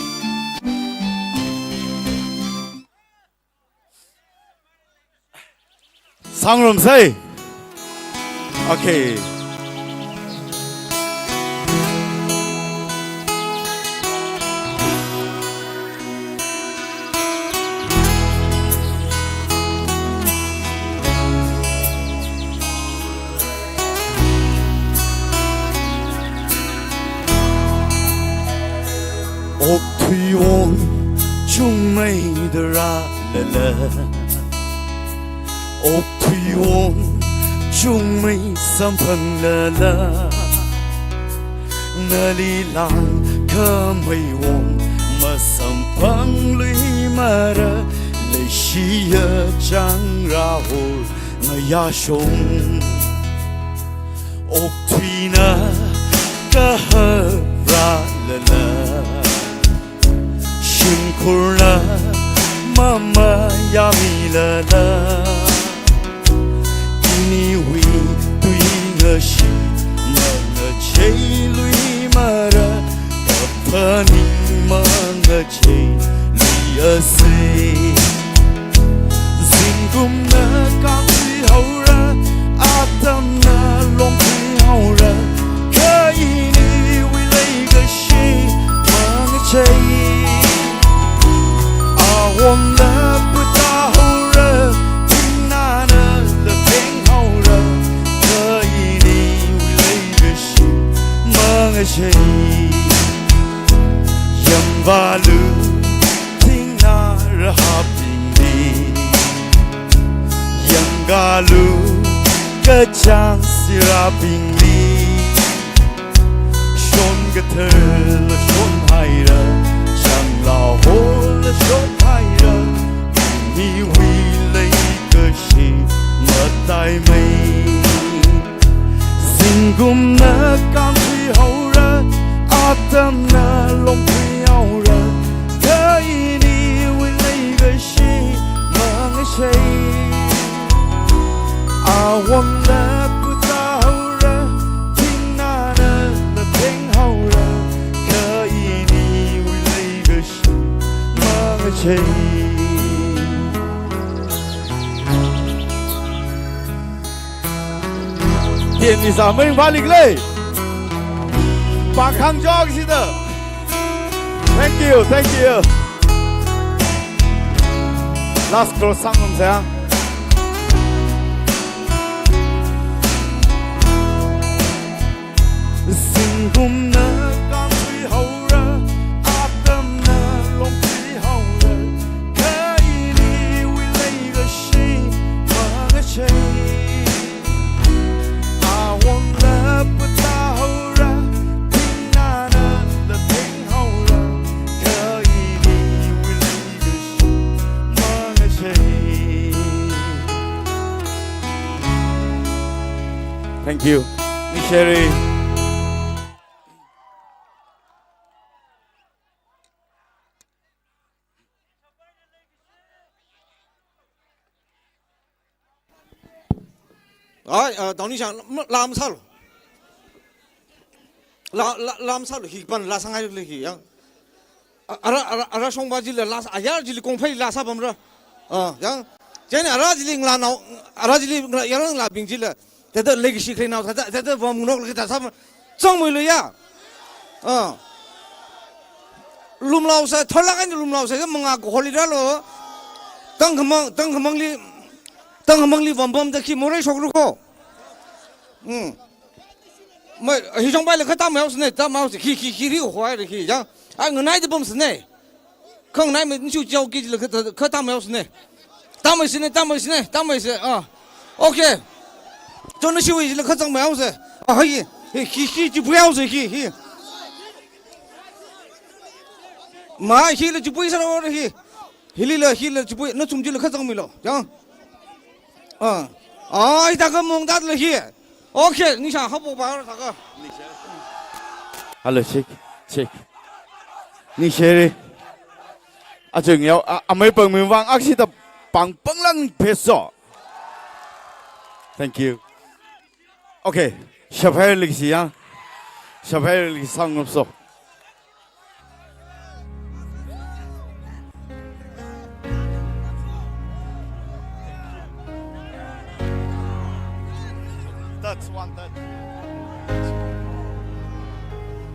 Sangrumsei. Okay. Okthuiwon chungmeida rālala, okthuiwon chungmei samphanglala, nali langkhameiwon masamphangluimara, leishiya changrāhor ngayāshong. Okthuina kahar rālala, shimkhurna mamayāmilala, iniwui tui ngashit mangacheiluimara, kaphaning mangacheiluiasei. Zingkumna kāngthuihaora, atamna longthuihaora, kha iniwui leikashi mangachei. Awongla puthaora, thingnanala phenghaora, kha iniwui leikashi mangachei. Yangvālu thingnā rahābingli, yangkālu kachāng sirābingli, shon katharla shonhaira, changlāhorla shonhaira, iniwui leikashi mataimei. Zingkumna kāngthuihaora, atamna longthuihaora, kha iniwui leikashi mangachei. Awongla puthaora, thingnanala phenghaora, kha iniwui leikashi mangachei. T N Visa maringphāli khalei. Pākhang jok sida. Thank you, thank you. Last chorus sāngarumsa. Zingkumna kāngthuihaora, Thank you. Ningshiri. Ai, ah, Tongningshang, lam sālu. La, la, lam sālu, hi pan la sāngaili hi, yang. A-, ara, ara, ara shongfa chili la sā, ayar chili kongphei la sāpamra. Ah, yang. Chieina ara chili ngalānao, ara chili ngalā, yaron ngalābing chili. Thāda leikashi khaleina, thāda, thāda vāmnok lei thāda sāpam. Zangmilu ya. Ah. Lumlaosai, thorlāk eina lumlaosai, mangā kaholi rālu. Tangkhamang, tangkhamangli, tangkhamangli vāmpamda khi morei shokra kho. Hmm. Mai, hi shongfaila kha tāmeihaosei ne, tāmeihaosei, khi, khi, khi ri hoira khi, yang. Ai, nganaida pamsei ne. Khanganai mi nishu jiao ki jila kha, kha tāmeihaosei ne. Tāmeisei ne, tāmeisei ne, tāmeisei, ah. Okay. Chon nishiwui jila kha zangmeihaosei. Ah, hi, hi, hi, hi, chipuihaosei, hi, hi. Ma, hila chipui sāra hi. Hilila, hila chipui, nathum chila kha zangmilu. Yang. Ah. Ai, thākha mong thāda lei hi. Okay, ningshang hapo ba thākha. Hello, check, check. Ningshiri. Achung yao, a, amei pangmi vang aksi ta pang panglang peso. Thank you. Okay, shaphaili si ya. Shaphaili sangngarumso. That's one, that.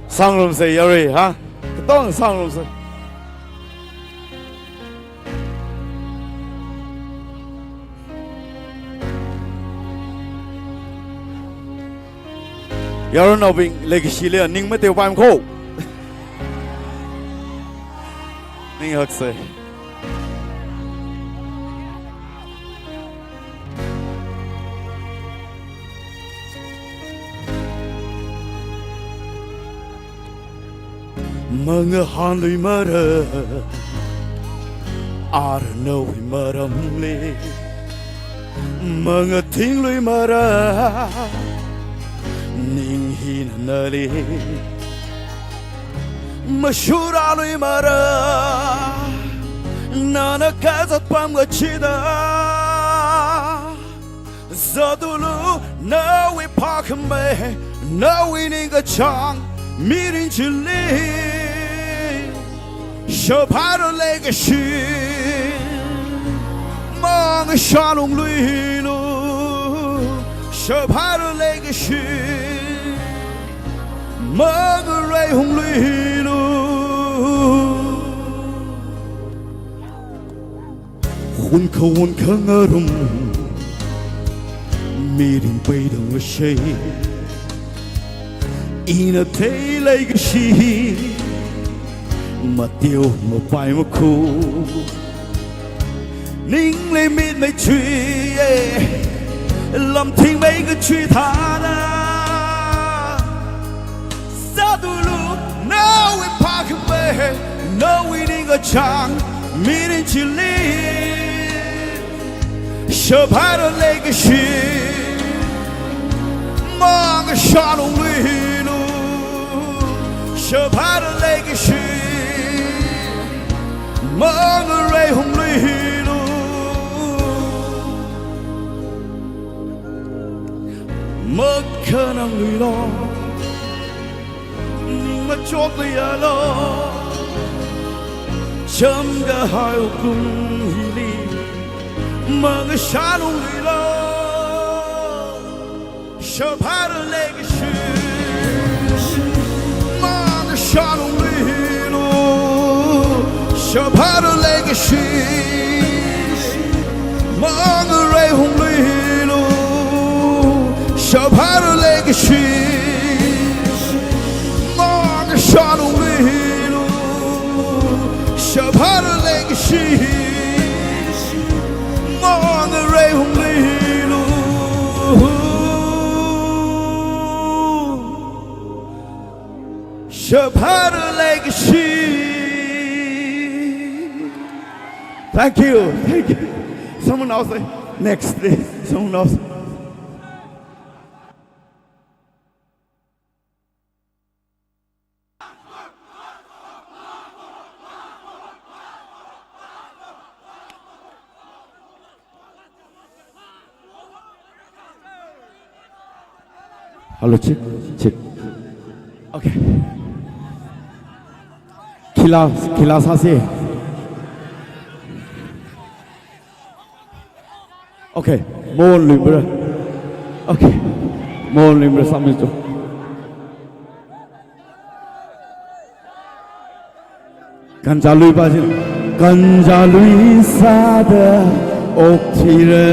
Sangngarumsei yarui, ha? Katong sangngarumsei. Yaronnaobing leikashili ning mateopaimana kho. Ning haksei. Mangahānluimara, arnawui maramli. Mangathingluimara, ning hina nali. Mashurāluimara, nana kazat pamkachida. Zatulu, nawui phākhamei, nawui ningkachāng mirin chili. Shaphaira leikashi, mangashālungluilu. Shaphaira leikashi, mangareihungluilu. Hunkha hunkha ngarum, mirin peidang lashei. Ina thei leikashi, mateo mapai makhu. Ningli mitmei chui, eh, lamthingmei kachui thāda. Zatulu, nawui phākhamei, nawui ningkachāng mirin chili. Shaphaira leikashi, mangashālungluilu. Shaphaira leikashi, mangareihungluilu. Makhanangluilu, ning machokluialu. Chamkahai wuklung hili, mangashālungluilu. Shaphaira leikashi, mangashālungluilu. Shaphaira leikashi, mangareihungluilu. Shaphaira leikashi, mangashālungluilu. Shaphaira leikashi, mangareihungluilu. Shaphaira leikashi. Thank you, thank you. Someone else, eh? Next, please. Someone else. Hello, check, check. Okay. Khila, khila sāsa. Okay. Mon limra. Okay. Mon limra sāmi to. Kanjalui ba jin. Kanjalui sāda okthuira.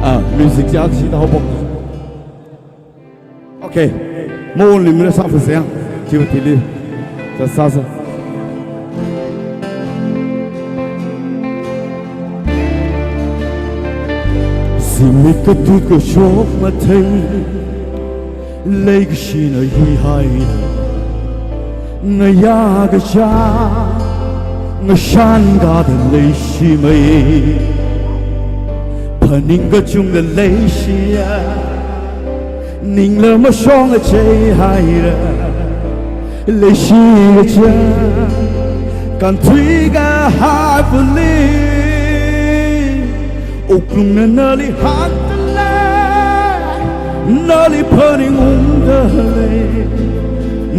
Ah, music jak si tau pok. Okay. Mon limra sāfa siang. Chiva tili. Sa sa sa. Zimik katut kashok mathei, leikashina hihaina. Ngayā kachā, ngashan kada leishimei. Phaning kachungda leishiya, ningla mashong achei haira. Leishi kachā, kanthui kahai puli. Wuklungna nali hāngdalei, nali phaningungdalei,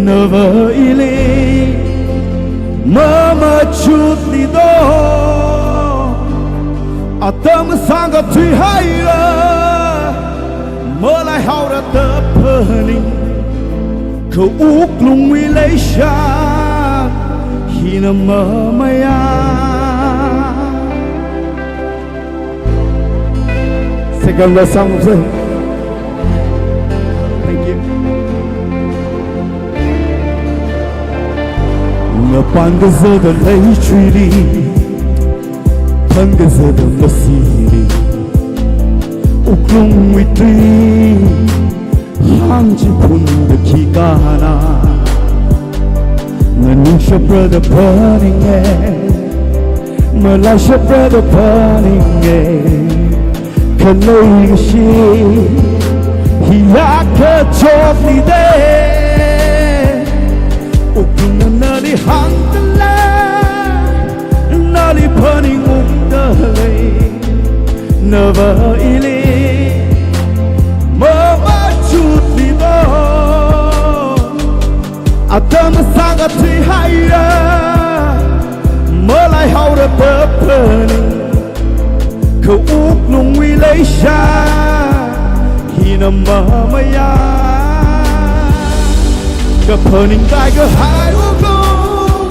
nava ili mamachutli do. Atam sangkathui haira, malaihaora da phaning, kha wuklungwui leisha hina mamayā. Second verse song, sir. Thank you. Ngapān kazata leichuili, phan kazata masili, wuklungwui tui hāngchiphunda khikana. Nganingshapra da phaninga, malaishapra da phaninga. Kha leikashi hiya kachotli de. Wuklungna nali hāngdalei, nali phaningungdalei, nava ili mamachutli do. Atam sangkathui haira, malaihaora da phaning, kha wuklungwui leisha hina mamayā. Kaphaning kaikahai wuklung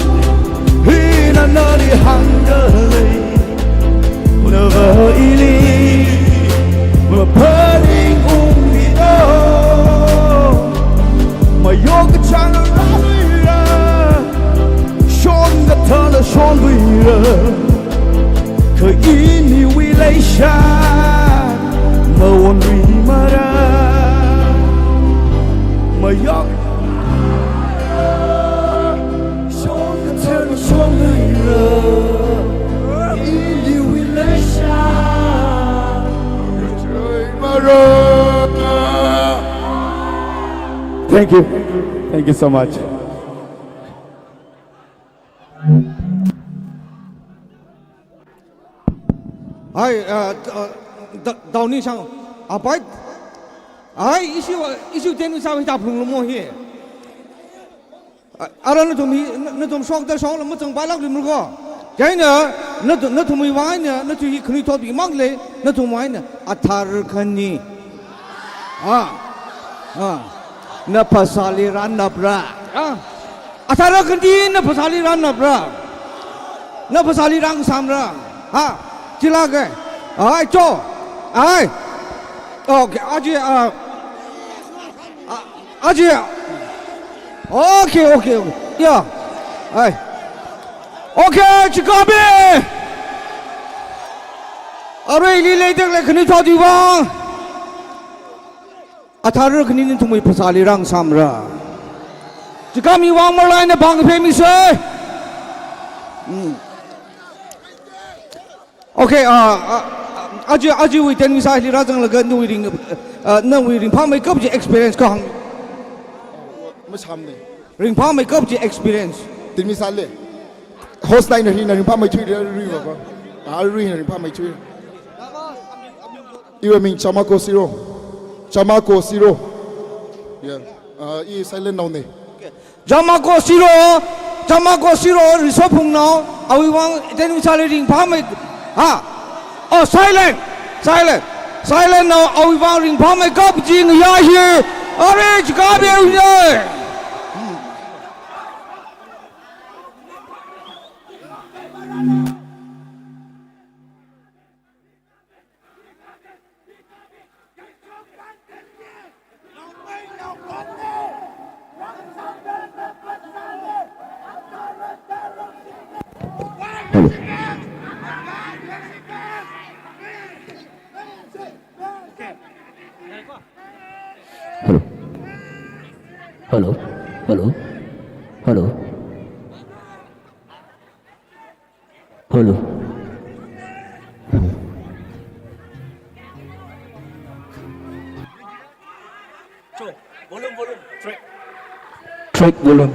hina nali hāngdalei, nava ili maphaningungli do. Mayok kachāna rāluira, shon kathāna shonluira, kha iniwui leisha mawonluimara. Mayok shon kathāna shonluira, iniwui leisha. Thank you. Thank you so much. Hai, uh, uh, da-, dauni sang, apai, hai, issue, issue ten sa ta plung lo mo hi. A-, ara nathum hi, na-, nathum shokda shokla mazangpailākluimara ko. Chieina, nathum, nathumwui vang eina, nathum hi khanuithotbing mang lei, nathum vang eina, Athar khani. Ah. Ah. Na phasāli rānapra. Ah. Athar khani na phasāli rānapra. Na phasāli rāngasāmra. Ha. Chila ke. Ai, cho. Ai. Okay, aji, ah. Ah, aji. Okay, okay, okay. Yeah. Ai. Okay, chikami. Aruili leidalei khanuithotbing vang. Athar khani nathumwui phasāli rāngasāmra. Chikami vang marlaina bang phemisa. Hmm. Okay, ah, ah, ah, aji, ajiwui ten misa hili rāzanglaga nawui ring, ah, nawui ringphāmeikap chi experience kahāng. Masāmana. Ringphāmeikap chi experience. Ten misa le. Host nai na hi na ringphāmeithuira, rui va ko. Ah, rui na ringphāmeithuira. Iwui ming Chamako Siro. Chamako Siro. Yeah. Uh, i silent naone. Chamako Siro, Chamako Siro, Risophungnao, awui vang, then we shall ring pamai. Ha? Oh, silent, silent, silent now, awui vang ring pamai kap jing ya here. Are, chikabe uye. Hello. Hello. Hello. Hello. Hello. Volume, volume, track. Track volume.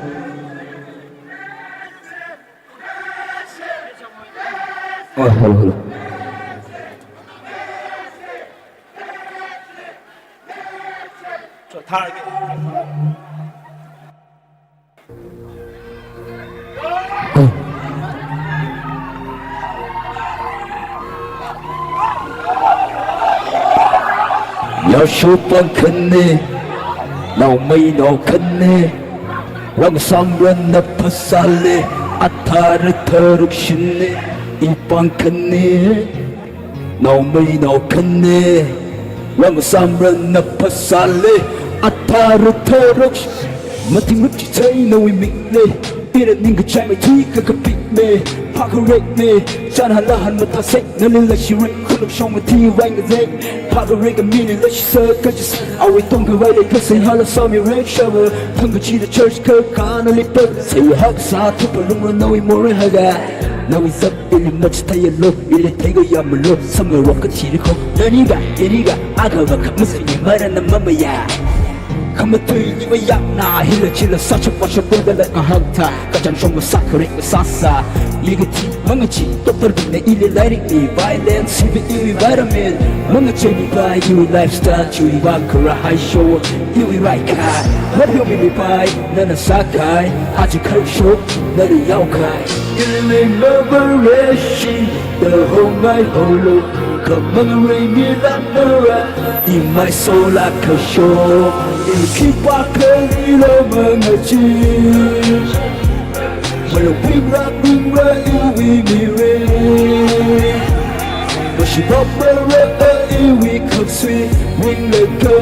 Oh, hello, hello. Yāshupang khani, naomainao khani, rāngasamrana phasāli, athara tharuk shini, ipang khani. Naomainao khani, rāngasamrana phasāli, athara tharuk. Mathingrup chithei nawui mikli, ira ningkachai maithui kakapikmi, phākharekmi, chānhānlahan mathāsek, nali leishirei, khuluk shong mathi vaingazek, phākharek amili leishisā kachis, awui tongkhavai leikasei hāla sāmi rek shava, thangkachida church kakā nali pā, seihā kasā thupa lungra nawui morei haga, nawui zak ili machitheialu, ili theikayāmalu, samngarok kathili kho. Naniga, iniga, akhava khamasui ni marana mamaya. Khamatui ni mayakna, hila chila sāchap vāshap pungdala kahakta. Kachān shong masākharek masāsā. Ili kathi mangachi, doctor bingna ili lairik mi, violence hiva iwui vitamin. Mangacheimipai, iwui lifestyle, chiwui vang kharā haisho, iwui raikha. Mapheomimipai, nana sākahai, aja kharshok, nana yaokahai. Ili mavareshi, da hongai holo, khamang reimi lakmara, imai sola kasho, ili khipā khalilo mangachi. Malung pingrak ringra iwui mirin. Mashibap mara iwui khaksui, ringlaga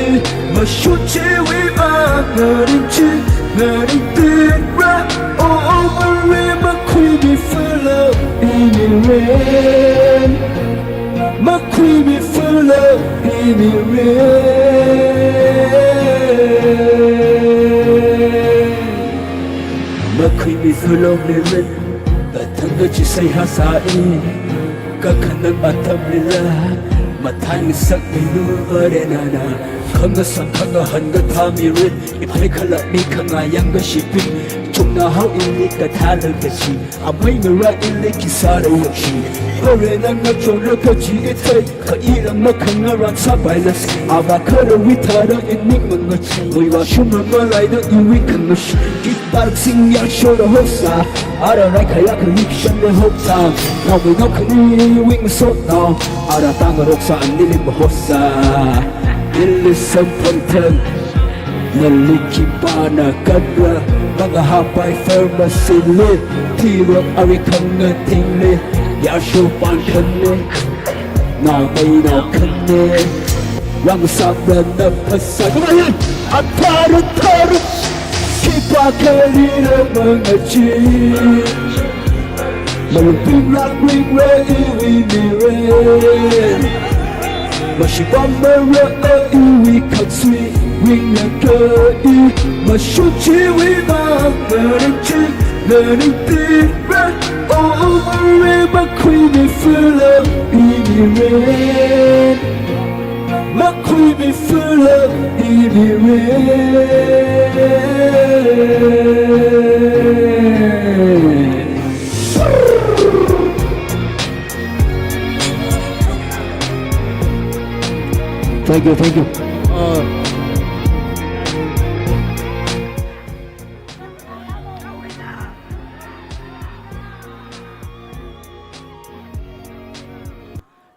i, mashuchiwui ma, ngaringchi, ngaringtingra, o, o, mare makhuimi filo imirin. Makhuimi filo imirin. Makhuimi filo mirin. Kathang kachi seihā sāi, kakhanang atamlila, mathāngasakmilu varenana, khangasang khangahān kathā mirin, iphai khalatmi khangayāng kashiping, chungnā hao ili kathāla kachi, amei ngarā ili khi sāra yokshi, varenana chonra kachi ithei, kha ila makhangarān sāpaila, avā kharawui thāda ining mangachi, muivā shumra malaida iwui khangashi, ki Tarak sing yāngshoda hosa, ara raikhaya khanik shanle hokta. Naomainao khani wing sotnao, ara tangaroksa anili mahosa. Ili samphangthang, nali khipāna kanra, mangahāpai pharmacy li, thirok ari khangatingli, yāshupang khani. Naomainao khani, rāngasamrana phasā. Athara tharuk, khipā khalilo mangachi. Malung pingrak ringra iwui mirin. Mashibam mara iwui khaksui, ringlaga i. Mashuchiwui ma, ngaringchi, ngaringtingra. O, o, mare makhuimi filo imirin. Makhuimi filo imirin. Thank you, thank you. Uh,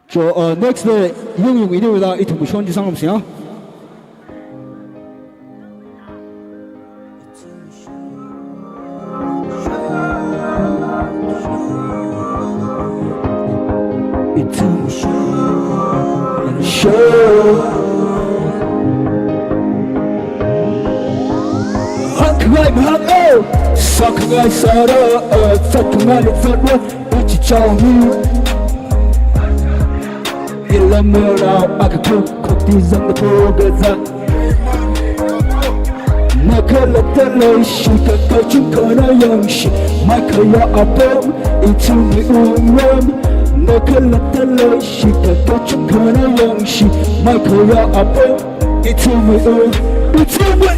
so, uh, next day, yung yung ini wala ithum shon chi sangam siya. Ithum shon. Hāngkhangai mahāng o, sākhangai sāra, uh, zatkhangai zatrā, ichichāwui. Ilam mera akha khok khok ti zangda phogaza. Nakhalatta leishi kha kachungkhana yangshi, maikhaya apam ithumwui wungram. Nakhalatta leishi kha kachungkhana yangshi, maikhaya apam ithumwui wung, ithumwui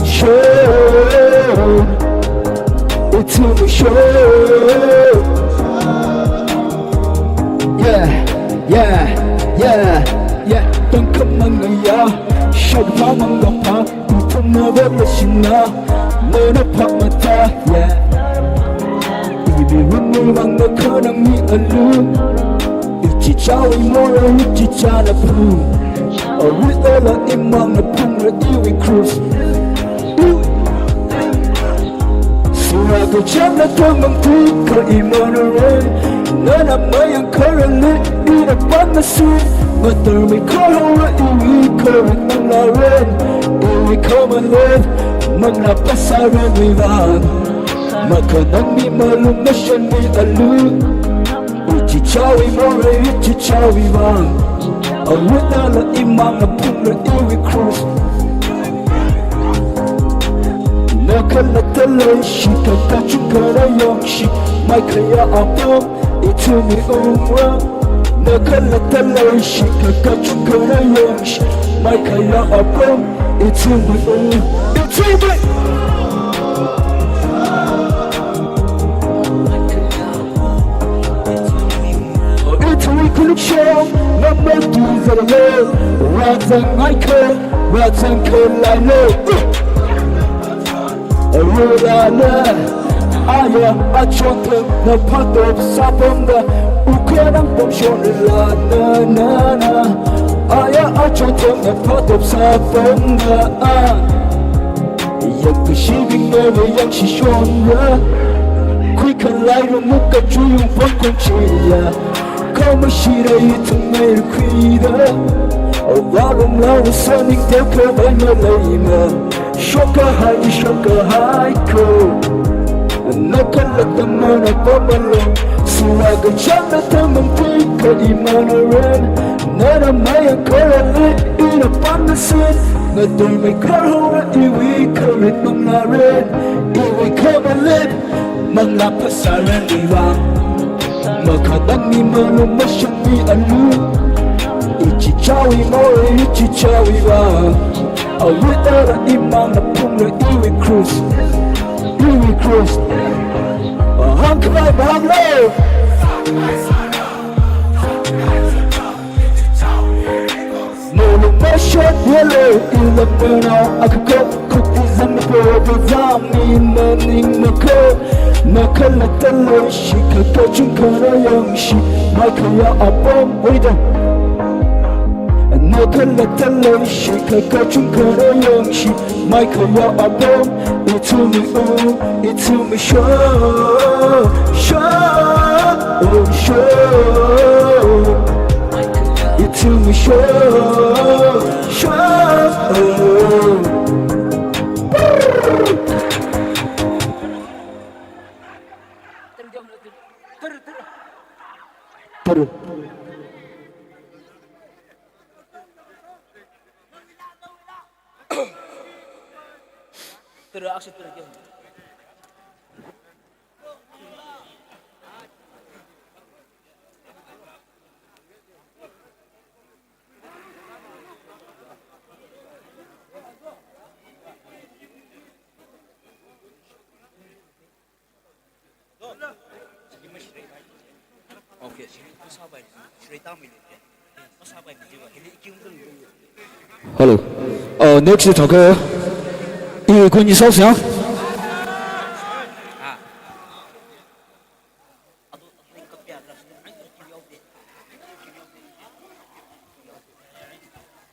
shon, ithumwui shon. Yeah, yeah, yeah, yeah. Tangkhamang ngayā, shakpamang lokpa, ithumna vela shina, nana phak mata, yeah. Iwui wungram mangna khanang mi alu. Ichichāwui morei, ichichāna phu. Awui eina imangna phungra iwui cross. Iwui. Sura kachāngna tangmang thikha Emmanuel. Nana mayangkharali ina pamnasi. Ngatarmeikharhaora iwui kharit manglāren. Iwui khamalen, manglā phasāranwui vang. Makhanang mi malung mashan mi alu. Ichichāwui morei, ichichāwui vang. Awui eina imangna phungra iwui cross. Nakhalatta leishi kha kachungkhana yangshi, maikhaya apam ithumwui wungram. Nakhalatta leishi kha kachungkhana yangshi, maikhaya apam ithumwui wung, ithumwui. Ithumwui khulukshong, ngamatu zalale, rāzang ngaikha, rāzang khalaile. Rulana, aya achonthang na phatop sāpamda, ukhanang pamshon lana, na, na. Aya achonthang na phatop sāpamda, ah. Yangkashibingna yangshishonra. Khuikhalai rumuka chuyung pangkong chiya. Khamashira ithum mei khuida. Avalung lau saning teo khavai maleima. Shokkahai, shokkahai ko. Nakhalatta mana pamalo. Sura kachāngna tangmang thikha Emmanuel. Nana mayangkharali ina pamnasi. Ngatarmeikharhaora iwui kharit manglāren. Iwui khamalen, manglā phasāranwui vang. Makhanang mi malung mashan mi alu. Ichichāwui morei, ichichāwui vang. Awui eina imangna phungra iwui cross. Iwui cross. Hāngkhangai mahānglo. Malung mashan yele, ilam mera akha khok khok ti zangda phogaza, mi maning makho. Nakhalatta leishi kha kachungkhana yangshi, maikhaya apam, what do you do? Nakhalatta leishi kha kachungkhana yangshi, maikhaya apam, ithumwui wung, ithumwui shon, shon, shon. Ithumwui shon, shon. Tara. Tara, action, tara, kya? Okay. Hello. Uh, next is Thakur. Iwui Khun Yisao Siang.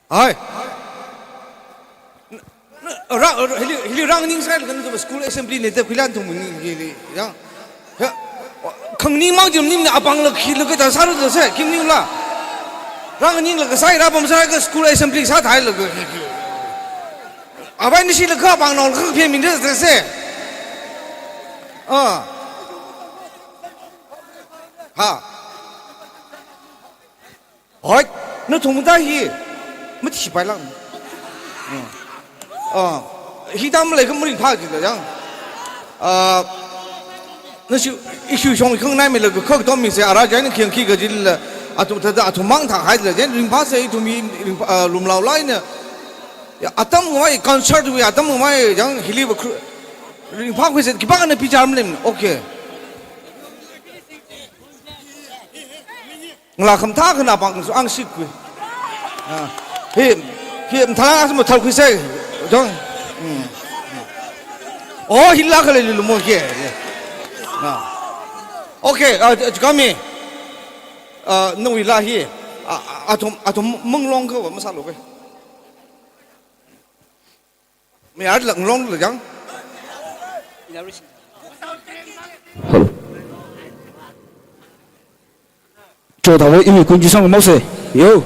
Hai. Ra, ra, hili, hili rānganingsālaga nathum school assembly nate khuilan thum ni, hili, ya. Ya. Khanganing mang jim nim ni apāngla khi laga ta sāra da se, kim ningla. Rānganinglaga sāi, rāpamsālaga school assembly sāthailaga. Abai ni shilaga apāng nong kha phe min da se. Ah. Ha. Hoi, nathum ta hi, mathi pailang. Hmm. Ah, hi tam lei kha maringphā jila yang. Ah, nashi, issue shong khangnaimilaga kha tom mi se, ara jaina khiang khi kajila, athum thāda, athum mang thāhaila, jen ringphā se, ithum hi ringphā, ah, lumlaolaina. Ya, atam ngai, concert wui atam ngai, yang hili va khru-, ringphākhui se, khipākhana pichar maleiman. Okay. Ngala khamathā khana pāng su ang shikkhui. Ah. Hi, hi, mathāla sum thalkhui se. Jong. Hmm. Oh, hila khalei lulu mo ke. Ah. Okay, ah, kami. Ah, nawuila hi. Ah, ah, athum, athum manglong kha va masālu ke. Mayarla ngalongla jang. Hello. Cho thawe iwui Khun Yisao Siang mose. Yo.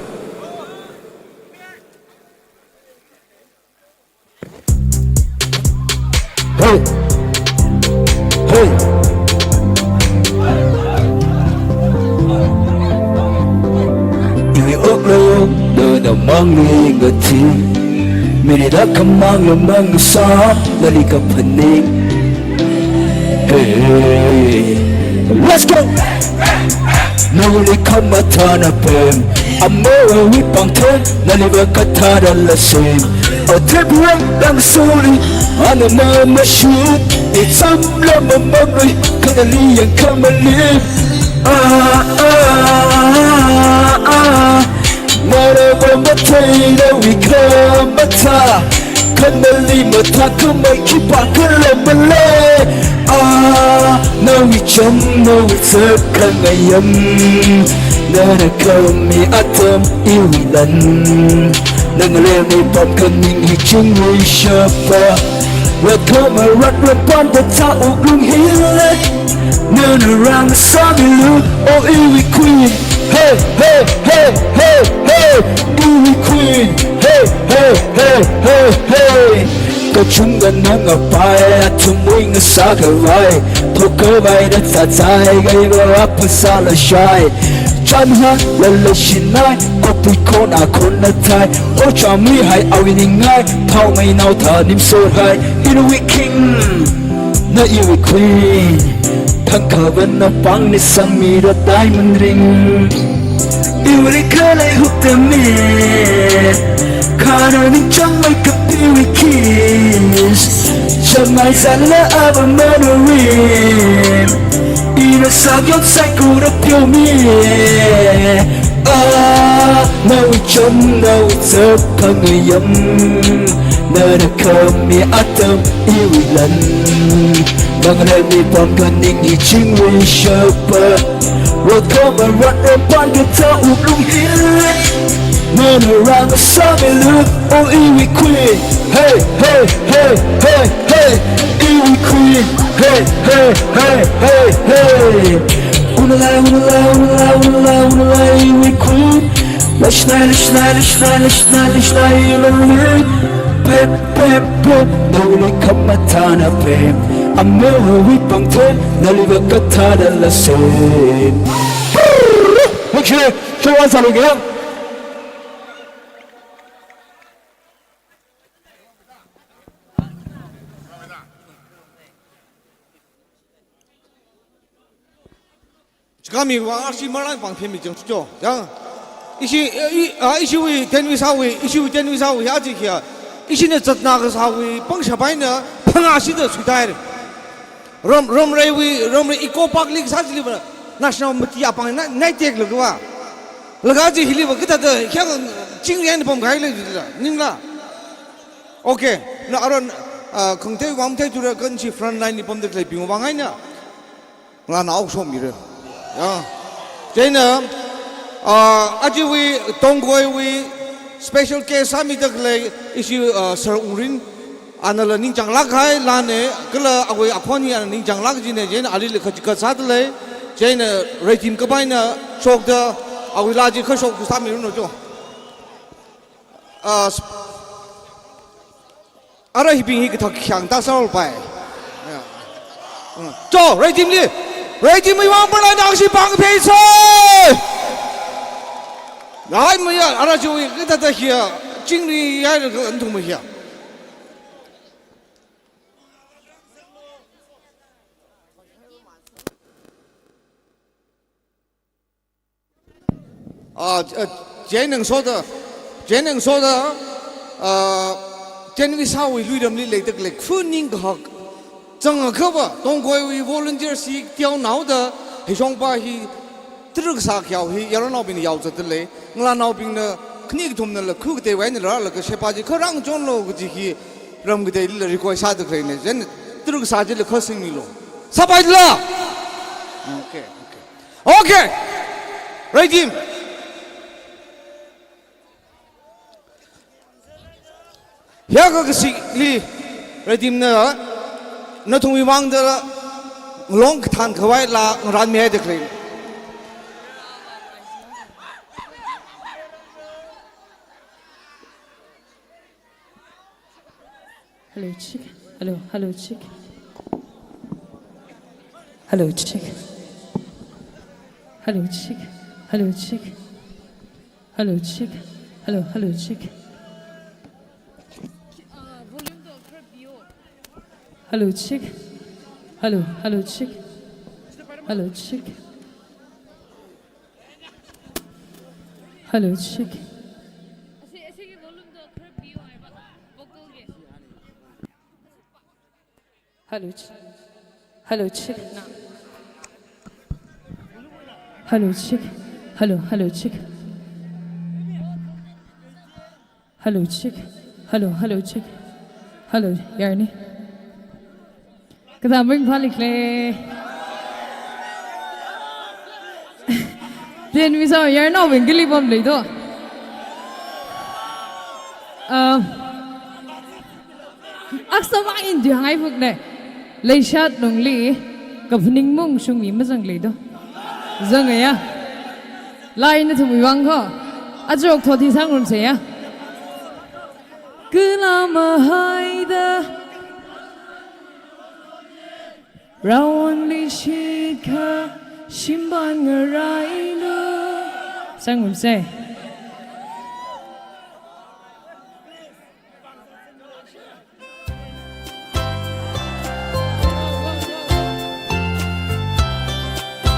Hey. Hey. Iwui oklo, dona mangli ngati. Miri da kamang lamang sa, lali kaphaning. Hey, let's go! Nawuili khamathāna pem, amewui pāngthen, nali va kathāda lasem. Athep rang dang soli, ana mama shut, itsam la mama lui, kanali yang kamali. Ah, ah, ah, ah. Nara va mathei nawui khamathā, kanali mathākhamei khipākhala malei. Ah, nawui chām, nawui zat khangayām, nana khami atam iwui lan. Nana lemi pam khaning hi chingri shapa. Rat khamarat rat panda tha wuklung hili. Nana rāngasāmilu, oh iwui Queen. Hey, hey, hey, hey, hey. Iwui Queen. Hey, hey, hey, hey, hey. Kachungkha nana pai athumwui ngasākhavai. Thokhavai da thatsai, kaiva apasāla shai. Chānha lala shinai, kopi khon akhon na thai. O chāmi hai awui ningai, thao mai nao tha nim sor hai. Iwui King, na iwui Queen. Thangkha vana pāngli sangmira diamond ring. Iwuili khalei hukta mi. Khana ningchāngmei kapiwui kiss. Chānmei zala ava manorin. Ina sākyon saikora pyomi. Ah, nawui chām, nawui zat khangayām. Nana khami atam iwui lan. Nana lemi pam khaning hi chingri shapa. Rat khamarat rat panda tha wuklung hili. Nana rāngasāmilu, oh iwui Queen. Hey, hey, hey, hey, hey. Iwui Queen. Hey, hey, hey, hey, hey. Unalai, unalai, unalai, unalai, unalai, iwui Queen. Lashnai, lashnai, lashnai, lashnai, lashnai, iwui Queen. Pep, pep, pep. Nawuili khamathāna pem. Amewui pāngthen, nali va kathāda lasem. Make sure, show us how to get. Chikami wa ashi marang pāng phemi jang cho. Jang. Ishi, i, a, ishiwui tenwui sāwui, ishiwui tenwui sāwui, aji kia. Ishina zatna kasāwui, pāng shapaina, phangā shida suitai. Rom, Romreiwui, Romrei Eco Park li sā chili bana. National mati apang na, nai tek lo kwa. Laga ji hili wa kathāda, kya chingri eina pamkahai leila, ningla. Okay, na aron, ah, khangatei wam thei tura kan chi front line li pamda khaleibing vang eina. Ngalānaowui shomira. Ya. Chieina, ah, ajawui, Tongkoiwui special guest sāmida khalei ishi, ah, Sir Ungrin, anala ningchānglāk kahai lāna, kala awui akhon hi ana ningchānglāk jina, chieina alila khachigat sādalei, chieina red team kapai eina shokda, awui laa chi kha shok sāmiranu cho. Ah, sp-, ara hibing hi kathak khyang ta sāhaopai. Ya. Mm. Cho, red team li. Red team wui vang pala nangshi pāng phei sai. Ngai maya, ara chiwui kathāda hiya, chingri ya, anthum hiya. Ah, ah, Jane Nangsoda, Jane Nangsoda, ah, Tenvisawui luiramli leida khalei khaning kahak. Chang akhava, Tongkoiwui volunteer si tiao naoda, hishongpa hi, trik sā khiao hi, yaranaobingna yaozatdalei, ngalānaobingna, khani kathumnala, khu kateivai einala, laga shepa chi kharang chonlo kaji hi, ram kateilila request sāda khaleina, Jane trik sā chila kha singmilo. Sāpaila! Okay, okay. Okay. Red team. Hiya kha kasikli red team na, nathumwui vangda long kathan khavai laa ngaranmihaida khalei. Hello, check. Hello, hello, check. Hello, check. Hello, check. Hello, check. Hello, check. Hello, hello, check. Hello, check. Hello, hello, check. Hello, check. Hello, check. Hello, check. Hello, check. Hello, check. Hello, hello, check. Hello, check. Hello, hello, check. Hello, yarni. Kathā ringphālikhala. Tenvisao yaranaobing kali pamlei do. Um, Aksa vang indi hāngngai phukna. Leishat lungli, kaphaning mung shungmi mazanglei do. Zangaya. Laa nathumwui vang kho. Aja okthot hi sāngarumsei ya. Kala mahaida. Raonli shikha, shimban ngarailu. Sāngarumsei.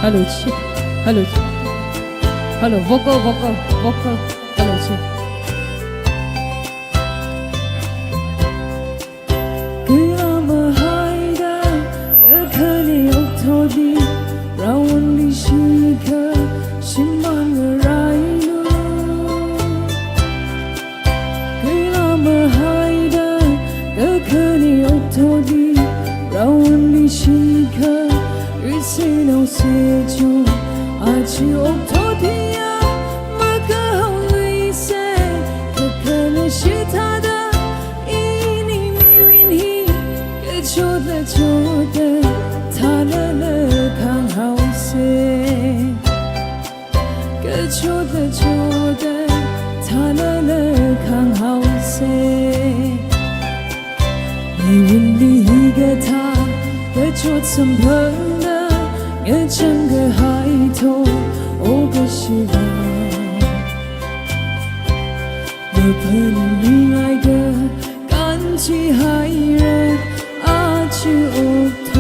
Hello, check. Hello, check. Hello, vocal, vocal, vocal. Hello, check. Kala mahaida, kakhane okthotli, raonli shikha, shimban ngarailu. Kala mahaida, kakhane okthotli, raonli shikha, risinao secho, aja okthot hiya, makahaoluisei, kakhane shithāda, ini mirin hi, kachotla chotla, thālala khānghaosei. Kachotla chotla, thālala khānghaosei. Mirinli hikathā, kachot samphangda, ngachang kahai tho, o kashiva. Maphaningaiga, kanchihaira, aja okthot.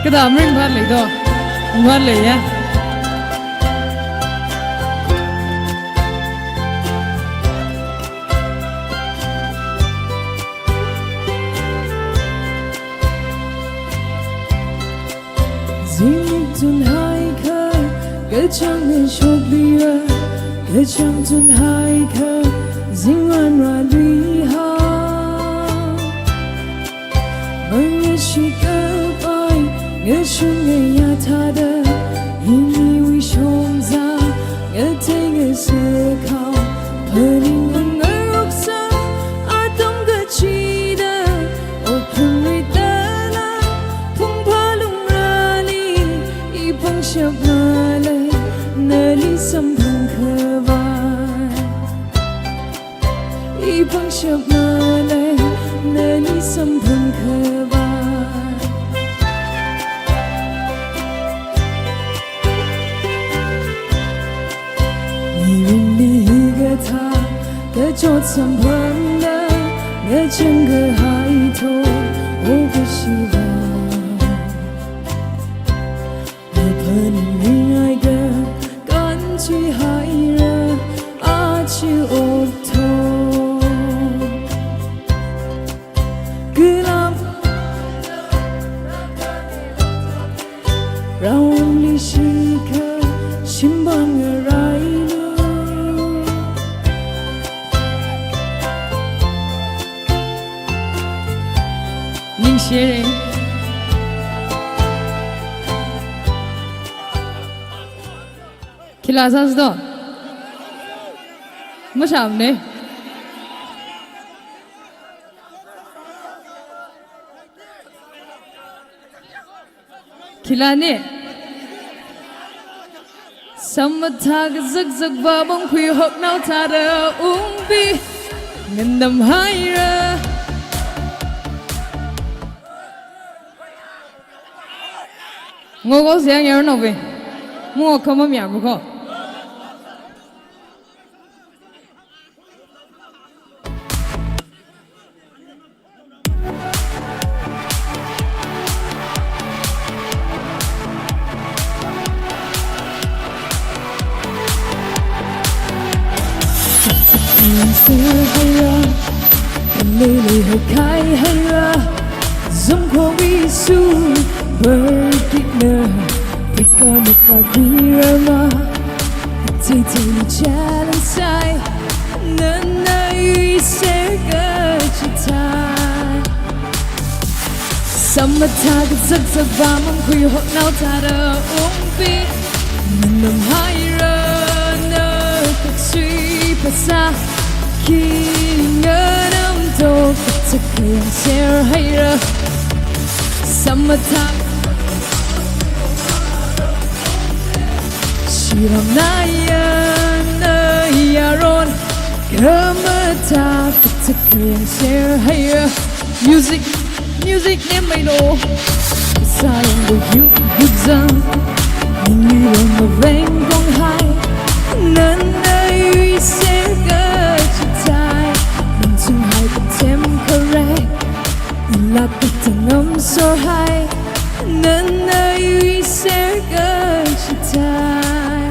Kathā ringphālei do. Ringphālei ya. Chang ngashoklira, kachang tunhaikha, zingranra luiha. Mangashikapai, ngashun ngayā thāda, iniwui shongza, ngatei ngasekhao, phaning ngaroksa, atam kachida, ophung ritala, phungphalungrali, i pangshap ngalei, nali samphang khavai. I pangshap ngalei, nali samphang khavai. Mirinli hikathā, kachot samphangda, ngachang kahai tho, O kashiva. Maphaning ngaikha, kanchihaira, aja okathui. Kalam raonli shikha, shimban ngarailu. Ningshire. Khila sāsādo? Mashamne. Khilane. Samathā kazakzak vāmang khuihoknao thāda ungpi. Nganamhaira. Ngokok siang yar nobe. Mungok khamam yar muko. Leilei hakai haira, zumkho isu, berkikna, tika maka kuirama, titi challenge sai, nana iser kachitai. Samathā kazakzak vāmang khuihoknao thāda ungpi. Nganamhaira na katsui phasā. Khi nganamtok kathak kayāngser haira. Samathā shiramnaya na yaron. Khamathā kathak kayāngser haira. Music, music nemmeilo. Sayang bu yup yup zang. Ningli long maveng konghai. Nana iser kachitai. Ningchunghai katem kare. Ilak katang ngamsorhai. Nana iser kachitai.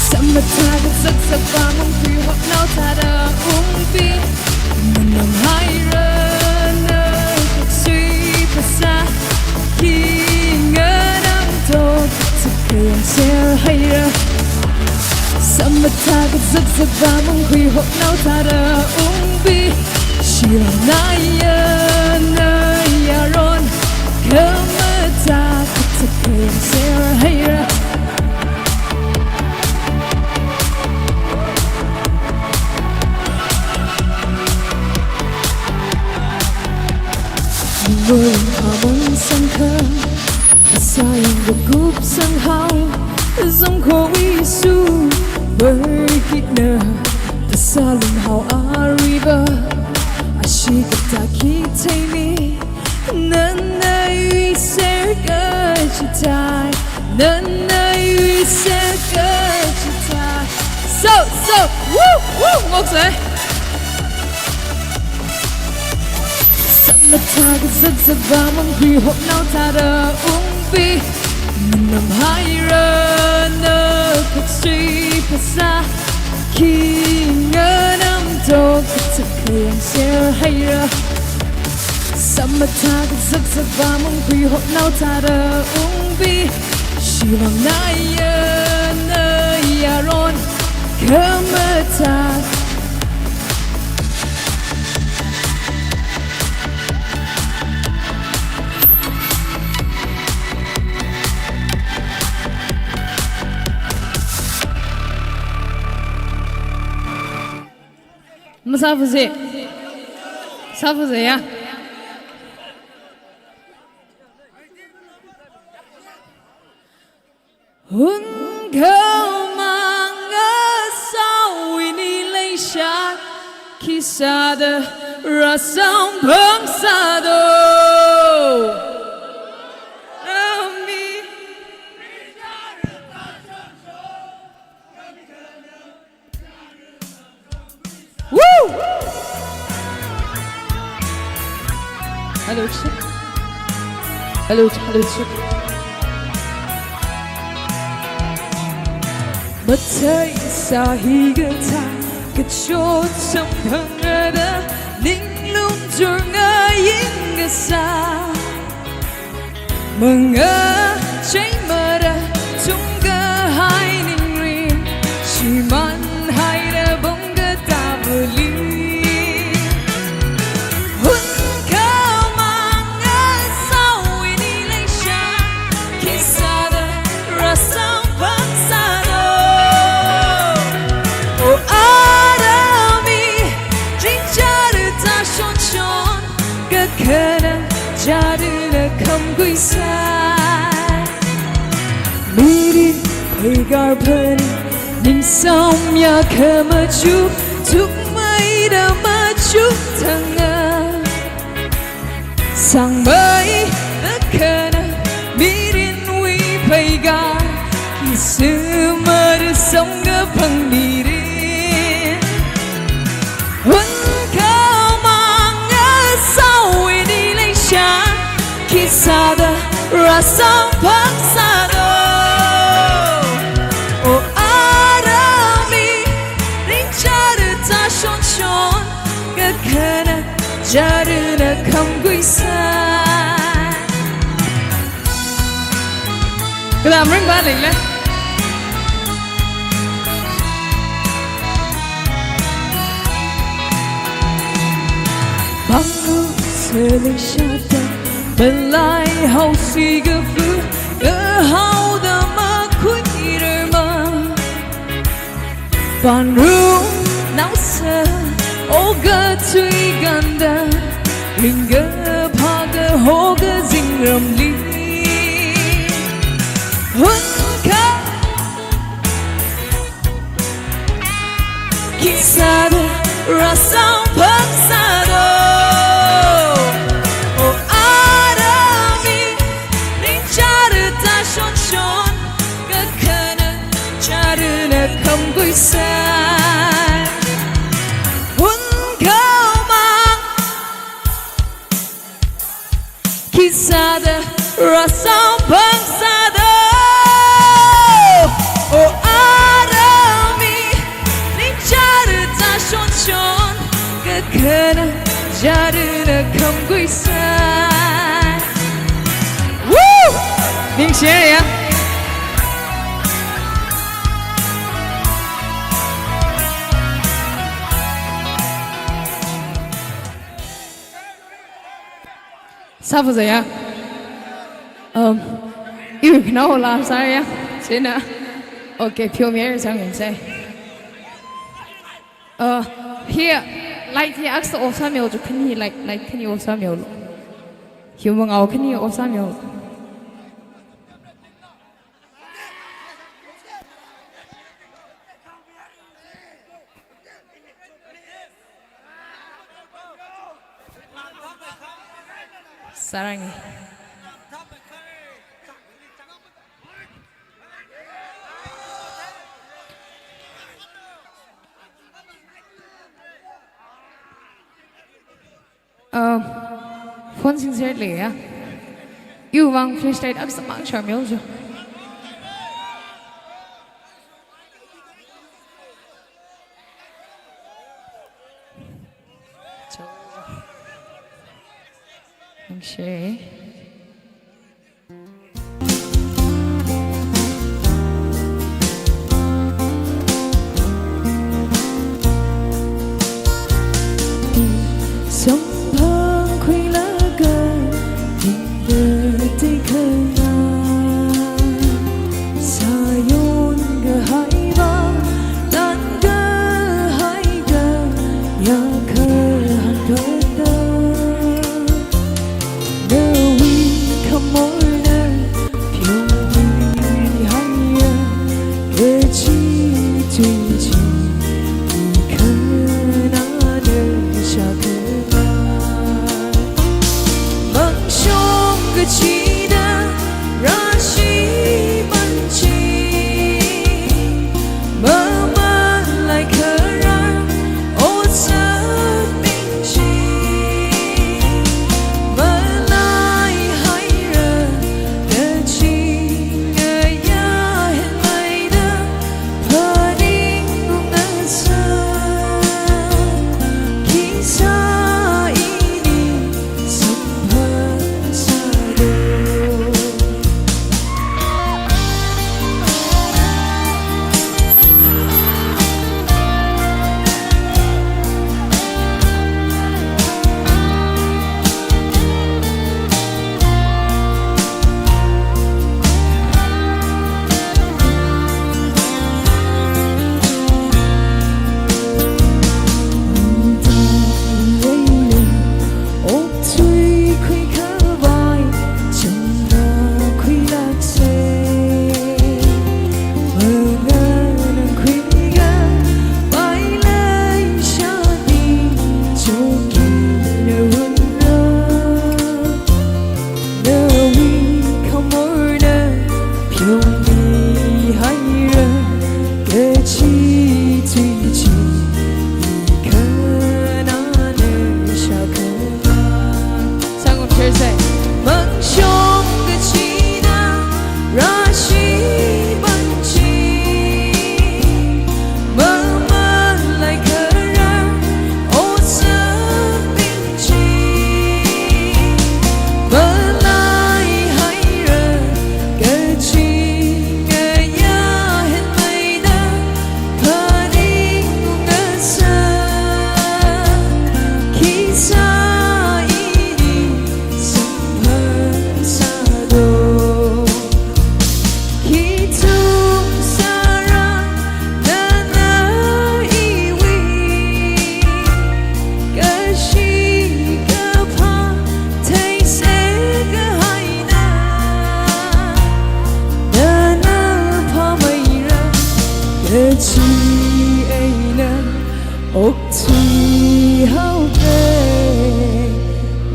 Samathā kazakzak vāmang khuihoknao thāda ungpi. Nganamhaira na katsui phasā. Khi nganamtok kathak kayāngser haira. Samathā kazakzak vāmang khuihoknao thāda ungpi. Shiramnaya na yaron. Khamathā kathak kayāngser haira. Ningwui amang sangkha, sayang kakup sanghao, zumkho isu, berkikna, kasalung hao ariba, ashi katā khi theimi, nana iser kachitai, nana iser kachitai. So, so, woo, woo, ngoksai. Samathā kazakzak vāmang khuihoknao thāda ungpi. Nganamhaira na katsui phasā. Khi nganamtok kathak kayāngser haira. Samathā kazakzak vāmang khuihoknao thāda ungpi. Shi Yulong naya, naya ron, kamatat. Masāvāsa. Sāvāsa ya. Hun khamang asao ini leisha, khisāda rāsamphang sādo. Ami. Woo! Hello, check. Hello, hello, check. Matheisā hikathā, kachot samphangda, ninglum churga ying kasā. Mangā chei mara, tungkahai ningrin, shimān haira bong katāvali. Hun khamang asao ini leisha, khisāda rāsamphang sādo. O ara mi, ringchara tāshon shon, kakhanang charana khamkhuisai. Mirin pheigar phaning, ningsam ya khamachuk, tukmeida machuk thanga. Sangmei kakhanang, mirinwui pheigar, khisāmara samkaphang mirin. Hun khamang asao ini leisha, khisāda rāsamphang sādo. O ara mi, ringchara tāshon shon, kakhanang charana khamkhuisai. Kala amring ba lei le. Banglu sele shata, belai hao sikafu, kahaoda makhuirar ma. Panrum naosa, oga tui ganda, ringkaphā kaho kazingramli. Hun kha, khisāda rāsamphang sādo. O ara mi, ringchara tāshon shon, kakhanang charana khamkhuisai. Hun khamang, khisāda rāsamphang sādo. O ara mi, ringchara tāshon shon, kakhanang charana khamkhuisai. Woo! Ningshiya. Sāvāsa ya. Um, iwui khanaola sāya. Chieina. Okay, pheomihaira sāngansai. Uh, here, light here, akha off sāmilu, khani, light, light khani off sāmilu. Hiwui mangao khani off sāmilu. Sarangi. Um, phone singser leiya. Iwui vang flashlight akha samang sharmyo jo. Cho. Ningshi.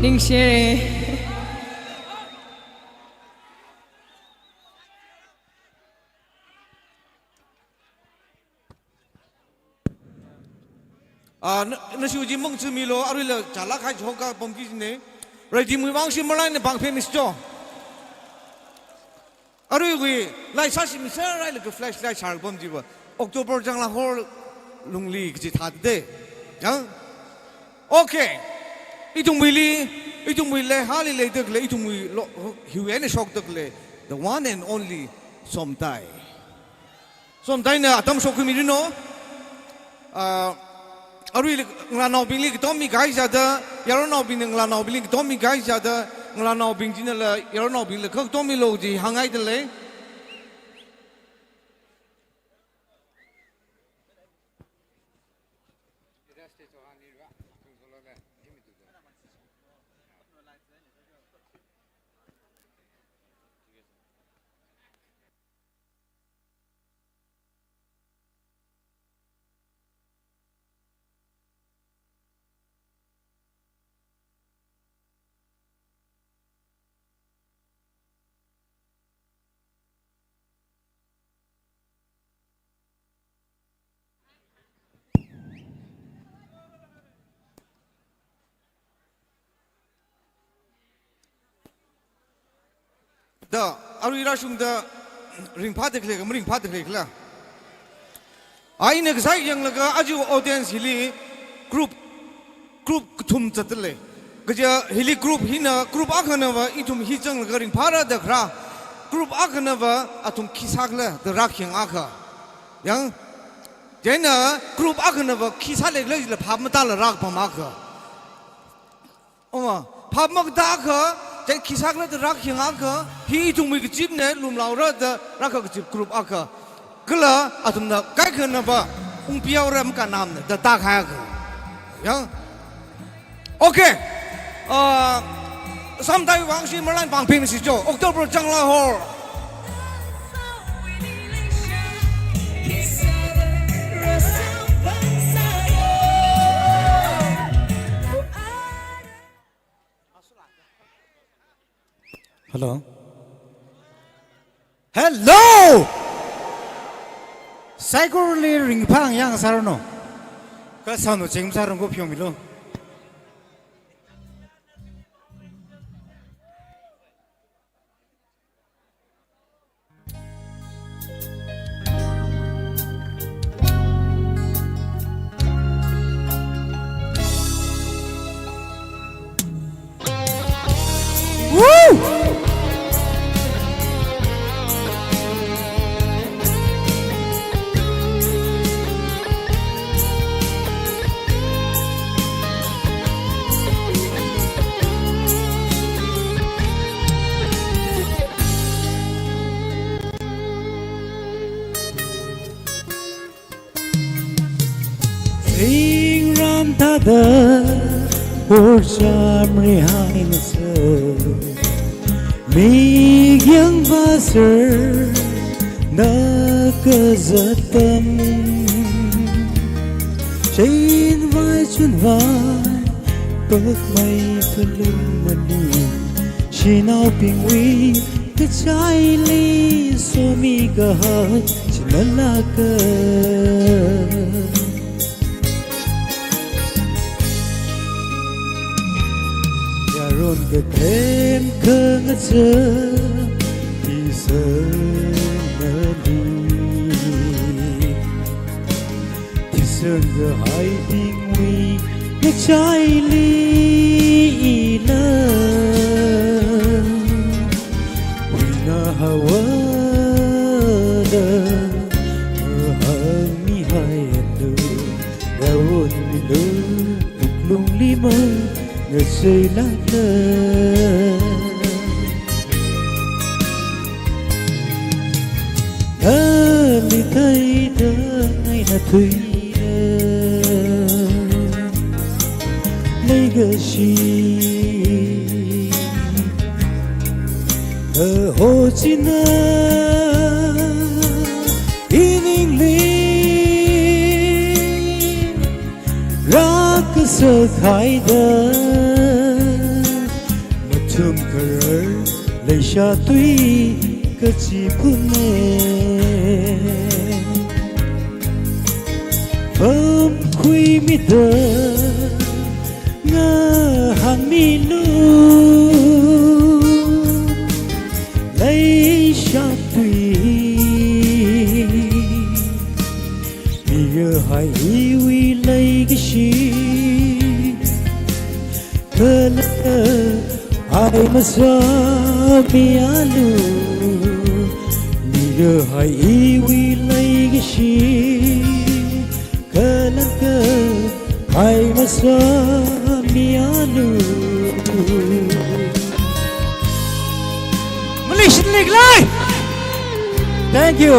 Ningshi. Ah, na, nashi uji mung chumi lo, aruila chala khai choka pamki ne. Rai di mui wang shi malai ne bang phe mis cho. Aruiwui, lai sa shi mi sa rai le ka flashlight sar pam jiwa. October chang la hor lungli kaji thāda. Yang? Okay. Ithumwuili, ithumwui leihāli leida khalei, ithumwui lo, hiwui eina shokda khalei, the one and only Somdai. Somdaina atam shokkhami rino. Ah, arui ngalānaobingli katom mikahai jida, yaronnaobingna ngalānaobingli katom mikahai jida, ngalānaobing chinala yaronnaobingla katom milo ji hāngngaida lei. Da, arui rāshungda ringphāda khalei kha, maringphāda khalei khala. Ina kasai yanglaga aja audience hili group, group kathum zatda lei. Kaja hili group hina, group akhanava ithum hi zanglaga ringphāra da kharā. Group akhanava athum khi sākhala da rākhayang akha. Yang, chieina group akhanava khi sālei khala jila phap matāla rākapam akha. Oma, phap makatā akha, chieina khi sākhala da rākhayang akha, hi ithumwui kazipna, lumlaora da rākakazip group akha. Kala athumna kaikhanava ungpihaora makānamna da tākahai akha. Yang. Okay. Ah, Somdai wangshi marlan pangping si jo. October chang la hor. Hello. Hello! Saikorali ringphā yang sāranu. Kha sound ching sāranu ko pheomilu. Woo! Zingram thāda, horcham rihai ngasā, mik yangvā sāra, na kazat atam. Chānvai chunvai, pakmei palung maning, shanaobingwui kachaili somi kahai chimānlāka. Yaron kathem khangachā thisangna li, thisang kahaibingwui kachaili ila huina haowa da hāngmihailu. Yaron milu wuklungli mang ngacheilākla. Nali theida ngaina thuina leikashi, kaho china iningli rākasā khaida, mathum kharar leisha tui kachi phunne. Pamkhuimida ngahānmilu, leisha tui mikahai iwui leikashi, kala ai masāmialu. Mikahai iwui leikashi, kala ai masāmialu. Malaysian League Live! Thank you.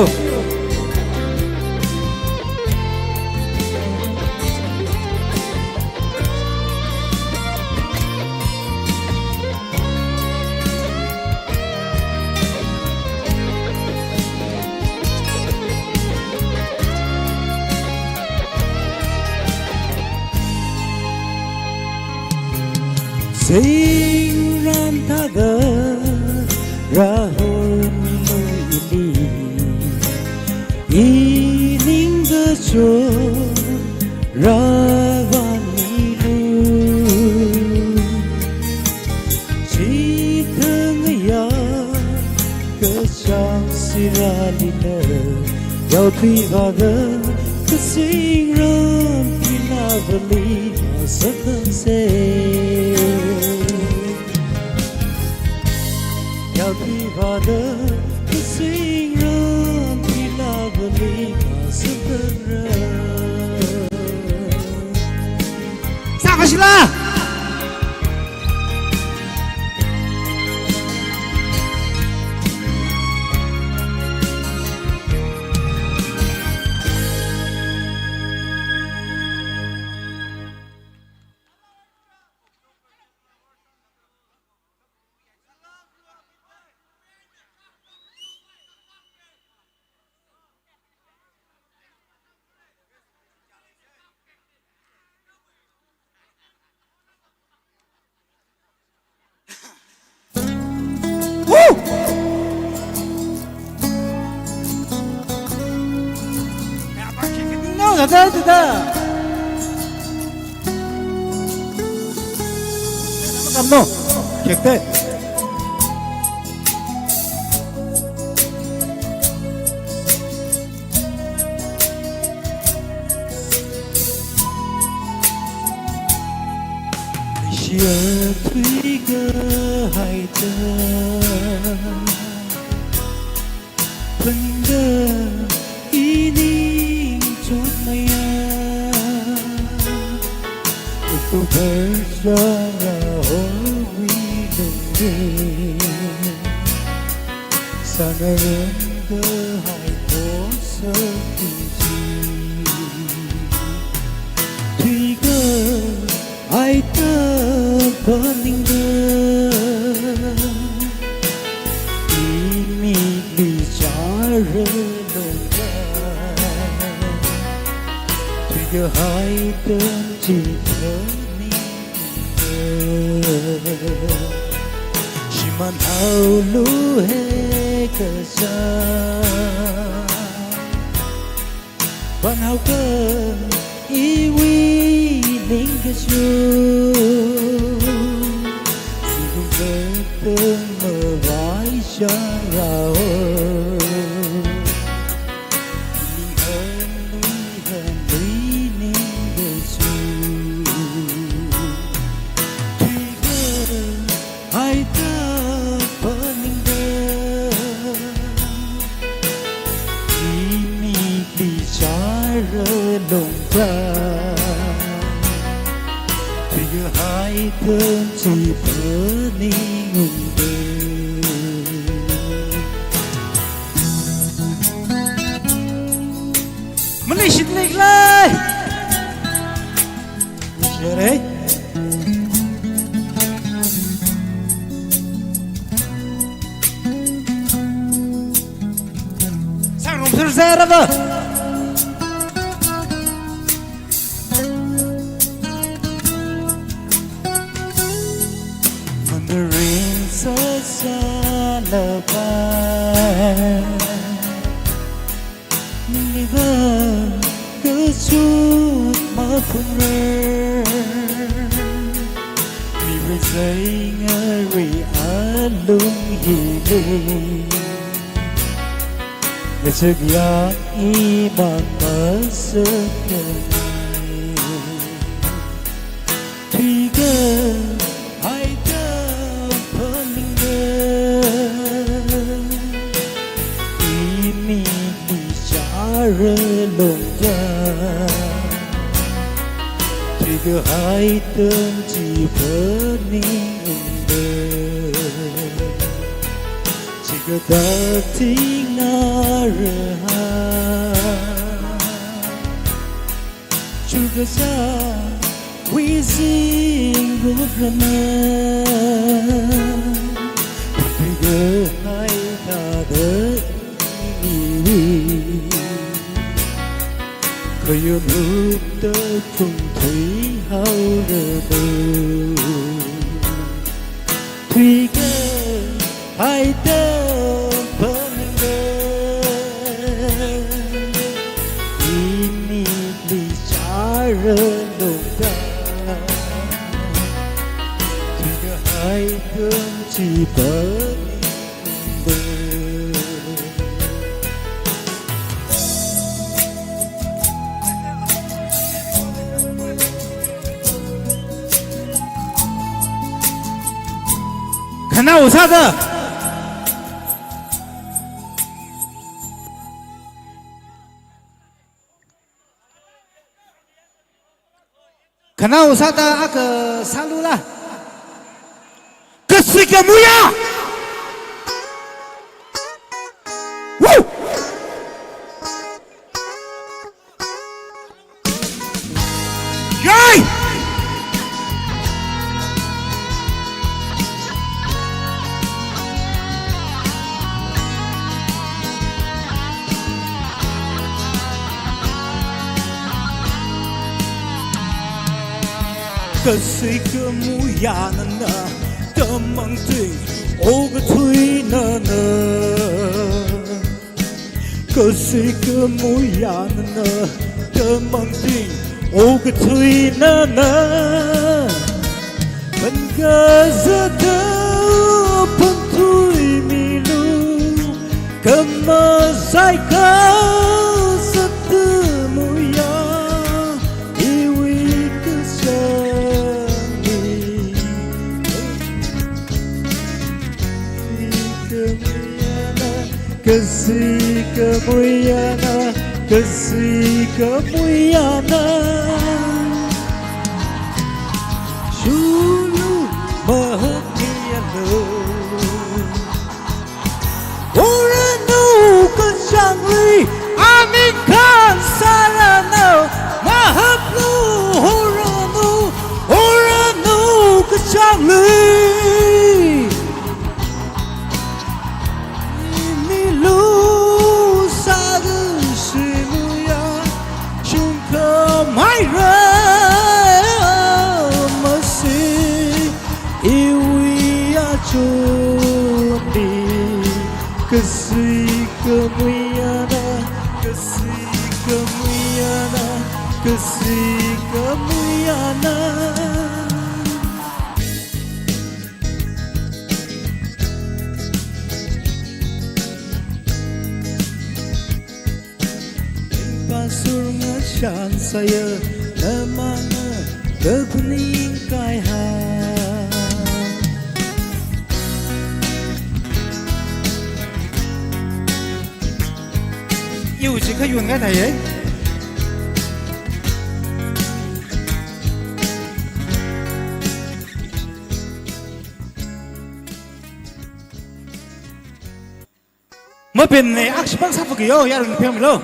Zingram thāda rāhormilu ili, ining kachot rāvāmilu. Chithang aya kachang sirālila, yaothui vāda kazingram pilāvali masāthanse. Yaothui vāda kazingram pilāvali masāthanra. Sākashila! Kata, kata. Kamno. Kekte. Shia tui kahaida, phaningda ining chotmaya. October sara hoi lungde, sanaran kahai kosa tuji. Tui kahaida phaningda, imikli chara longda. Tui kahaida chi phaningda, shimānhaolu he kasā. Pānhaoka iwui ningkashi, zingkum katang mavaishangrao. Ning hanui hanui ningkashi. Tui kahaida phaningda, imikli chara longda. Tui kahaida chi phaningungda. Mali shit lik lai. Sure. Sang rum sur sa ra ba. Wandering sa sa la ba. Ningli kachut maphungra, mirin saingari alung hili. Ngasakya imang masakya. Tui kahaida phaningda, imikli chara longda. Tui kahaida chi phaningungda, chikathā thingngarā. Chukasā wui zingrup rana, tui kahai thāda iwui khayon hupta chungthui haoranu. Tui kahaida phaningda, imikli chara longda. Tui kahaida chi phaningda. Khanao sāda. Khanao sāda akha sālula. Kasui kamuya. Woo! Yay! Kasui kamuya nana, tamang tui, okathui nana. Kasui kamuiya nana, tamangting okathuina na. Pangazata panthuimilu, khamazai kazata muiya, iwui kashani. Kasui kamuiya na, kasui kamuiya na, kasui kamuiya na. Shulu mahakmiyalu. Horanu kachāngli, ami khan sāranu, mahaplu horanu, horanu kachāngli. Milu sāda shimuya, shungkha maira masi, iwui achonli. Kasui kamuiya na, kasui kamuiya na, kasui kamuiya na. Pasur ngashan saya, namana kakuning kai ha. Iwui chi kayun ngai thai ye. Mapin ne akshipang safuki yo, yarun pem lo.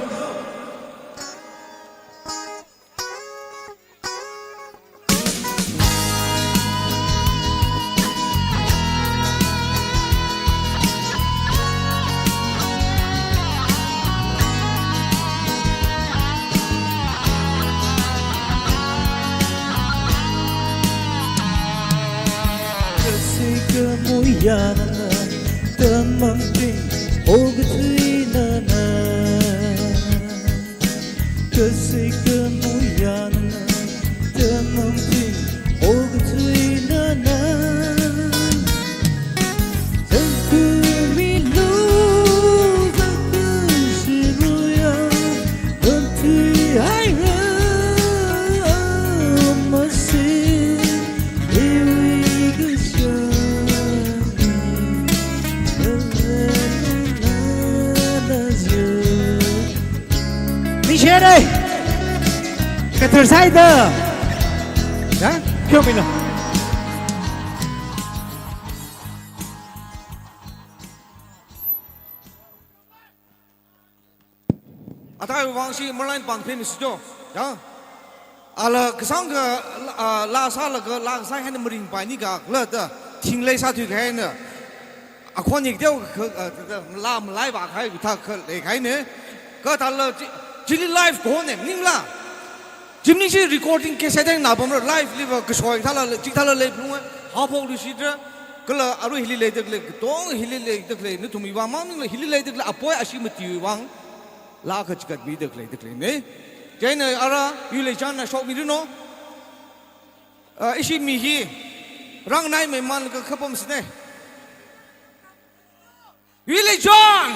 Kasui kamuiya nana, tamangting okathuina na. Kasui kamuiya nana, tamangting okathuina na. Zangkhuimilu, zangkhuishimuya, banthui haira masi, iwui kashani. Ningshi haira. Kathar saida. Ya, kyo mino. Athai vangshi marlain pang pin sijo. Ya. Ala kasang ka, ah, laa sālaga, laa kasā haina maringpaini kala da. Thinglei sāthui kahaina. Akhon yik teo ka, ah, ka, ka, laa malai vākahai kathā khalei kahaina. Kathāla chi, chili live kahona, ningla. Chimni chi recording cassette na pamra, live liva kashoi thāla, chithāla leiphalunga, haophok luishitra, kala arui hili leida khalei, katong hili leida khalei, nathum iwui vang maningla hili leida khalei, apoi ashi mati iwui vang, laa kachigat mida khalei, da khaleina. Chieina ara, Yuileichanna shokmi rino. Ah, ishi mi hi, rāngnai meiman ka khapam sine. Yuileichan!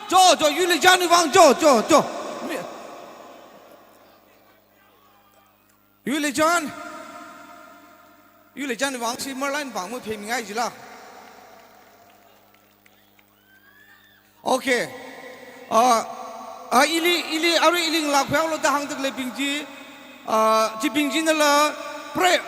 Jo, jo, Yuileichan iwui vang, jo, jo, jo. Mi-, Yuileichan. Yuileichan iwui vang shi marlain pang mu phei mingai jila. Okay. Ah, ah, ili, ili, arui ili ngalak phayao lo da hāngda khaleibing chi, ah, chibing chinala, pre-,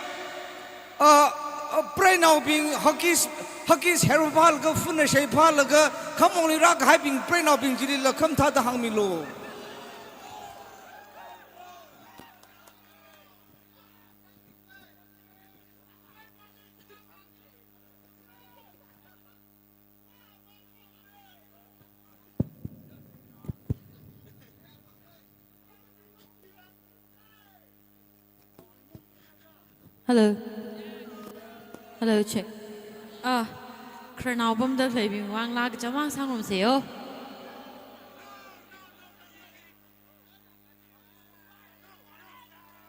ah, ah, preinaobing, Huggies, Huggies hair phālaga, phunna shei phālaga, khamongli rākahaibing, preinaobing chilila khamathā da hāngmilu. Hello. Hello, check. Ah, khararnao pamda khaleibing vang laa kachamang sāngarumsei yo.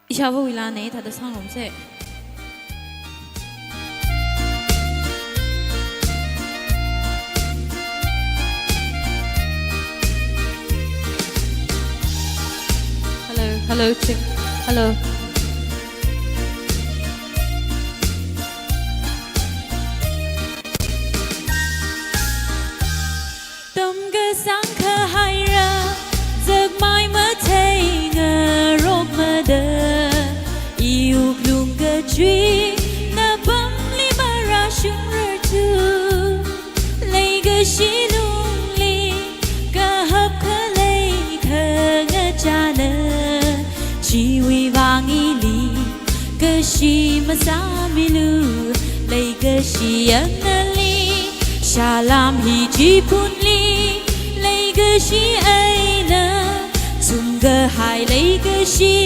Ishāvawui laana, thāda sāngarumsa. Hello, hello, check. Hello. Tamkasang kahaira, zakmai mathei ngarokmada, iwuklung kachuina pamli marāshungrarthu. Leikashi lungli kahap khalei khangachāna, chiwui vang ili kashi masāmilu. Leikashi anali, salam hi chiphunli, leikashi eina, chungkahai leikashi,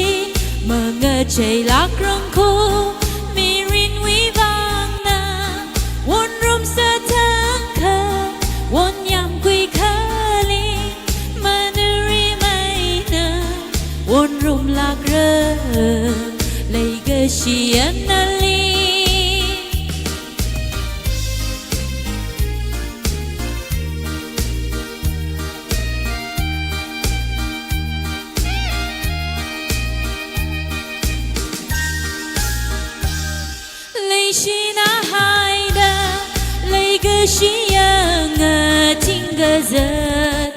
mangacheilākrang kho, mirinwui vangna, wonrumsa thangkha, wonyamkhui khali, manuri maina, wonrumlākra, leikashi anali. Leishina haida, leikashi yanga thingkazat.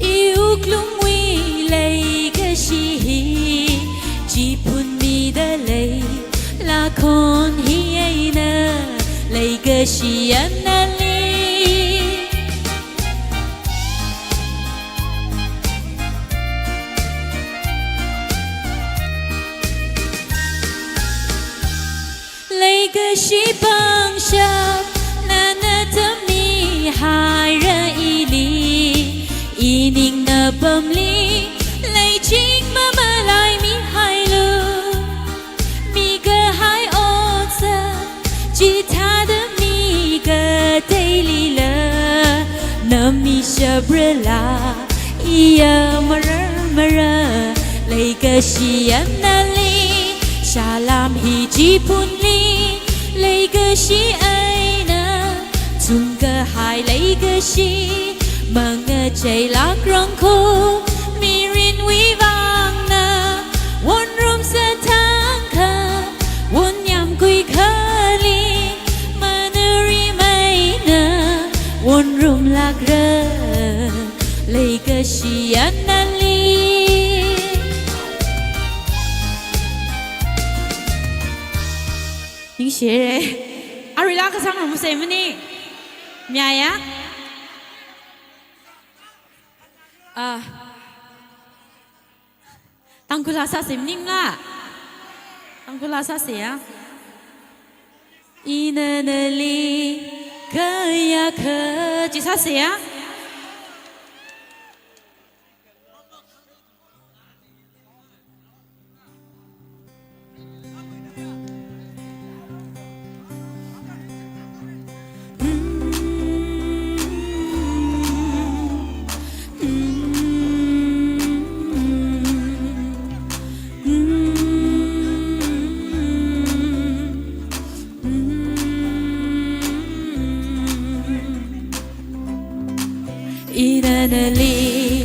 Iwuklungwui leikashi hi, chiphunmida lei, lākhon hi eina, leikashi anali. Leikashi pangshap, nana tamihaira ili, iningna pamli, leiching mamalaimihailu. Mikahai otsak, chithāda mikateilila, namishaprala, iya marar marar, leikashi anali, salam hi chiphunli, leikashi eina, chungkahai leikashi, mangacheilākrang kho, mirinwui vangna, wonrumsa thangkha, wonyamkhui khali, manuri maina, wonrumlākra, leikashi anali. Ningshire. Aruila kasāngarumsa maning. Mayāya? Ah. Tangkhul laa sāsa maningla. Tangkhul laa sāsa ya. Ina nali kayākha chi sāsa ya. Ina nali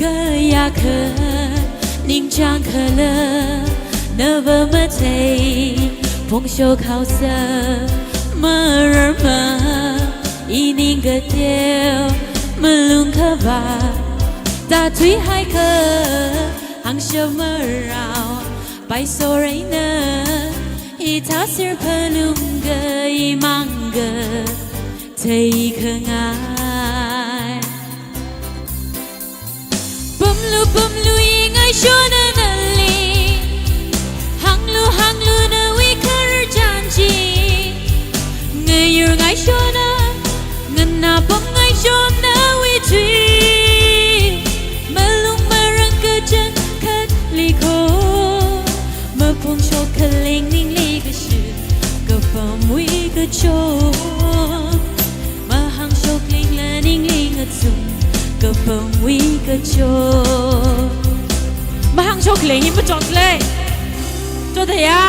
kayākha ningchāngkhala, nava mathei phongshok haosa, mararma ining kateo malung khavā, tāthui haikha hāngshap marao, paisoreina hithā sir phalungka imang kathei khangai. Pamlu, pamlu ingaishona nali, hānglu, hānglu nawui khararchan chi. Ngayur ngaishona, nganā pam ngaishona nawui tui. Malung marān kachangkhatli kho, maphongshok khaling ningli kashut, kapamwui kachon. Sum kapamwui kachot. Mahāngshok lei hi machot lei. Chot ya.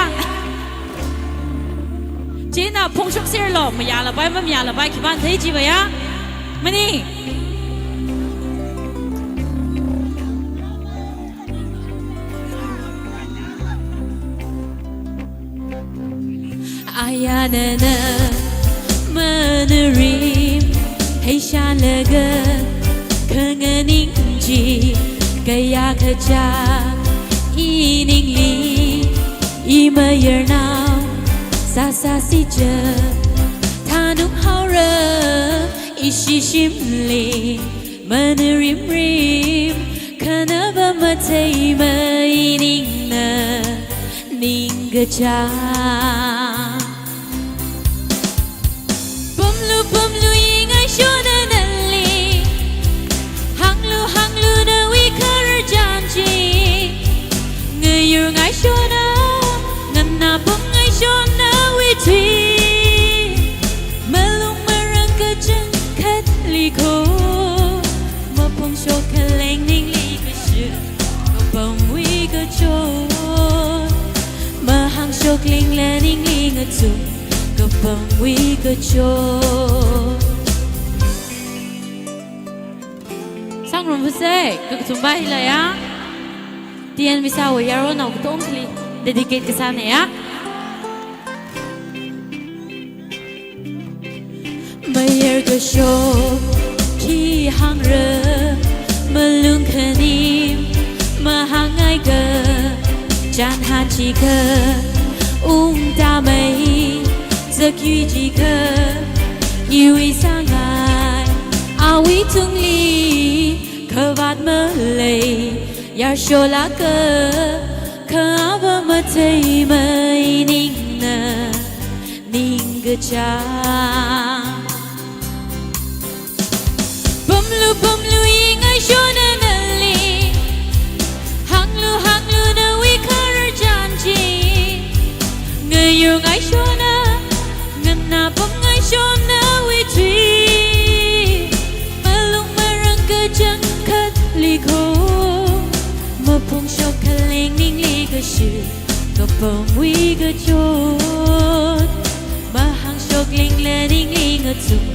China phongshok sirlo, mayālapai, mamayālapai, khipāna thei chiva ya. Mani. Ayā nana manarim heishānlaga khanganing chi kayākha chāk iningli, imayarnao sāsā sicha thanung haora, ishi shimli manarimrim khanava matheimei ningna ningkachāng. Pamlu pamlu ingaishona nali, hānglu hānglu nawui khararchan chi. Ngayur ngaishona, nganāpam ngaishona nawui tui. Malung marāng kachangkhatli kho, maphongshok khaleng ningli kashut kapamwui kachot. Mahāngshok lingla ningli ngachum kapamwui kachot. Sāngarumsa, kakachumva hila ya. T N Visawui yaronnao katongkhali dedicate kasāna ya. Mayar kashok khi hāngra, malung khanim mahāngngaika, chānhā chikha ungtāmei, zakyui chikha iwui sāngai, awui tungli khavāt malei, yarshola kha, kha ava matheimei ningna ningkachāng. Pamlu pamlu ingaishona nali, hānglu hānglu nawui khararchan chi. Ngayur ngaishona, nganāpam ngaishona nawui tui. Malung marāng kachangkhatli kho, maphongshok khaleng ningli kashut kapamwui kachot. Mahāngshok lingla ningli ngachum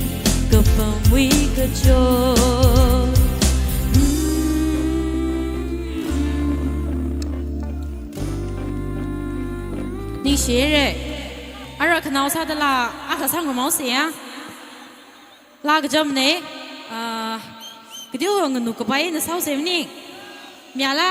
kapamwui kachot. Ningshire. Ara khanao sādala, akha sāngarumsa ya. Laa kachamna, ah, kateo nganuk kapai na saosa maning. Mayāla.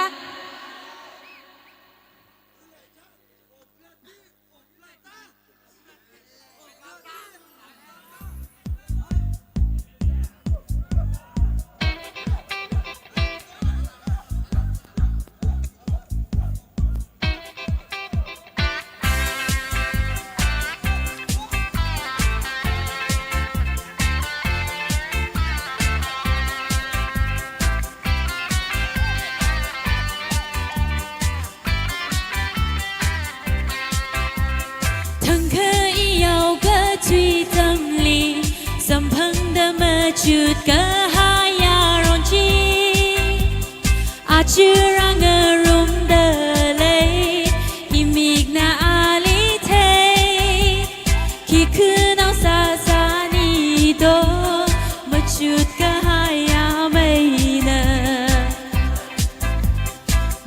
Thangkha iyao kathui tamli, samphangda machut kahai yaron chi. Aja ngarumda lei, imikna ali thei. Khi khanao sāsāni do, machut kahai yameina.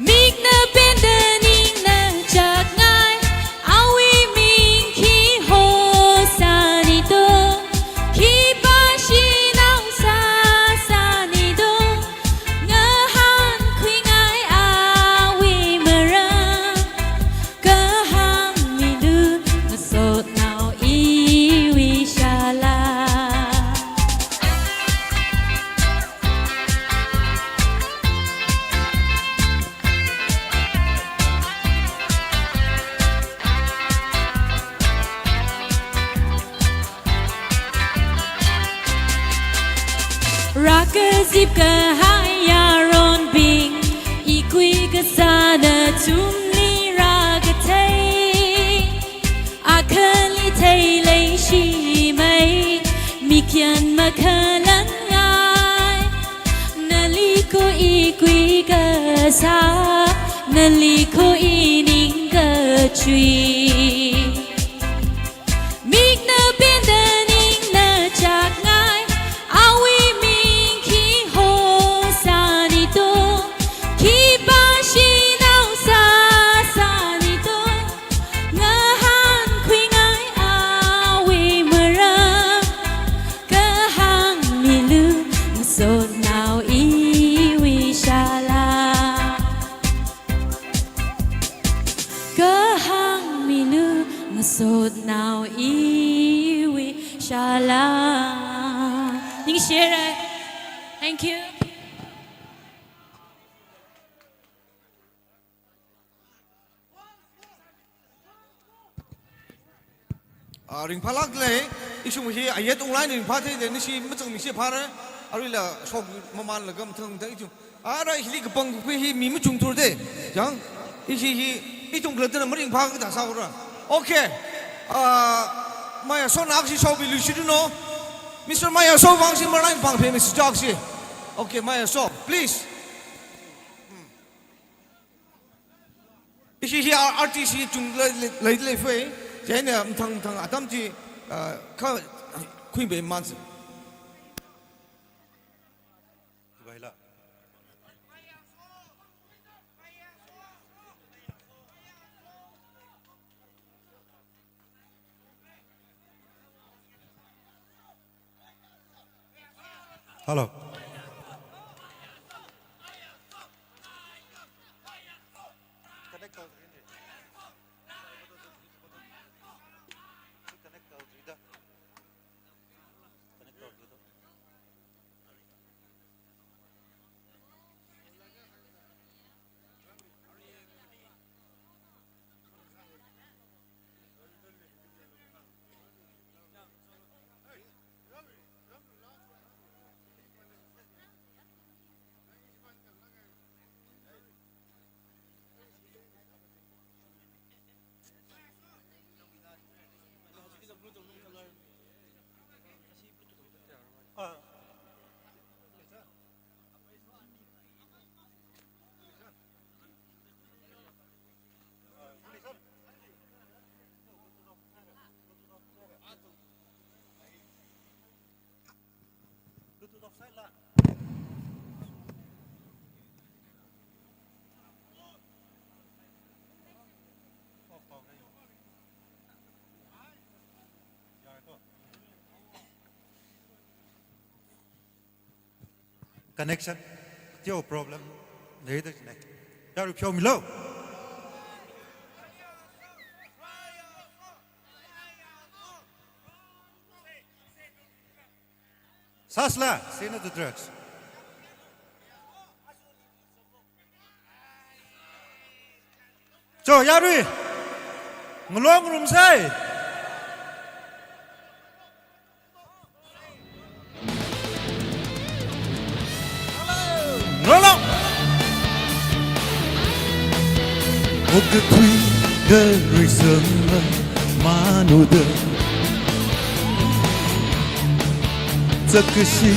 Mikna penda ningna chakngai, awui ming khi hosāni do, khipā shinao sāsāni do, ngahānkhuingai awui marān. Kahāng milu ngasotnao iwui shāla. Rākazip kahai yaronbing, ikui kasā nathumli rākathei. Akhali thei leishimei, mikyan makhalan ngai. sā, nali khuining kachui. Mikna penda ningna chakngai, awui ming khi hosani to, khi pāshinao sāsani to, ngahānkhuingai awui maram, kahāng milu ngasotnao iwui shālā. Kahāng milu ngasotnao iwui shālā. Ningshire. Thank you. Ah, ringphālākle, ishum hi ayet unglai ringphātheile, nishi machang mishi phāre, aruila shok mamanlaga mathang mathang ichu. Ara hili kapangkhui hi mi machungthurde, jang, ishi hi, itung kalattana maringphā kathā sāura. Okay, ah, Mayaso nakshi shokbi luishidu no, Mister Mayaso vangshi marai pangphe Mister Jock shi. Okay, Mayaso, please. Ishi hi R T C chung lei, lei, lei, leifei. Chieina mathang mathang atam chi, ah, kha khuibe mansi. Hello. Connection, teo problem leida ne. Yarui pheomilu. Sāsala, say no to drugs. Cho, yarui. Ngalong ngarumsei. Ngalong. Okathui da risang manuda. Chakashi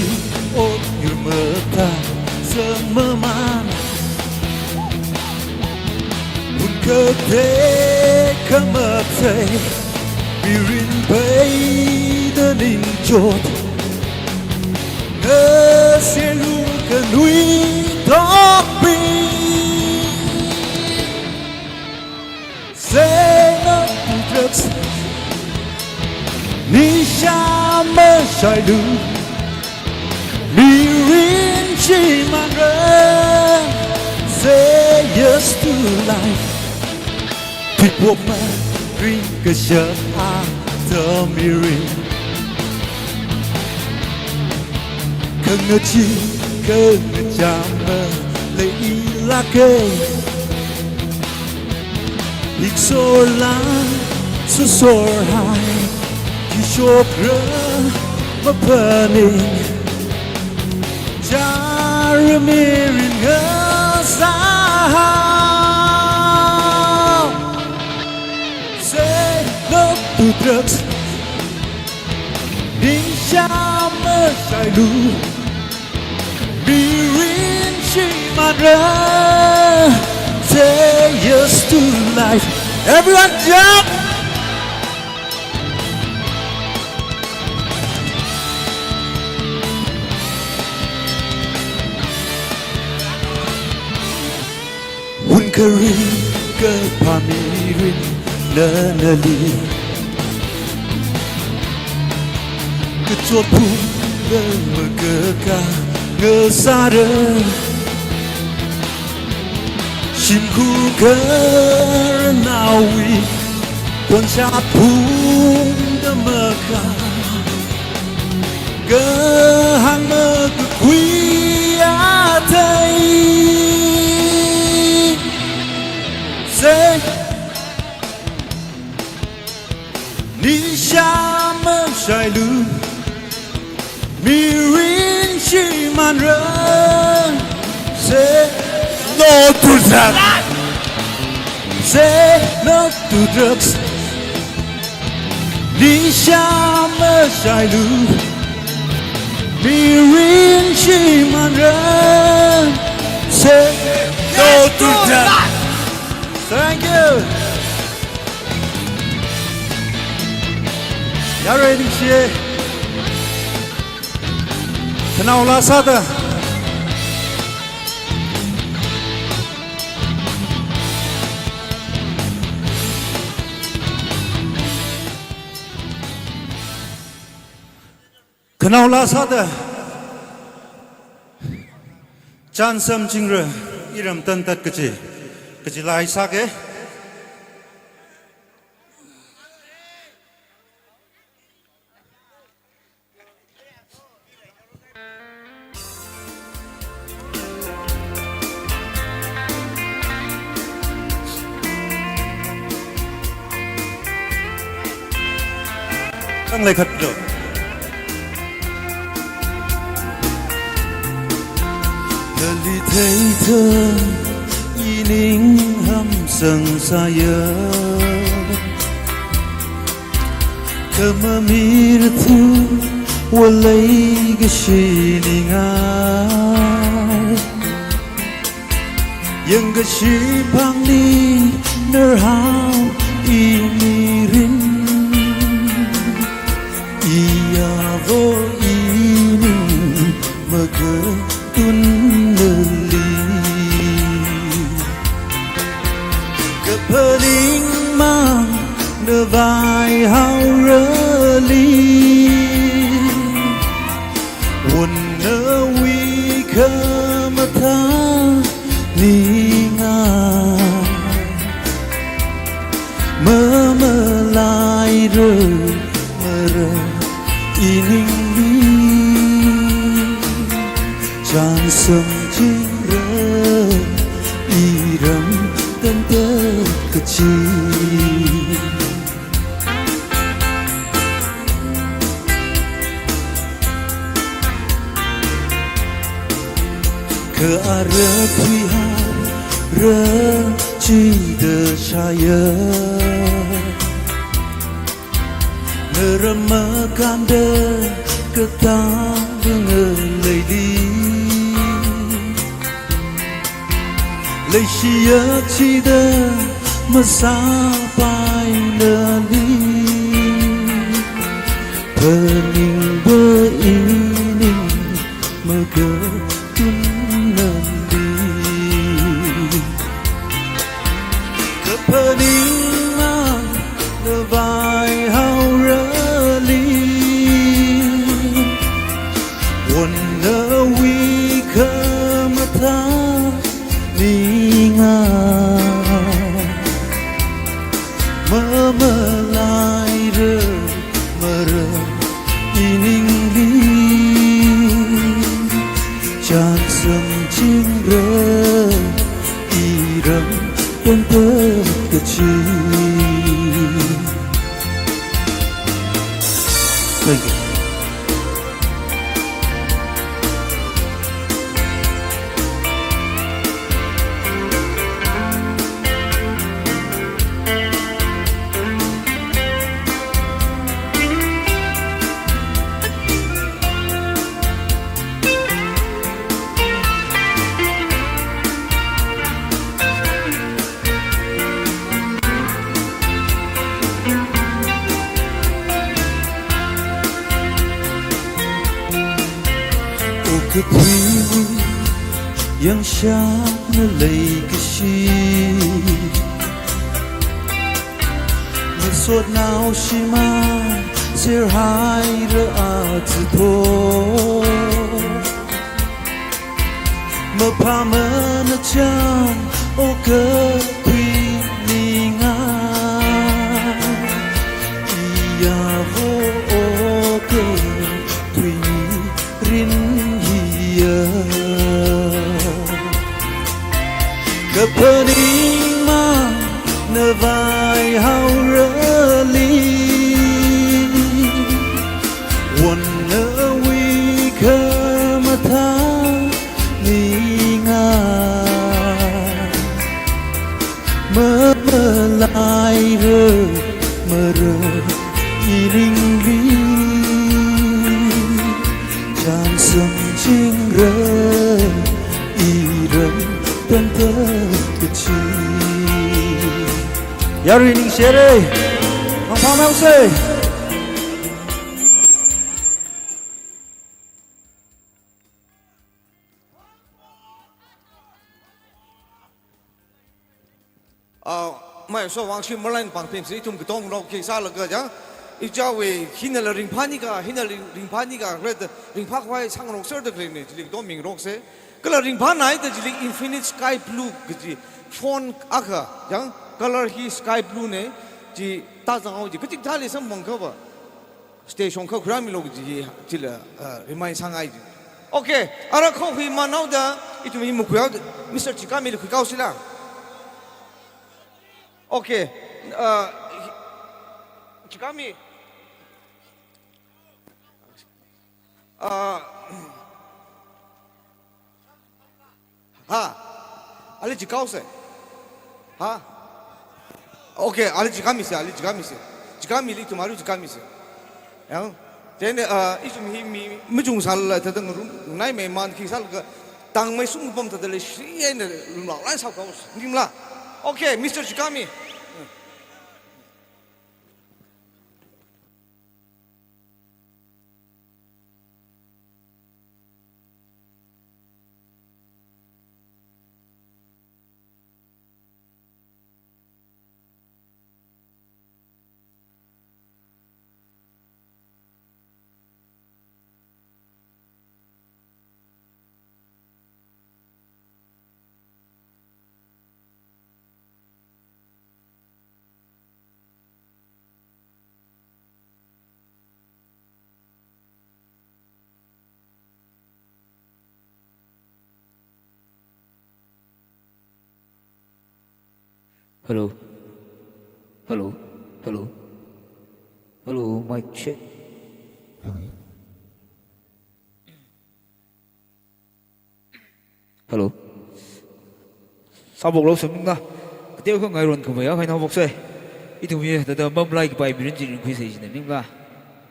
ot yur mata sangmaman. Pun kathei kamathei mirin peida ningchot. Ngasirung kanui tokpi. Say no to drugs. Nisha mashailu. Mirin shimānra. Say yes to life. Tipwok maring kashap atam mirin. Khangachee khangacham leilāke. Hiksorla susorhai, kishokra maphaning. Chara mirin ngasāhao. Say no to drugs. Ningsha mashailu. Mirin shimā Say yes to life. Everyone jump! Wun kharing kaphā mirin nana nali, kachot phungda makakā ngasāra. Shimkhur khararnaowui khonshat phungda makā, kahāng makakhui athei. Say, nisha mashailu, mirin shimānra. Say no to drugs. Say no to drugs. Nisha mashailu, mirin shimānra. Say no to drugs. Thank you. Yarui ningshi. Khanaola sāda. Khanaola sāda. Chānsam chingra, iram tantat kachi, kachi lai sāke. Khanglei khat do. Kali theitha ining hamsang sāya. Khamamir thuwa leikashi ningai. Yangkashi phangli narhao imirin, iya vo ining makatunali. Kaphaningmang navaihaorali, wun nawui khamathā ningai. Mamalaira mara iningli, chānsam chingra iram tantat kachi. Kha ara khuihaora chida shāya. Naram makānda katang ngaleili, leishiya chida masāpailali, phaningda ining makatunali. Kaphaningmang navaihaorali, wun nawui khamathā ningai. Mamalaira mara iningli, chānsam chingra iram tantat kachi. Thank you. Kathui yangshakna leikashi, ngasotnao shimān serhaira aja tho. Maphāmana chang o kathui ninga, iyavo o kathui mirin hiya. Kaphaning mang navaihaorali, wonnawui khamathā ninga, mamalaira mara iningli, chānsam chingra iram tamda kachi. Yarui ningshire, mangpha maose. Ah, mai so wangshi malain pangpim si ithum katongrok khi sālaga jang. Ichāwui hinala ringphānika, hinala ring-, ringphānika, red ringphākhavai sāngarokserda khaleina, chili katonga mingarokse. Kala ringphānaida chili Infinite Sky Blue kaji font akha, jang, color hi sky blue na, chi tāzanghao chi, kachikathāli samphang khavā. Stage shongkha khuirāmilu kaji hi, chila, ah, remind sāngai ji. Okay, ara kho hi manaoda, ithum hi makhuihaoda, Mister Chikami li khuikaosila. Okay, ah, Chikami. Ah, ha. Ali chikaose. Ha. Okay, ali chikamise, ali chikamise. Chikamili ithum ali chikamise. Yang, then, uh, ithum hi mi, mi chungsālala thāda ngarum, nai mei man khi sālaga, tangmei sum pam thāda leishi eina lumlao lan sākaose. Ningla. Okay, Mister Chikami. Hello. Hello. Hello. Hello, mic check. Hello. Sāvoklo semna. Kateo kha ngairon khamei akha eina vokse. Ithum hi thāda mamalai kapai mirin chi ringkhuise jina ningla.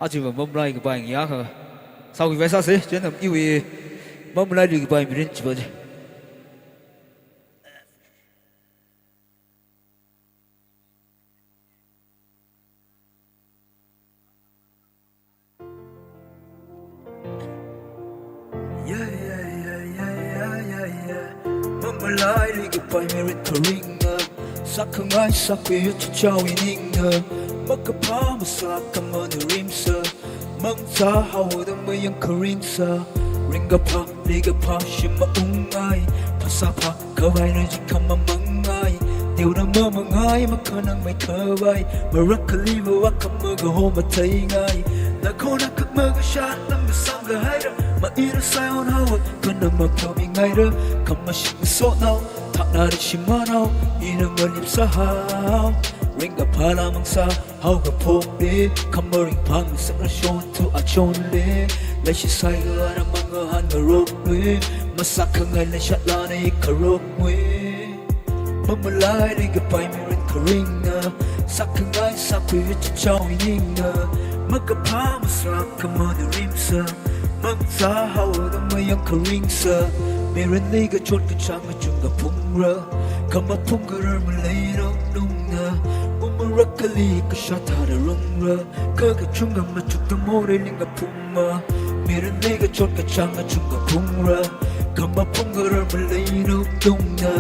Achiva mamalai kapai ngayā akha sākhuivai sāse, chieina iwui mamalaili kapai mirin chiva chi. Yeah, yeah, yeah. Mamalaili kapai mirin kharinga, sākhangai sākhui chichao iningna, makaphā masākhamana rimsa, mangzā haoda mayang kharingsa, ringkaphā, leikaphā shim maungngai, phasā phākhavai na jikha mamangngai, teoda mamangai makhanangmei khavai, marakali vawa khamaga ho matheingai, nakhona khak makashat tam samkahaira, maira sāyon haowa, khanang maphamingaira, khamashing sotnao, thakna rishimānao, ina malip sāhao, ringkaphā la mangzā, haokaphokli, khamaringphang sakrashon tu achonli, leishi saiga ara mangahān ngarokli, masākhangai leishat lana ikharokli. Mamalaili kapai mirin kharinga, sākhangai sākhui chichao iningna, makaphā masākhamana rimsa, mangzā haoda mayang kharingsa, mirinli kachot kachāng machungkha phungra, khamaphung karar maleirok nungna, umarakali kashā thāda rungra, kha kachungkha machukta morei ringkaphungma, Mirinli kachot kachāng achungkha phungra, kha maphungkarar maleina tungda,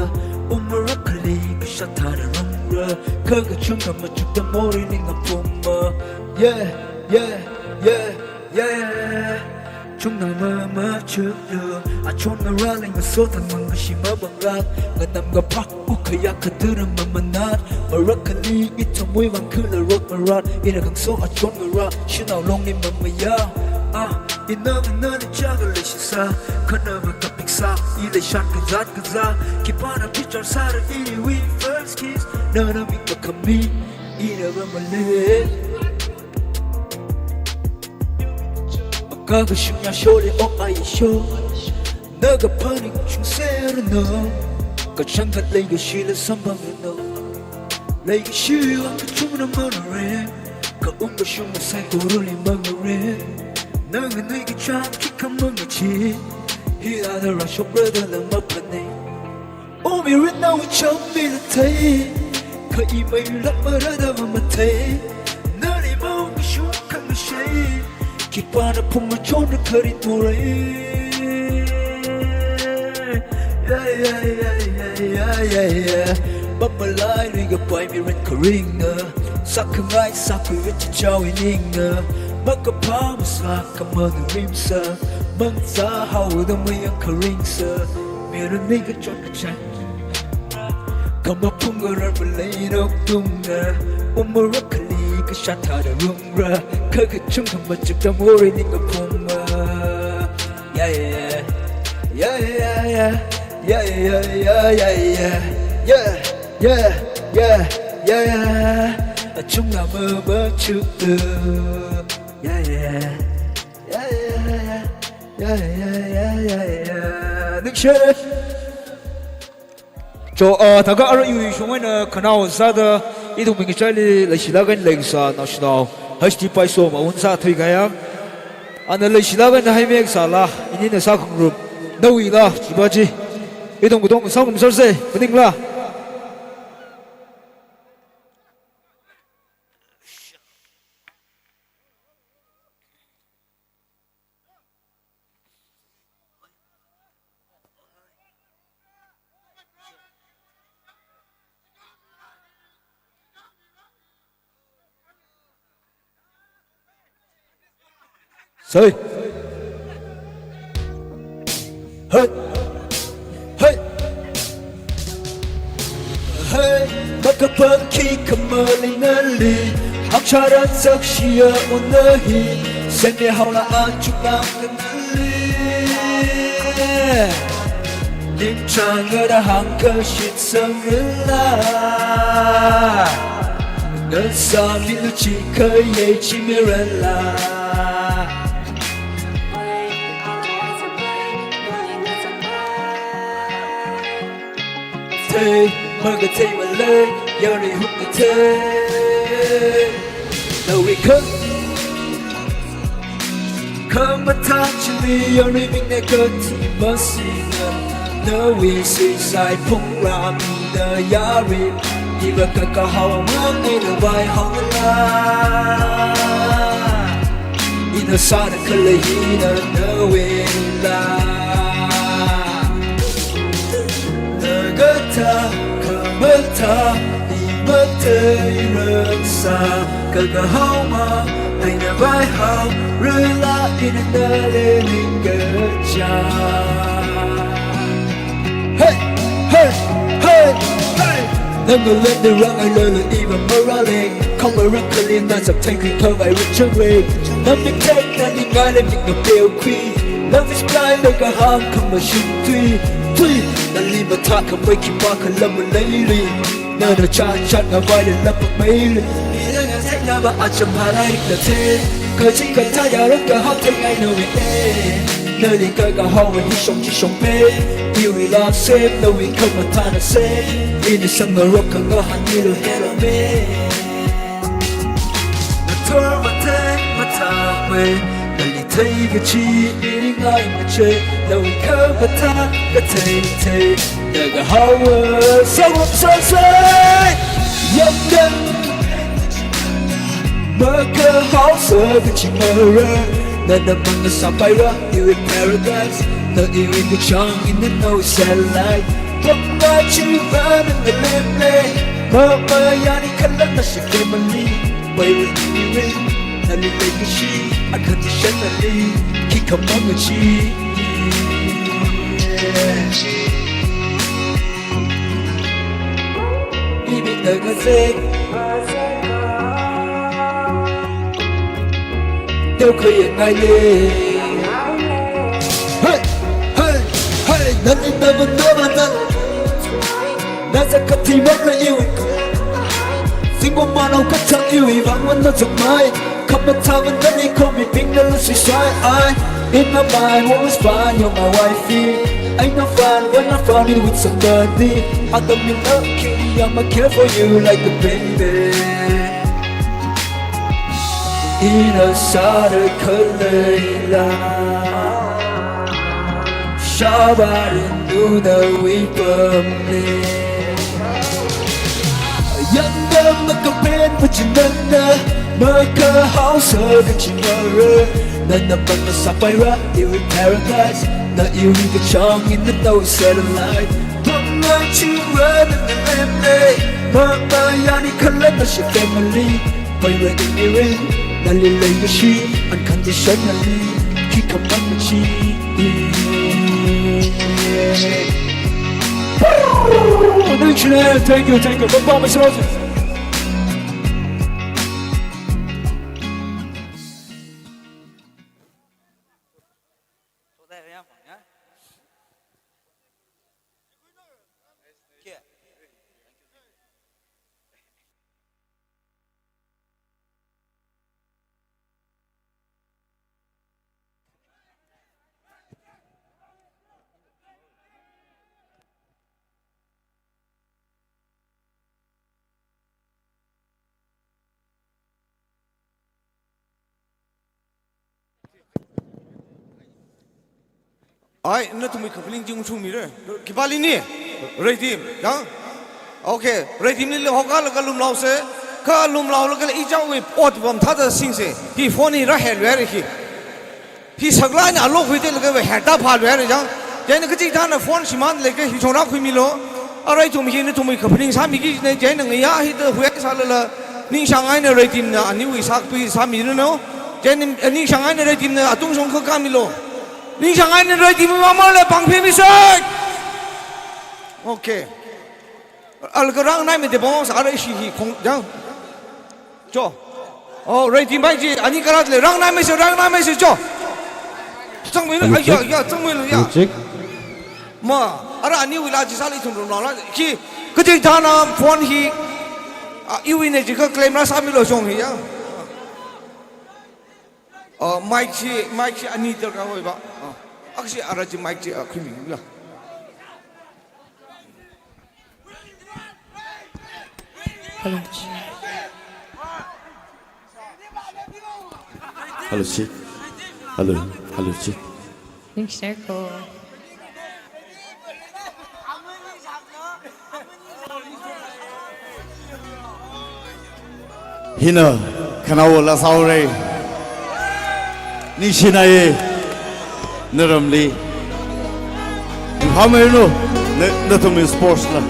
um marakhali kashāt thāda rungra, kha kachungkha machukda morei ningkhapuma. Yeah, yeah, yeah, yeah. Chungna mamachuklu, achon ngarāli ngasoda mangkashi mabangrat, nganamkaphā ukhayā khatura mamanat, marakhali ithamui vang khuilarok marat, ina kangso achon ngarā, shanao longli mamayā. Ah, ina nganāna chākha leishisā, khanava kapiksā, i leishan kazāt kazā, khipāna bichar sāra iwui first kiss, nana mik makhami, ina va male. Makakashung yāsholi ok aisho, na kaphaning shungserna, kachangkhat leikashila samphangranu. Leikashi vang kachungna mangarei, kha um kashung masai korali mangarei. Na nganui kachāng khikha mangachi, hithāda rāshokra dala maphanei. Oh, mirin nawui chāmli la thei, kha i meilāk marada mamathei. Nali maung kashung khangashei, khipāna phungmachonra kharit morei. Yeah, yeah, yeah. Mamalailuikapai mirin kharingna, sākhangai sākhuiwui chichāwui ningna, makaphā masākha manu rimsa, mangzā haoda mayang kharingsa, mirinli kachot kachāng, kha maphungkarar maleina tungda, um marakhali kashāt thāda rungra, kha kachungkha machukda morei ningkhapuma. Yeah, yeah, yeah. Yeah, yeah, yeah, yeah. Yeah, yeah, yeah, yeah, yeah, yeah. Yeah, yeah, yeah, yeah, yeah. Achungna mamachuklu. Yeah, yeah. Yeah, yeah, yeah, yeah. Yeah, yeah, yeah, yeah, yeah, yeah. Ningshi. Cho, ah, thākha ara iwui shong eina khanao sāda, ithumwui ngachaili leishilāk eina leikasā naoshinao H D Paiso mawun sāthuikahai. Ana leishilāk eina haimi kasāla, inina sākhangarum, nawuila, chiva chi. Ithum katonga sāngarumsersa, maningla. Sai. Hey. Hey. Hey, makaphā khikha maleina nali, hāngchara sakshiya unna hi, semi haola achuknang nali. Ningchāngda hāngkashit sangrila, ngasāmilu chi khayei chi mirala. Thei, makathei malei, yarui hung kathei. Nawui khang, khamathā chili yarui ming ne kathi masina. Nawui sisai phungrāmida yarui, iva kakahao mang eina vaihaola. Ina sāda khalei hina nawuila. Na kathā, khamathā, i matheirarsa, kakahao mang eina vaihaorala ina nali ningkachāng. Hey, hey, hey, hey. Nana leida rāngailala iva marāle. Khangla rākhali na chapthei khui khavai rāchāngle. Na mik thei nani ngaile mik ngapeokhui. Love is blind, na kahāng khamashung tui, tui. Nali mathākhamei khipākhala maleili. Nana chānchat ngavaila lapakmeili. Ina ngathei ngava acham halai rikla the. Kachikathā yaron kahao theingai nawui e. Nali kakahaowa hi shong chi shongme. Iwuila sem nawui khamathāna se. Ina samngarok khangahān milu herame. Nathor mathei mathāme. Nali thei kachi ini ngai mache, nawui khamathā kathei thei, na kahaowa sāngarumsersa. Yamdang, makahaosa kachimara, Nana mangasāpaira iwui paradise, na iwui kachāng eina nao satellite. Pamngai chiva nana lemlei, mamayāni khala na shakemali. Paira iwui, nali leikashi, unconditionally, khikha mangachi. Ibi nangase. Teokha yangngaile. Hey, hey, hey, nani tava tava na. Nasa kathi makla iwui. Singbo manao kachang iwui vang wan na chukmai. Khamathā wan nani khomibingna lusisai ai. In my mind, always find you're my wifey. Ain't no fun when I found you with somebody. I don't mean love, Kitty, I'ma care for you like a baby. Ina sāda khaleila, shabarin duna wipamni. Yangda makapen pachinana, makahaosa kachinara. Nana mangasāpaira iwui paradise, na iwui kachāng eina nao satellite. Pamngai chiva nana lemlei, mamayāni khala na shakemali. Paira iwui, nali leikashi, unconditionally, khikha mangachi. Thank you, thank you. Baba Masrozi. Ai, nathumwui kaphaning chi ngachungmira. Khipāli ni? Red team, ya? Okay, red team li le hoka laga lumlaosa, kha lumlaolaga le ichāwui ot pam thāda singsa. Hi phone hi rāhailuira hi. Hi saklāk eina alok huida laga va haida phāluira ya. Chieina kachikathāna phone shimānlaga hi chongra khuimilu. Arui ithum hi nathumwui kaphaning sāmiki jina, chieina ngayā hithāda huihaisālala, ningshāngai eina red team na aniwui sākpi sāmiranu. Chieina, eh, ningshāngai eina red team na atung shong kha kamilu. Ningshāngai eina red team mamala pāngphimisa. Okay. Alga rānganaimeida pāngsa arui ishi hi khong, jang. Cho. Oh, red team bai chi, ani karat le, rānganaimeisa, rānganaimeisa, cho. Zangmeilu, hello, ai ya, check. Ya, zangmeilu, ya. Hello, check. Ma, ara aniwuila chi sāli ithum lumlaola. Khi, kachikathāna phone hi, ah, iwuina jiakha claim rāsāmilu shong hi ya. Ah, mic chi, mic chi ani darkar oiba. Ah, akshi ara chi mic chi, ah, khuimila. Hello. Hello, check. Hello, hello, check. Ningshiko. Hina, khanaola sāhaora. Ningshinaiya, naramli. Yuhamhairanu, na, nathumwui sports la.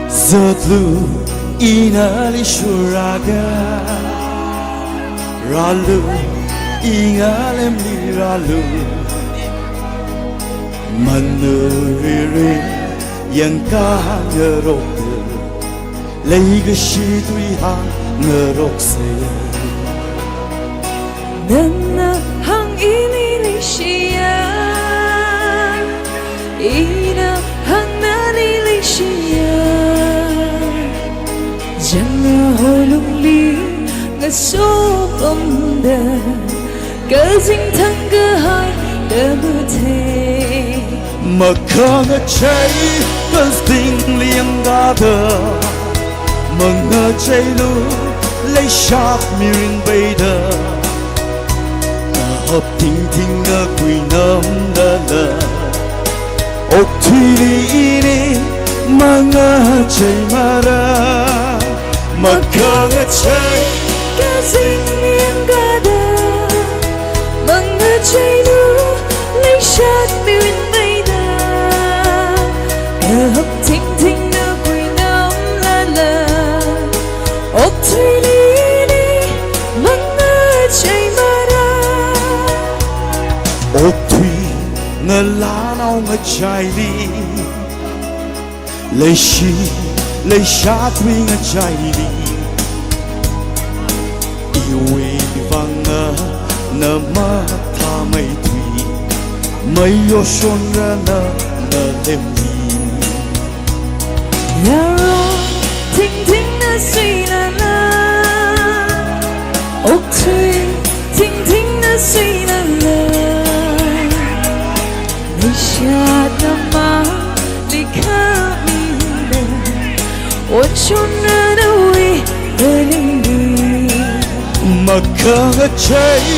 Zatlu, ina nali shurāga. Rālu, i ngalemli rālu. Manuriri, yangkhangarokta. Leikashi tui hāngngaroksa. Nana hāng ili leishiya, ina hāng nali leishiya. Jangra hoilungli ngasopamda, kazing thangkahai da mathei. Makhangachei kazingli yangkāda, mangacheilu leishap mirin peida. Nahap tingtingna khuinamdala, okthuili ini mangacheimara. Makhangachei kazingli yangkāda, Okthui ngalānao ngachaili, leishi leishatwui ngachaili, iwui vang na mathāmeithui, maiyoshonra na nalemli. Yaron thingthingna suinala, okthui thingthingna suinala, leishatnamangli khamina, onshonra nawui phaningli. Makhangachei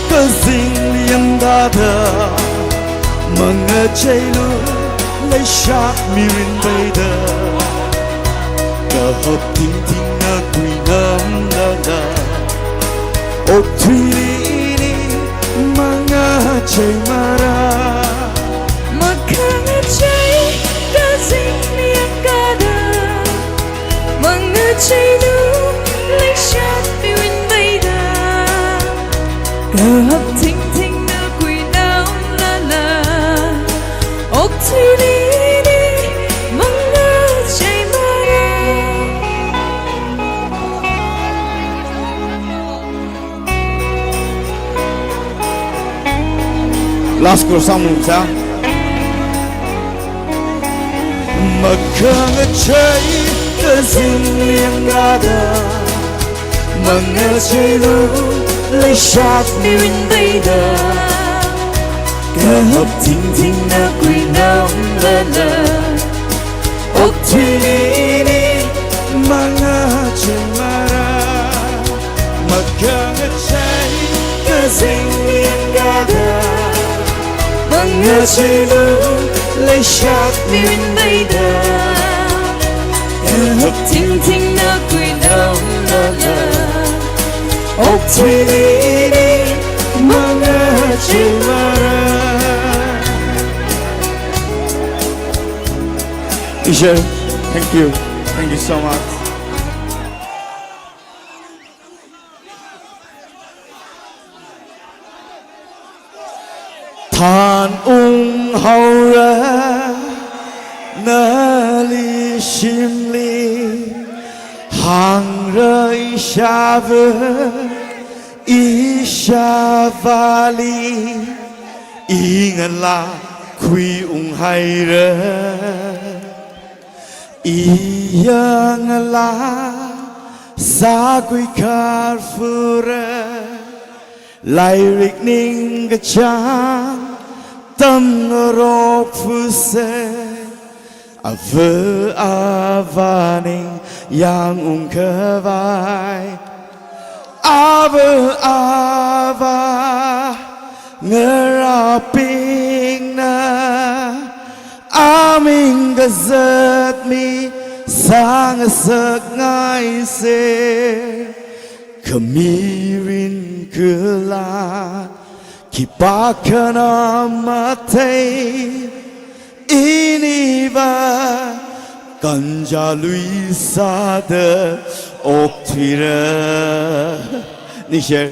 kazingli yangkada, mangacheilu leishat mirin peida, kahap thingthingna kuinamlala, okthuili ini mangacheimara. Makhangachei kazingli yangkada, mangacheilu leishat mirin peida, kahap thingthingna kuinamlala, okthuili ini mangacheimara. Last chorus sāmungsa. Makhangachei kazingli yangkada, mangacheilu leishat mirin peida, kahap thingthingna kuinamlala, okthuili ini mangacheimara. Makhangachei kazingli yangkada, mangacheilu leishat mirin peida, kahap thingthingna kuinamlala, okthuili ini mangacheimara. Teacher, thank you. Thank you so much. Thanunghaora nali shimli, hāngra ishāva, ishāvāli, i ngalā khuiunghaira. Iya ngalā sākhui kharfura, lairik ningkachāng tamngarokfusa, ava avā ningyāng ungkhavai. Ava avā ngarābingna, aming kazat mi sāngasakngaisa. Khamirin khalat khipākhana mathei, iniva kanjā lui sāda okthuira. Ningshi.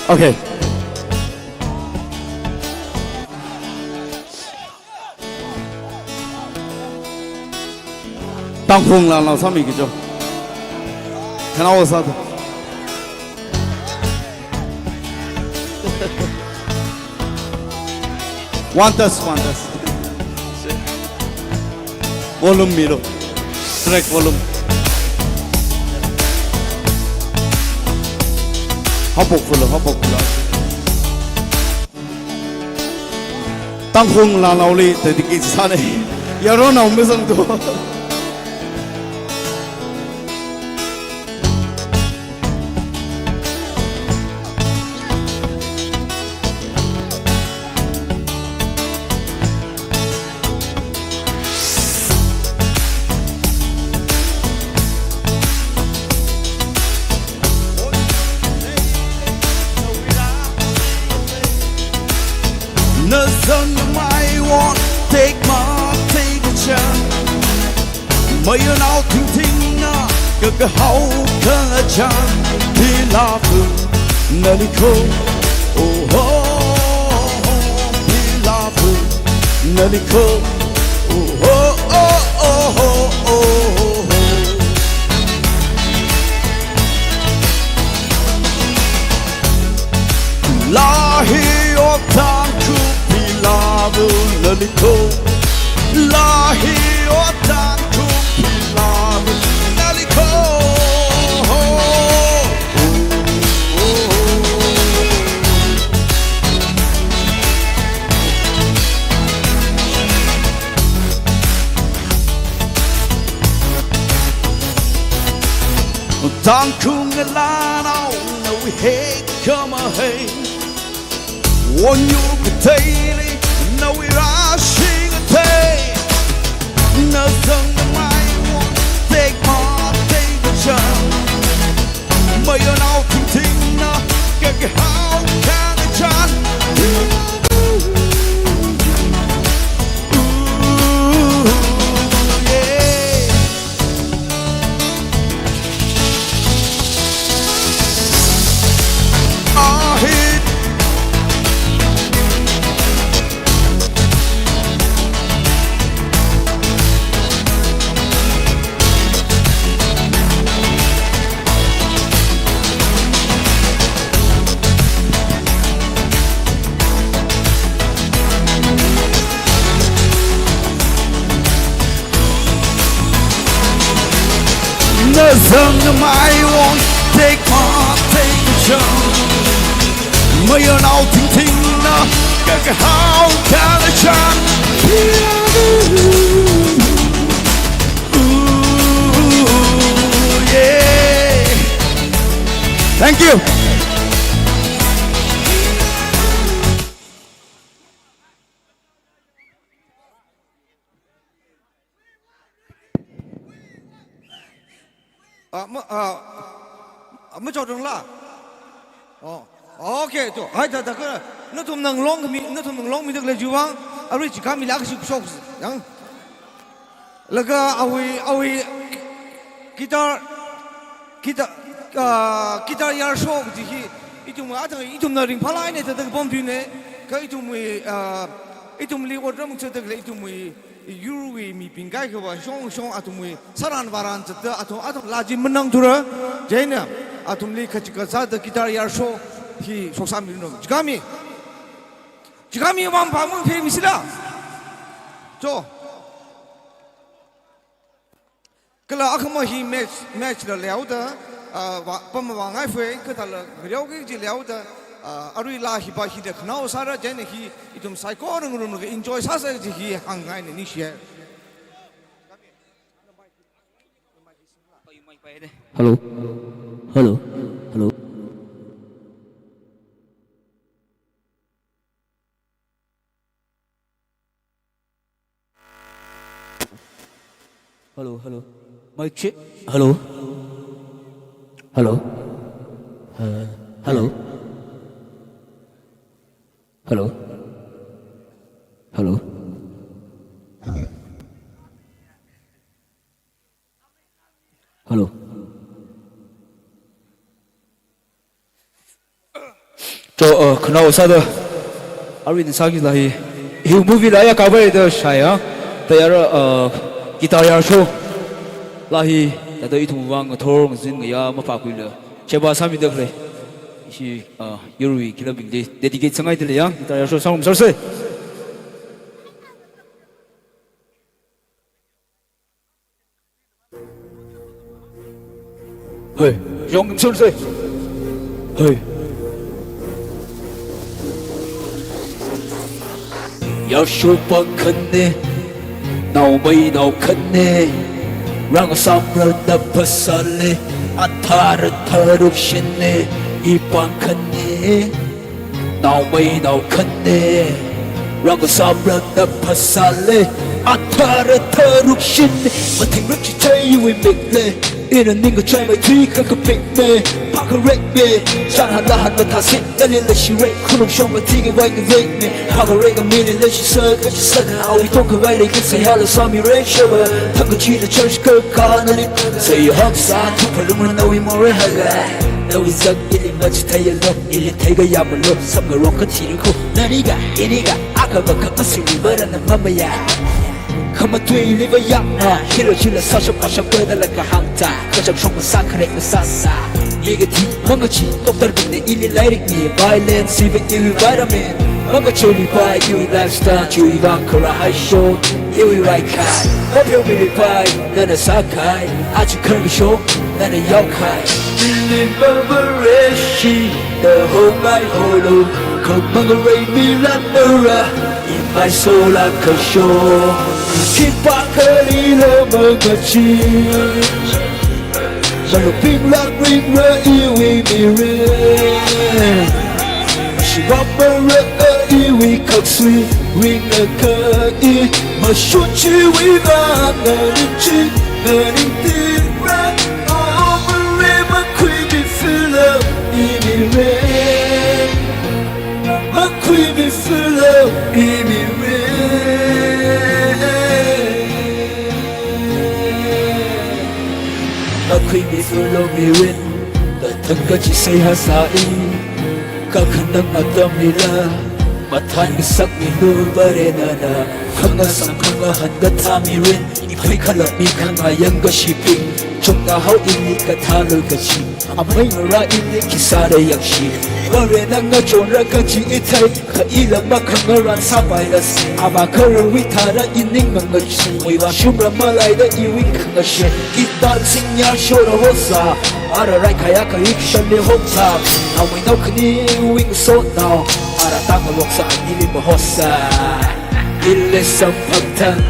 Okay. Tangkhul lanao sāmi kajo. Khanao sāda. One test, one test. Volume milo. Track volume. Hapok fulo, hapok fulo. Tangkhul lanaoli dedicate sāne. Yaronao mazangdo. Nazan mai Won't take my take a chance. Mayarnao tingtingna kakahao kachāng. Pilāva nali kho, oh ho, pilāva nali kho, oh ho, oh, oh, oh, oh, oh. Lahi o Tangkhul pilāva nali kho. Lahi o Tangkhul pilāva nali kho. Tangkhul ngalānao nawui heikhama hei. Wonyur kateili nawui rāshing katei. Nazang namai won't take my take a chance. Mayarnao tingtingna kakahao kachāng. Ooh, yeah. Nazang namai won't take my take a chance. Mayarnao tingtingna kakahao kachāng. Ooh, yeah. Thank you. Ah, ma, ah, ah, machao dang la? Oh, okay, to. Hai, ta, ta, ka, nathumna ngalong mi, nathumna ngalong mida khalei chiwui vang, arui chikha mila kashi shok, yang. Laga awui, awui guitar, guitar, ah, guitar yarsho kaji hi, ithum athang, ithumna ringphālāk eina thāda kapam thuina, kha ithumwui, ah, ithumli otram chāda khalei ithumwui yurwui mibing kaikhava shong shong athumwui sāran vāran zatda athum, athum laa chi manangthura, chieina athumli kachikathā sāda guitar yarsho hi shoksāmilu. Chikha mi, chikha mi vang pamung phe misila. Cho. Kala akhama hi match, match la leihaoda, ah, va, pam vāngai fue, kathāla ngareoki kaji leihaoda, ah, arui laa hi va hida khanao sāra, chieina hi ithum saikora ngarumlaga enjoy sāsa kaji hi hāngngaina, ningshiya. Hello. Hello. Hello. Hello, hello. Mic check. Hello. Hello. Uh, hello. Hello. Hello. Hello. Cho, uh, khanao sāda. Arui ina sāki laa hi. Hi movie laa ya cover da shāya. Tayara, uh, guitar yarsho. Laa hi, thāda ithum vang ngathor ngazin ngayā mapakhuila. Cheba sāmida khalei. Ishi, uh, yurwui khilabingli dedicate sāngaida leiya. Guitar yarsho sāngarumsersa. Hey, yong sir say. Hey. Yarsho pāng khanei, naomeinaokhanei, rāngasāmrada phasālei, athara tharuk shinei, i pāng khanei. Naomeinaokhanei, rāngasāmrada phasālei, athara tharuk shinei, mathingrak chichāwui miklei, Ina ningkachai maithui kakapikme, phākharekme, chānhānda hānda thāsik, nali leishirek, khulung shong mathikhavai kavekme, phākharek amili leishisā, kachisāna, awui tongkhavai leikasai hala sāmirek shava, thangkachida church kakā nali, seihā sā, thuphalungra nawui morei haga, nawui zak ili machitheialu, ili theikayāmalu, samngarong kathirikhu, naniga, iniga, akha vakha masiwui varana mamaya. Khamatuili vayakna, hila chila sāshap ashap kadala kahāngta, kachak shong masā kharek masāsā. Negative, mangachi, doctor bingna ili lairikmi, violence, iva iwui vitamin. Mangacheili pai iwui lifestyle, chiwui vang kharā haisho, iwui raikhai. Mapheomili pai, nana sākhai, aja kharkasho, nana yaokhai. Ili mavareshi, the whole my whole, khamang reimi lan nara. Imai sola kasho, khipākhalila mangachi. Maluping lak ringra iwui mirin. Shivapara iwui khaksui ringa kai. Mashunchiwui vang ngaringching ngaringtira. Oh, mare makhuimi filo imirin. Makhuimi filo imirin. Makhuimi filo mirin. Kathang kachi seihā sāi. Kakhanang atamlila. Mathān ngasakmilu vare nana. Khangasang khangahān kathā mirin. Iphui khalak mi khangayang kashiping. Chungkahao ili kathālu kachi. Amei ngarā ili khi sāda yangshi. Varena ngachonra kachi ithei. Kha ila makhangarān sāpailasi. Avā kharawui thāda ining mangachi. Muivā shumra malaida iwui khangashi. Itan singya shora hosa. Ara raikhai akha ikshanli hoksa. Naomeinaokhaniwui ngasotnao. Ara tangaroksa ili mahosa. Ili samphangthang.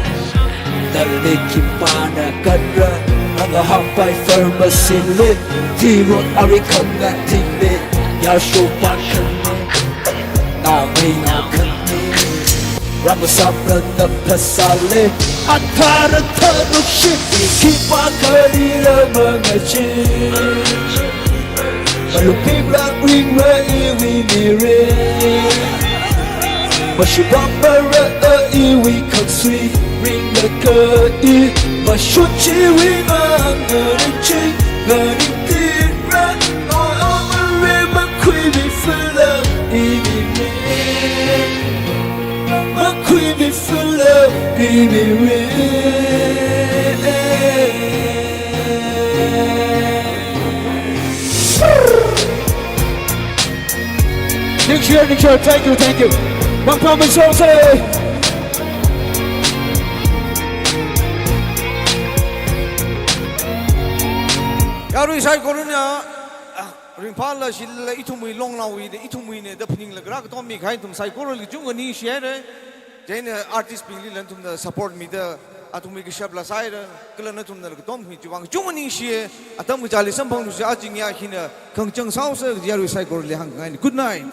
Nali khipāna katra, nangahāpai pharmacy li, tirot ari khangathingli, yāsho pān khani, naomeinaokhani, rāngasāpra na phasāli, athara tharukshi, khipākhalila mangachi. Maluping lak ringra iwui mirin. Mashivapara iwui khaksui ringa kai. Mashunchiwui vang ngaringching ngaringtira. Oh, oh, mare makhuimi filo imirin. Makhuimi filo imirin. Ningshiya, ningshiya, thank you, thank you. Mangpam Misong say. Yarui saikorana, ah, ringphāla shilala ithumwui longnaowui da ithumwuina da phaninglaga rākatommi kahai ithum saikorali kachungkha ningshihaira. Chieina artist bingli nathumna support mida athumwui kashapla sāhaira, kala nathumna katommi chiwui vang kachungkha ningshiya, atam kachāli samphanglusa, aja ngayā hina khangachang sāhaosa, yarui saikorali hāngngaina. Good night.